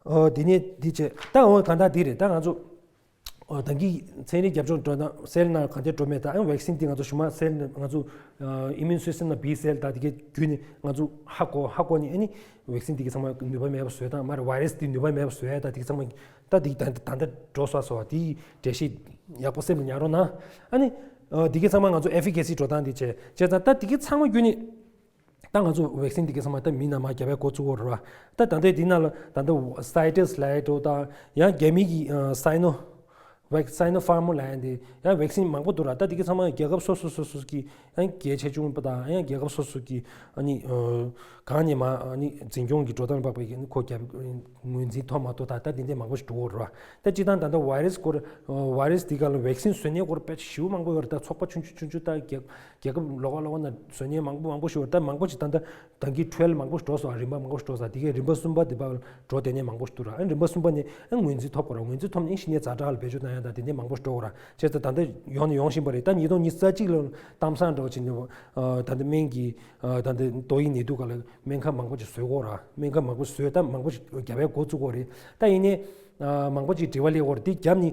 འོ་དེ་ནས་འདི་བྱས་ད་འོ་གང་ལྟར་འདི་རེད། ད་ང་ཚོ་འོ་ད་གིན་ཚན་རིག་རྒྱབ་ལྗོངས་འགྲོ་ན་སེལ་ནང་ག་འདྲས་འགྲོ་མེད། ད་ཨ་ཝེག་སིན་འདི་ང་ཚོ་གཞུག་མ་སེལ་ང་ཚོ་ཨིམ་མུན་སི་སི་ཊེམ་ནང་བི་སེལ་ད་དེ་གས་བརྒྱུད་ནས་ང་ཚོ་ཧ་གོ་ཧ་གོ་ནས་ཨ་ནི་ཝེག་སིན་འདི་གས་ཚང་མ་ནུས་པ་མེད་པ་བཟོས་དང་མ་རེད་ཝའི་རས་འདི་ནུས་པ་མེད་པ་བཟོས་ད་དེ་གས་ཚང་མ་ད་དེ་ད་ད་ལྟ་འགྲོ་སོང་སོང་དེའི་འགྲེལ་བཤད་ཡག་པོ་སེམས་ལ་ཉར་རོགས་གནང་། ཨ་ནི་འདི་གས་ཚང་མ་ང་ཚོ་ཨེ་ཕི་ཀེ་སི་འགྲོ་སྟངས་འདི་བྱས་བྱས་ཙང་ད་འདི་གས་ཚང་མ་བརྒྱུད་ནས་ད་ང་ཚོ་ཝེག་སིན་འདི་གས་ཚང་མ་ད་མི་ནང་མར་རྒྱབ་པའི་འགོ་བཙུགས་ཡོད་རེད་བ། ད་ད་ལྟའི་འདི་ནང་ལ་ད་ལྟ་སའི་ཊས་ལབ་ཡ་འགྲོ་དང་ཡང་རྒྱ་མི་གི་སའི་ནོ་ཝེག་སའི་ནོ་ཕར་མ་ལབ་ཡ་འདི་ཡང་ཝེག་སིན་མང་པོ་འདུག་ར། ད་འདི་གས་ཚང་མ་རྒྱལ་ཁབ་སོ་སོ་སོ་སོ་གི་ཡང་གལ་ཆེ་ཆུང་པ་དང་ཡང་རྒྱལ་ཁབ་སོ་སོ་གི་ཨ་ནི་གང་ནས་མ་ཨ་ནི་འཛིན་སྐྱོང་གི་འགྲོ་སྟངས་འབག་པའི་ཁོ་རྒྱབ་ངོས་འཛིན་ཐོབ་མ་ཐོབ་ད་ད་འདི་འདྲས་མང་པོ་ཞིག་འགྲོ་གི་རེད་བ། ད་སྤྱིར་བཏང་ད་ལྟ་ཝའི་རས་སྐོར་ཝའི་རས་འདི་ག་ལ་ཝེག་སིན་བཟོ་མཁན་སྐོར་དཔེ་ཞེ་པོ་མང་པོ་ཡོད་རེད། ད་ཚོགས་པ་ཆུང་ཆུང་ཆུང་ཆུང་ད་རྒྱལ་རྒྱལ་ཁབ་ལོགས་ཀ་ལོགས་ཀ་ན་བཟོ་མཁན་མང་པོ་མང་པོ་ཞིག་ཡོད་རེད། ད་མང་པོ་ཞིག་ད་ལྟ་ད་གིན་ཊ་རའེལ་མང་པོ་ཞིག་འགྲོ་སོང་། རིམ་པ་མང་པོ་ཞིག་འགྲོ་སོང་། དེ་གའི་རིམ་པ་གསུམ་པ་དེ་བར་འགྲོ་བསྡད་མཁན་མང་པོ་ཞིག་འདུག་ར། ཨ་རིམ་པ་གསུམ་པ་ནས་ཨ་ངོས་འཛིན་ཐོབ་དགོས་ར། ངོས་འཛིན་ཐོབ་ནས་ཨ་གཞི་ནས་ཛ་དྲག་ལ་བེད་སྤྱོད་བཏང་ཡ་ད་དེ་འདྲས་མང་པོ་ཞིག་འགྲོ་གི་ར། བྱས་ཙང་ད་ལྟ་ཡོང་ནས་ཡོང་བཞིན་པ་རེད། ད་ཉིས་སྟོང་ཉི་ཤུ་རྩ་གཅིག་ལོ་གཏམ་བཟང་འདྲ་བོ་བྱས་ནས་ད་ལྟ་སྨན་གྱི་ད་ལྟ་ཏོག་དབྱིབས་ནད་དུག་སྒང་ལ་སྨན་ཁབ་མང་པོ་ཞིག་བཟོས་གོ་ར། སྨན་ཁབ་མང་པོ་བཟོས་ད་མང་པོ་ཞིག་རྒྱབ་པའི་འགོ་བཙུགས་གོ་རེད། ད་ཡིན་ནའི་མང་པོ་ཅིག་དྲི་བ་སླེབས་ཡོད་རེད། འདི་རྒྱབ་ནི་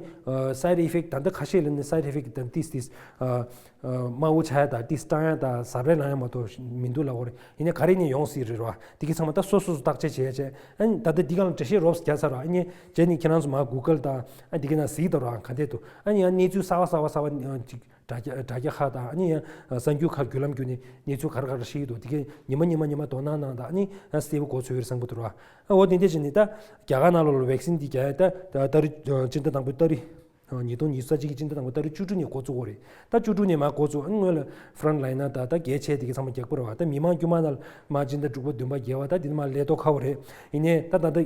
སའེ་ཌི་ཨི་ཕེག་ཊི་ད་ལྟ་ཁ་ཤས་ལ་ནི་སའེ་ཌི་ཨི་ཕེག་ཊི་དང་ཏིས་ཏིས་དམའ་བོ་ཆགས་ཡ་དང་ཏིས་སྐྲངས་ཡ་དང་གཟབ་རེས་གནང་ཡ་མ་གཏོགས་མི་འདུག་ལབ་ཡོད་རེད། ཡིན་ནའི་ག་རེ་ནས་ཡོང་སྲིད་རེད་ར། འདི་གི་ཚང་མ་ད་སོ་སོ་སོ་བརྟག་དཔྱད་བྱས་བྱས་ཨ་ནི་ད་ལྟ་འདི་ག་ལ་འགྲེལ་བཤད་རོབ་རྒྱག་ཚར་ར། ཨ་ནི་རྗེས་ནས་ཁྱེད་རང་ཚོ་མར་གུ་གལ་དང་ཨ་འདི་གི་ནང་གཟིགས་དང་ར་ག་འདྲས་འདུག་ཨ་ནི་ཡང་གནས་ཚུལ་གསར་བ་གསར་བ་གསར་བ་ཅིག་དྲ་རྒྱ་དྲ་རྒྱ་ཁག་དང་ཨ་ནི་ཡང་གསར་འགྱུར་ཁག་བརྒྱུད་ལམ་བརྒྱུད་ནས་གནས་ཚུལ་ག་རེ་ག་རེ་ཤེས་ཀྱི་འདུག་དེ་གས་ཉི་མ་ཉི་མ་ཉི་མ་དོ་སྣང་གནང་དང་ཨ་ནི་ཡང་གསལ་པོ་གོ་ཚོད་ཡོད་བསམ་གྱི་འདུག་ར། ཨ་འོ་དེ་འདྲ་བྱས་ནས་ད་རྒྱ་གར་ནང་ལོགས་ལ་ཝེག་སིན་འདི་རྒྱག་ཡ་ད་ད་ད་རེས་སྤྱི་ཟླ་དང་པོའི་ད་རེས་ཉིས་སྟོང་ཉི་ཤུ་རྩ་གཅིག་གི་སྤྱི་ཟླ་དང་པོའི་ད་རེས་བཅུ་དྲུག་ནས་འགོ་བཙུགས་པ་རེད། ད་བཅུ་དྲུག་ནས་མར་འགོ་བཙུགས་ཨ་ནི་སྔོན་ལ་ཕ་རོན་ཊི་ལའིན་ནར་དང་ད་གལ་ཆེ་དེ་གས་ཚང་མ་རྒྱག་པ་རེད་བ། ད་མི་མང་དཀྱུས་མ་ནང་ལ་མར་སྤྱི་ཟླ་དྲུག་པ་བདུན་པ་བརྒྱད་པ་ད་དེ་ནས་མར་སླེབས་མདོག་ཁ་པོ་རེད། ཡིན་ནའི་ད་ད་ལྟ་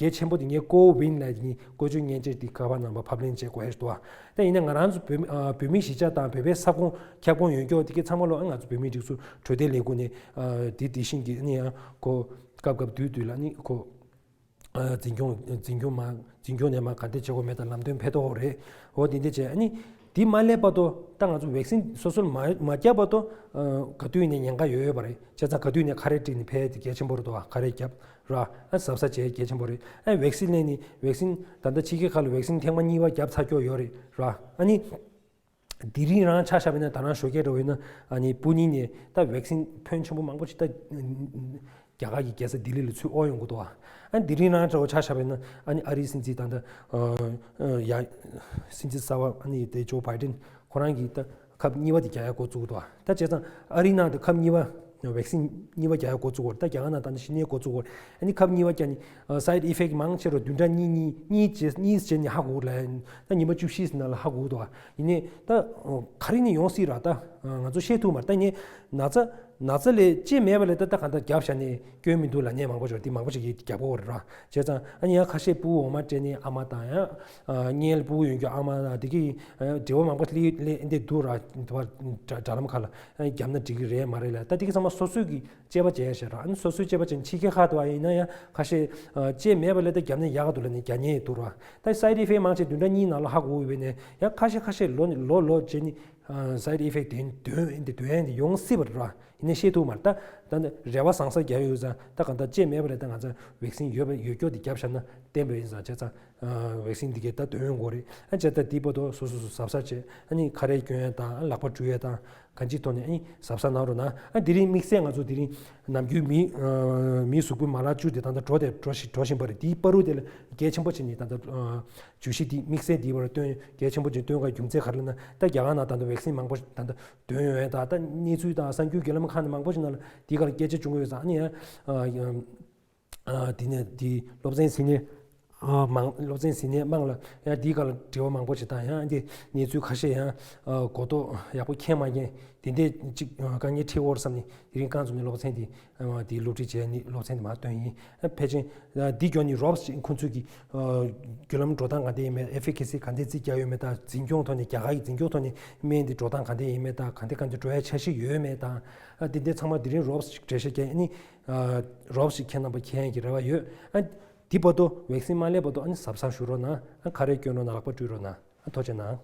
གལ་ཆེན་པོ་དེ་ངས་ཀོ་ཝིན་ལབ་ཡ་དེ་ནི་བཀོལ་སྤྱོད་མཉེན་ཆས་དེ་ག་པར་ནང་པ་ཕབ་ལེན་བྱེད་དགོས་ཡ་ཞིག་འདུག་བ། ད་ཡིན་ན་ང་རང་ཚོ་བོད་མི་ཨ་བོད་མིའི་གཞིས་ཆགས་དང་བོད་པའི་ས་ཁོངས་ཁྱབ་ཁོངས་ཡོད་མཁན་དེ་གའི་ཚང་མ་ལོ་ཨ་ང་ཚོ་བོད་མིའི་སྒྲིག་འཛུགས་འཕྲོད་བསྟེན་ལས་ཁུངས་ནས་ཨ་དེ་དེ་བཞིན་གྱི་ཨ་ནི་ཡང་ཁོ་སྐབས་སྐབས་དུས་དུས་ལ་ཨ་ནི་ཁོ་ཨ་འཛིན་སྐྱོང་འཛིན་སྐྱོང་མ་འཛིན་སྐྱོང་ནས་མ་ག་འདྲ་བྱེད་དགོས་མེད་དང་ལམ་སྟོན་ཕེབས་ཐུབ་ཀྱི་རེད། འོ་དེ་འདྲ་བྱས་ཨ་ནི་དེ་མ་སླེབས་བར་དུ་ད་ང་ཚོ་ཝེག་སིན་སོ་སོར་མ་མ་བརྒྱབ་བར་དུ་ཨ་ག་དུས་ཡིན་ནའི་ཉེན་ཁ་ཡོད་ཡོད་པ་རེད། བྱས་ཙང་ག་དུས་ཡིན་ནའི་ཁ་རས་བསྒྲིགས་ནས་ཕེབས་དེ་གལ་ཆེན་པོ་རེད་འདུག་བ། ཁ་རས་བརྒྱབ། ར། ཨ་གཟབ་གཟབ་བྱེད་གལ་ཆེན་པོ་རེད། ཨ་ཝེག་སིན་ལེན་ནི་ཝེག་སིན་ད་ལྟ་ཕྱི་རྒྱལ་ཁག་ལ་ཝེག་སིན་ཐེངས་མ་གཉིས་པ་བརྒྱབ་ཚར་ཀྱོག་ཡོད་རེད་ར། ཨ་ནི་དེ་རིང་རང་ཆ་བཞག་པ་ཡིན་ན་ད་རང་ཞོགས་ཀས་འདྲ་བོ་ཡིན་ན་ཨ་ནི་སྤུ་ནིང་ནས་ད་ཝེག་སིན་ཕོན་ཆེན་པོ་མང་པོ་ཞིག་ད་རྒྱ་གར་གྱི་རྒྱལ་ས་ལྡི་ལི་ལ་ཚུར་དབོར་ཡོང་གི་འདུག་ཨ་དེ་རིང་རང་འདྲ་བོ་ཆ་བཞག་པ་ཡིན་ན་ཨ་ནི་ཨ་རིའི་སྲིད་འཛིན་ད་ལྟ་ཡ་སྲིད་འཛིན་གསར་པ་ཨ་ནི་དེ་ཇོ་བྷའི་ཌེན་ཁོ་རང་གིས་ད་ཁབ་གཉིས་པ་དེ་རྒྱག་ཡ་འགོ་བཙུགས་འདུག་ད་བྱས་ཙང་ཨ་རིའི་ནང་དུ་ཁབ་གཉིས་པ་ཝེག་སིན་གཉིས་པ་རྒྱག་ཡ་འགོ་བཙུགས་འོར། ད་རྒྱ་གར་ནང་ད་ནི་གཞི་ནས་འགོ་བཙུགས་འོར། ཨ་ནི་ཁབ་གཉིས་པ་རྒྱག་ནི་སའི་ཌི་ཨི་ཕེག་མང་ཆེ་རུ་བདུན་ཕྲག་གཉིས་གཉིས་གཉིས་རྗེས་གཉིས་རྗེས་ནས་ཧ་གོ་ལ་ད་ཉི་མ་བཅུ་བཞི་ནང་ལ་ཧ་གོ་འདུག་ཡིན་ནའི་ད་ག་རེ་ནས་ཡོང་སྲིད་ར། ད་ང་ཚོ་ཤེས་ཐུབ་མ་རེད། ད་ངས་ན་ཚ་ན་ཚ་ལས་ལྕེ་མེད་པ་ལས་ད་ད་གང་ལྟར་རྒྱབ་བཞག་ནས་སྐྱོན་མི་འདུག་ལབ་མཁན་མང་པོ་ཞིག་འདི་མང་པོ་ཞིག་གིས་རྒྱབ་ཀྱི་ཡོད་རེད་ར། བྱས་ཙང་ཨ་ནི་ཡང་ཁ་ཤས་སྤུ་གུ་འོ་མ་སྤྲད་མཁན་ཨ་མ་དང་ཡང་ཨ་མངལ་སྤུ་གུ་ཡོད་མཁན་ཨ་མ་དང་དེ་གི་ཨ་དྲི་བ་མང་པོ་སླེབས་སླེབས་འདི་འདུག་ར། དྲ་དྲ་ལམ་ཁག་ལ་ཨ་རྒྱབ་ན་འགྲིག་གི་རེད་མ་རེད་ལབ། ད་དེ་གི་ཚང་མ་སོ་སོས་ཀྱི་དཔྱད་པ་བྱས་ཤག་ར། ཨ་ནི་སོ་སོས་དཔྱད་པ་བྱས་ནས་ཕྱི་རྒྱལ་ཁག་ཏུ་ཨ་ཡིན་ན་ཡང་ཁ་ཤས་ཨ་ལྕེ་མེད་པ་ལས་ད་རྒྱབ་ན་ཡག་ག་འདུག་ལབ་ནས་རྒྱག་མཁན་འདུག་ར། ད་སའི་ཌི་ཨི་ཕེག་མང་ཆེ་བདུན་ཕྲག་གཉིས་ནང་ལ་ཧ་གོ་ཡོད་པས་ནས་ཡང་ཁ་ཤས་ཁ་ཤས་ལོ་ནས་ལོ་ལོ་རྗེས་ནས་ཨ་སའི་ཌི་ཨི་ཕེག་དེ་འདོན་འདི་འདོན་ཡ་འདི་ཡོང་སྲིད་པ་རེད་ར། ཡིན་ནའི་ཤེས་ཐུབ་མ་རེད། ད་ད་ནི་རེ་བ་བཟང་ས་རྒྱག་ཡོད་ཙང་ད་གང་ལྟར་ལྕེ་མེད་པ་རེད། ད་ང་ཚོ་ཝེག་སིན་ཡོད་པ་ཡོད་སྐྱོ་འདི་རྒྱབ་བཞག་ན་བརྟན་པ་ཡིན་ཙང་བྱས་ཙང་ཝེག་སིན་འདི་གས་ད་འདོན་ཡོང་དགོས་རེད། ཨ་བྱས་ད་འདི་བར་དུ་སོ་སོ་སོ་གཟབ་གཟབ་བྱས་ཨ་ནི་ཁ་རས་གྱོན་ཡ་དང་ལག་པ་བཀྲུ་ཡ་དང་གང་ཅིའི་ཐོག་ནས་ཨ་ནི་གཟབ་གཟབ་གནང་རོགས་གནང་། ཨ་དེ་རིང་དམིགས་བསལ་ང་ཚོ་དེ་རིང་ནམ་རྒྱུན་མི་མི་གཟུགས་པོའི་མ་ལག་བཅུ་དེ་ད་ལྟ་འགྲོ་དེ་འགྲོ་བཞིན་འགྲོ་བཞིན་པ་རེད། དེའི་བར་དུ་དེ་ལ་གལ་ཆེན་པོ་བྱས་ནས་ད་ལྟ་བརྗོད་གཞི་འདི་དམིགས་བསལ་འདིའི་བར་སྟོན་གལ་ཆེན་པོ་ཅིག་སྟོན་དགོས་རྒྱུ་མཚན་ག་རེ་ལབ་ན་ད་རྒྱ་གར་ནང་ད་ལྟ་ཝེག་སིན་མང་པོ་ཞིག་ད་ལྟ་འདོན་ཡོང་ཡ་ད་ད་གནས་ཚུལ་དང་གསར་འགྱུར་བརྒྱུད་ལམ་ཁག་ནས་མང་པོ་ཞིག་ནང་ལ་འདི་ག་ལ་སྐད་ཆ་བྱུང་གི་ཡོད་ཙང་ཨ་ནི་ཡང་འདི་ནས་འདི་སློབ་ཚན་ཟིན་ནས་ ཨ་མང་སློབ་ཚན་ཟིན་ནས་དམངས་ལ་ཡང་འདིའི་སྒང་ལ་འབྲེལ་བ་མང་པོ་ཞིག་དང་ཡང་འདི་གནས་ཚུལ་ཁ་ཤས་ཡང་ཨ་གོ་རྟོགས་ཡག་པོ་མཁྱེན་མ་མཁྱེན་དེ་འདྲས་ཅིག་ཨ་དཀའ་ངལ་འཕྲད་ཡོད་བསམ་ནས་དེ་རིང་རྐང་བཙུགས་ནས་སློབ་ཚན་འདི་ཨ་འདི་སློབ་ཁྲིད་བྱས་ནས་སློབ་ཚན་འདི་མར་བཏོན་ཡིན། ཨ་ཕལ་ཆེར་ཨ་འདི་མགྱོགས་ནས་རོབ་ཅིག་ཁོང་ཚོས་ཀྱི་ཨ་བརྒྱུད་ལམ་འགྲོ་སྟངས་ག་འདྲས་ཡིན་མེད། ཨེ་ཕི་ཀེ་སི་ག་འདྲས་རྩིས་རྒྱག་ཡོད་མེད་དང་འཛིན་སྐྱོང་ཐོག་ནས་རྒྱ་གར་གྱི་འཛིན་སྐྱོང་ཐོག་ནས་སྨན་འདི་འགྲོ་སྟངས་ག་འདྲས་ཡིན་མེད་དང་ག་འདྲས་ག་འདྲས་འགྲོ་ཡ་འཆར་གཞི་ཡོད་མེད་དང་ཨ་འདི་འདྲས་ཚང་མ་དེ་རིང་རོབ་ཅིག་འགྲེལ་བཤད་རྒྱག་ཨ་ནི་ཨ་རོབ་ཅིག་ཁྱེད་རྣམ་པ་མཁྱེན་ཡ་གི་རེ་བ་ཡོད། ཨ་འདི་བར་དུ་ཝེག་སིན་མ་སླེབས་བར་དུ་ཨ་ནི་གཟབ་གཟབ་བཞུགས་རོགས་གནང་། ཨ་ཁ་རས་གྱོན་རོགས་གནང་། ལག་པ་བཀྲུས་རོགས་གནང་། ཨ་ཐུགས་རྗེ་གནང་།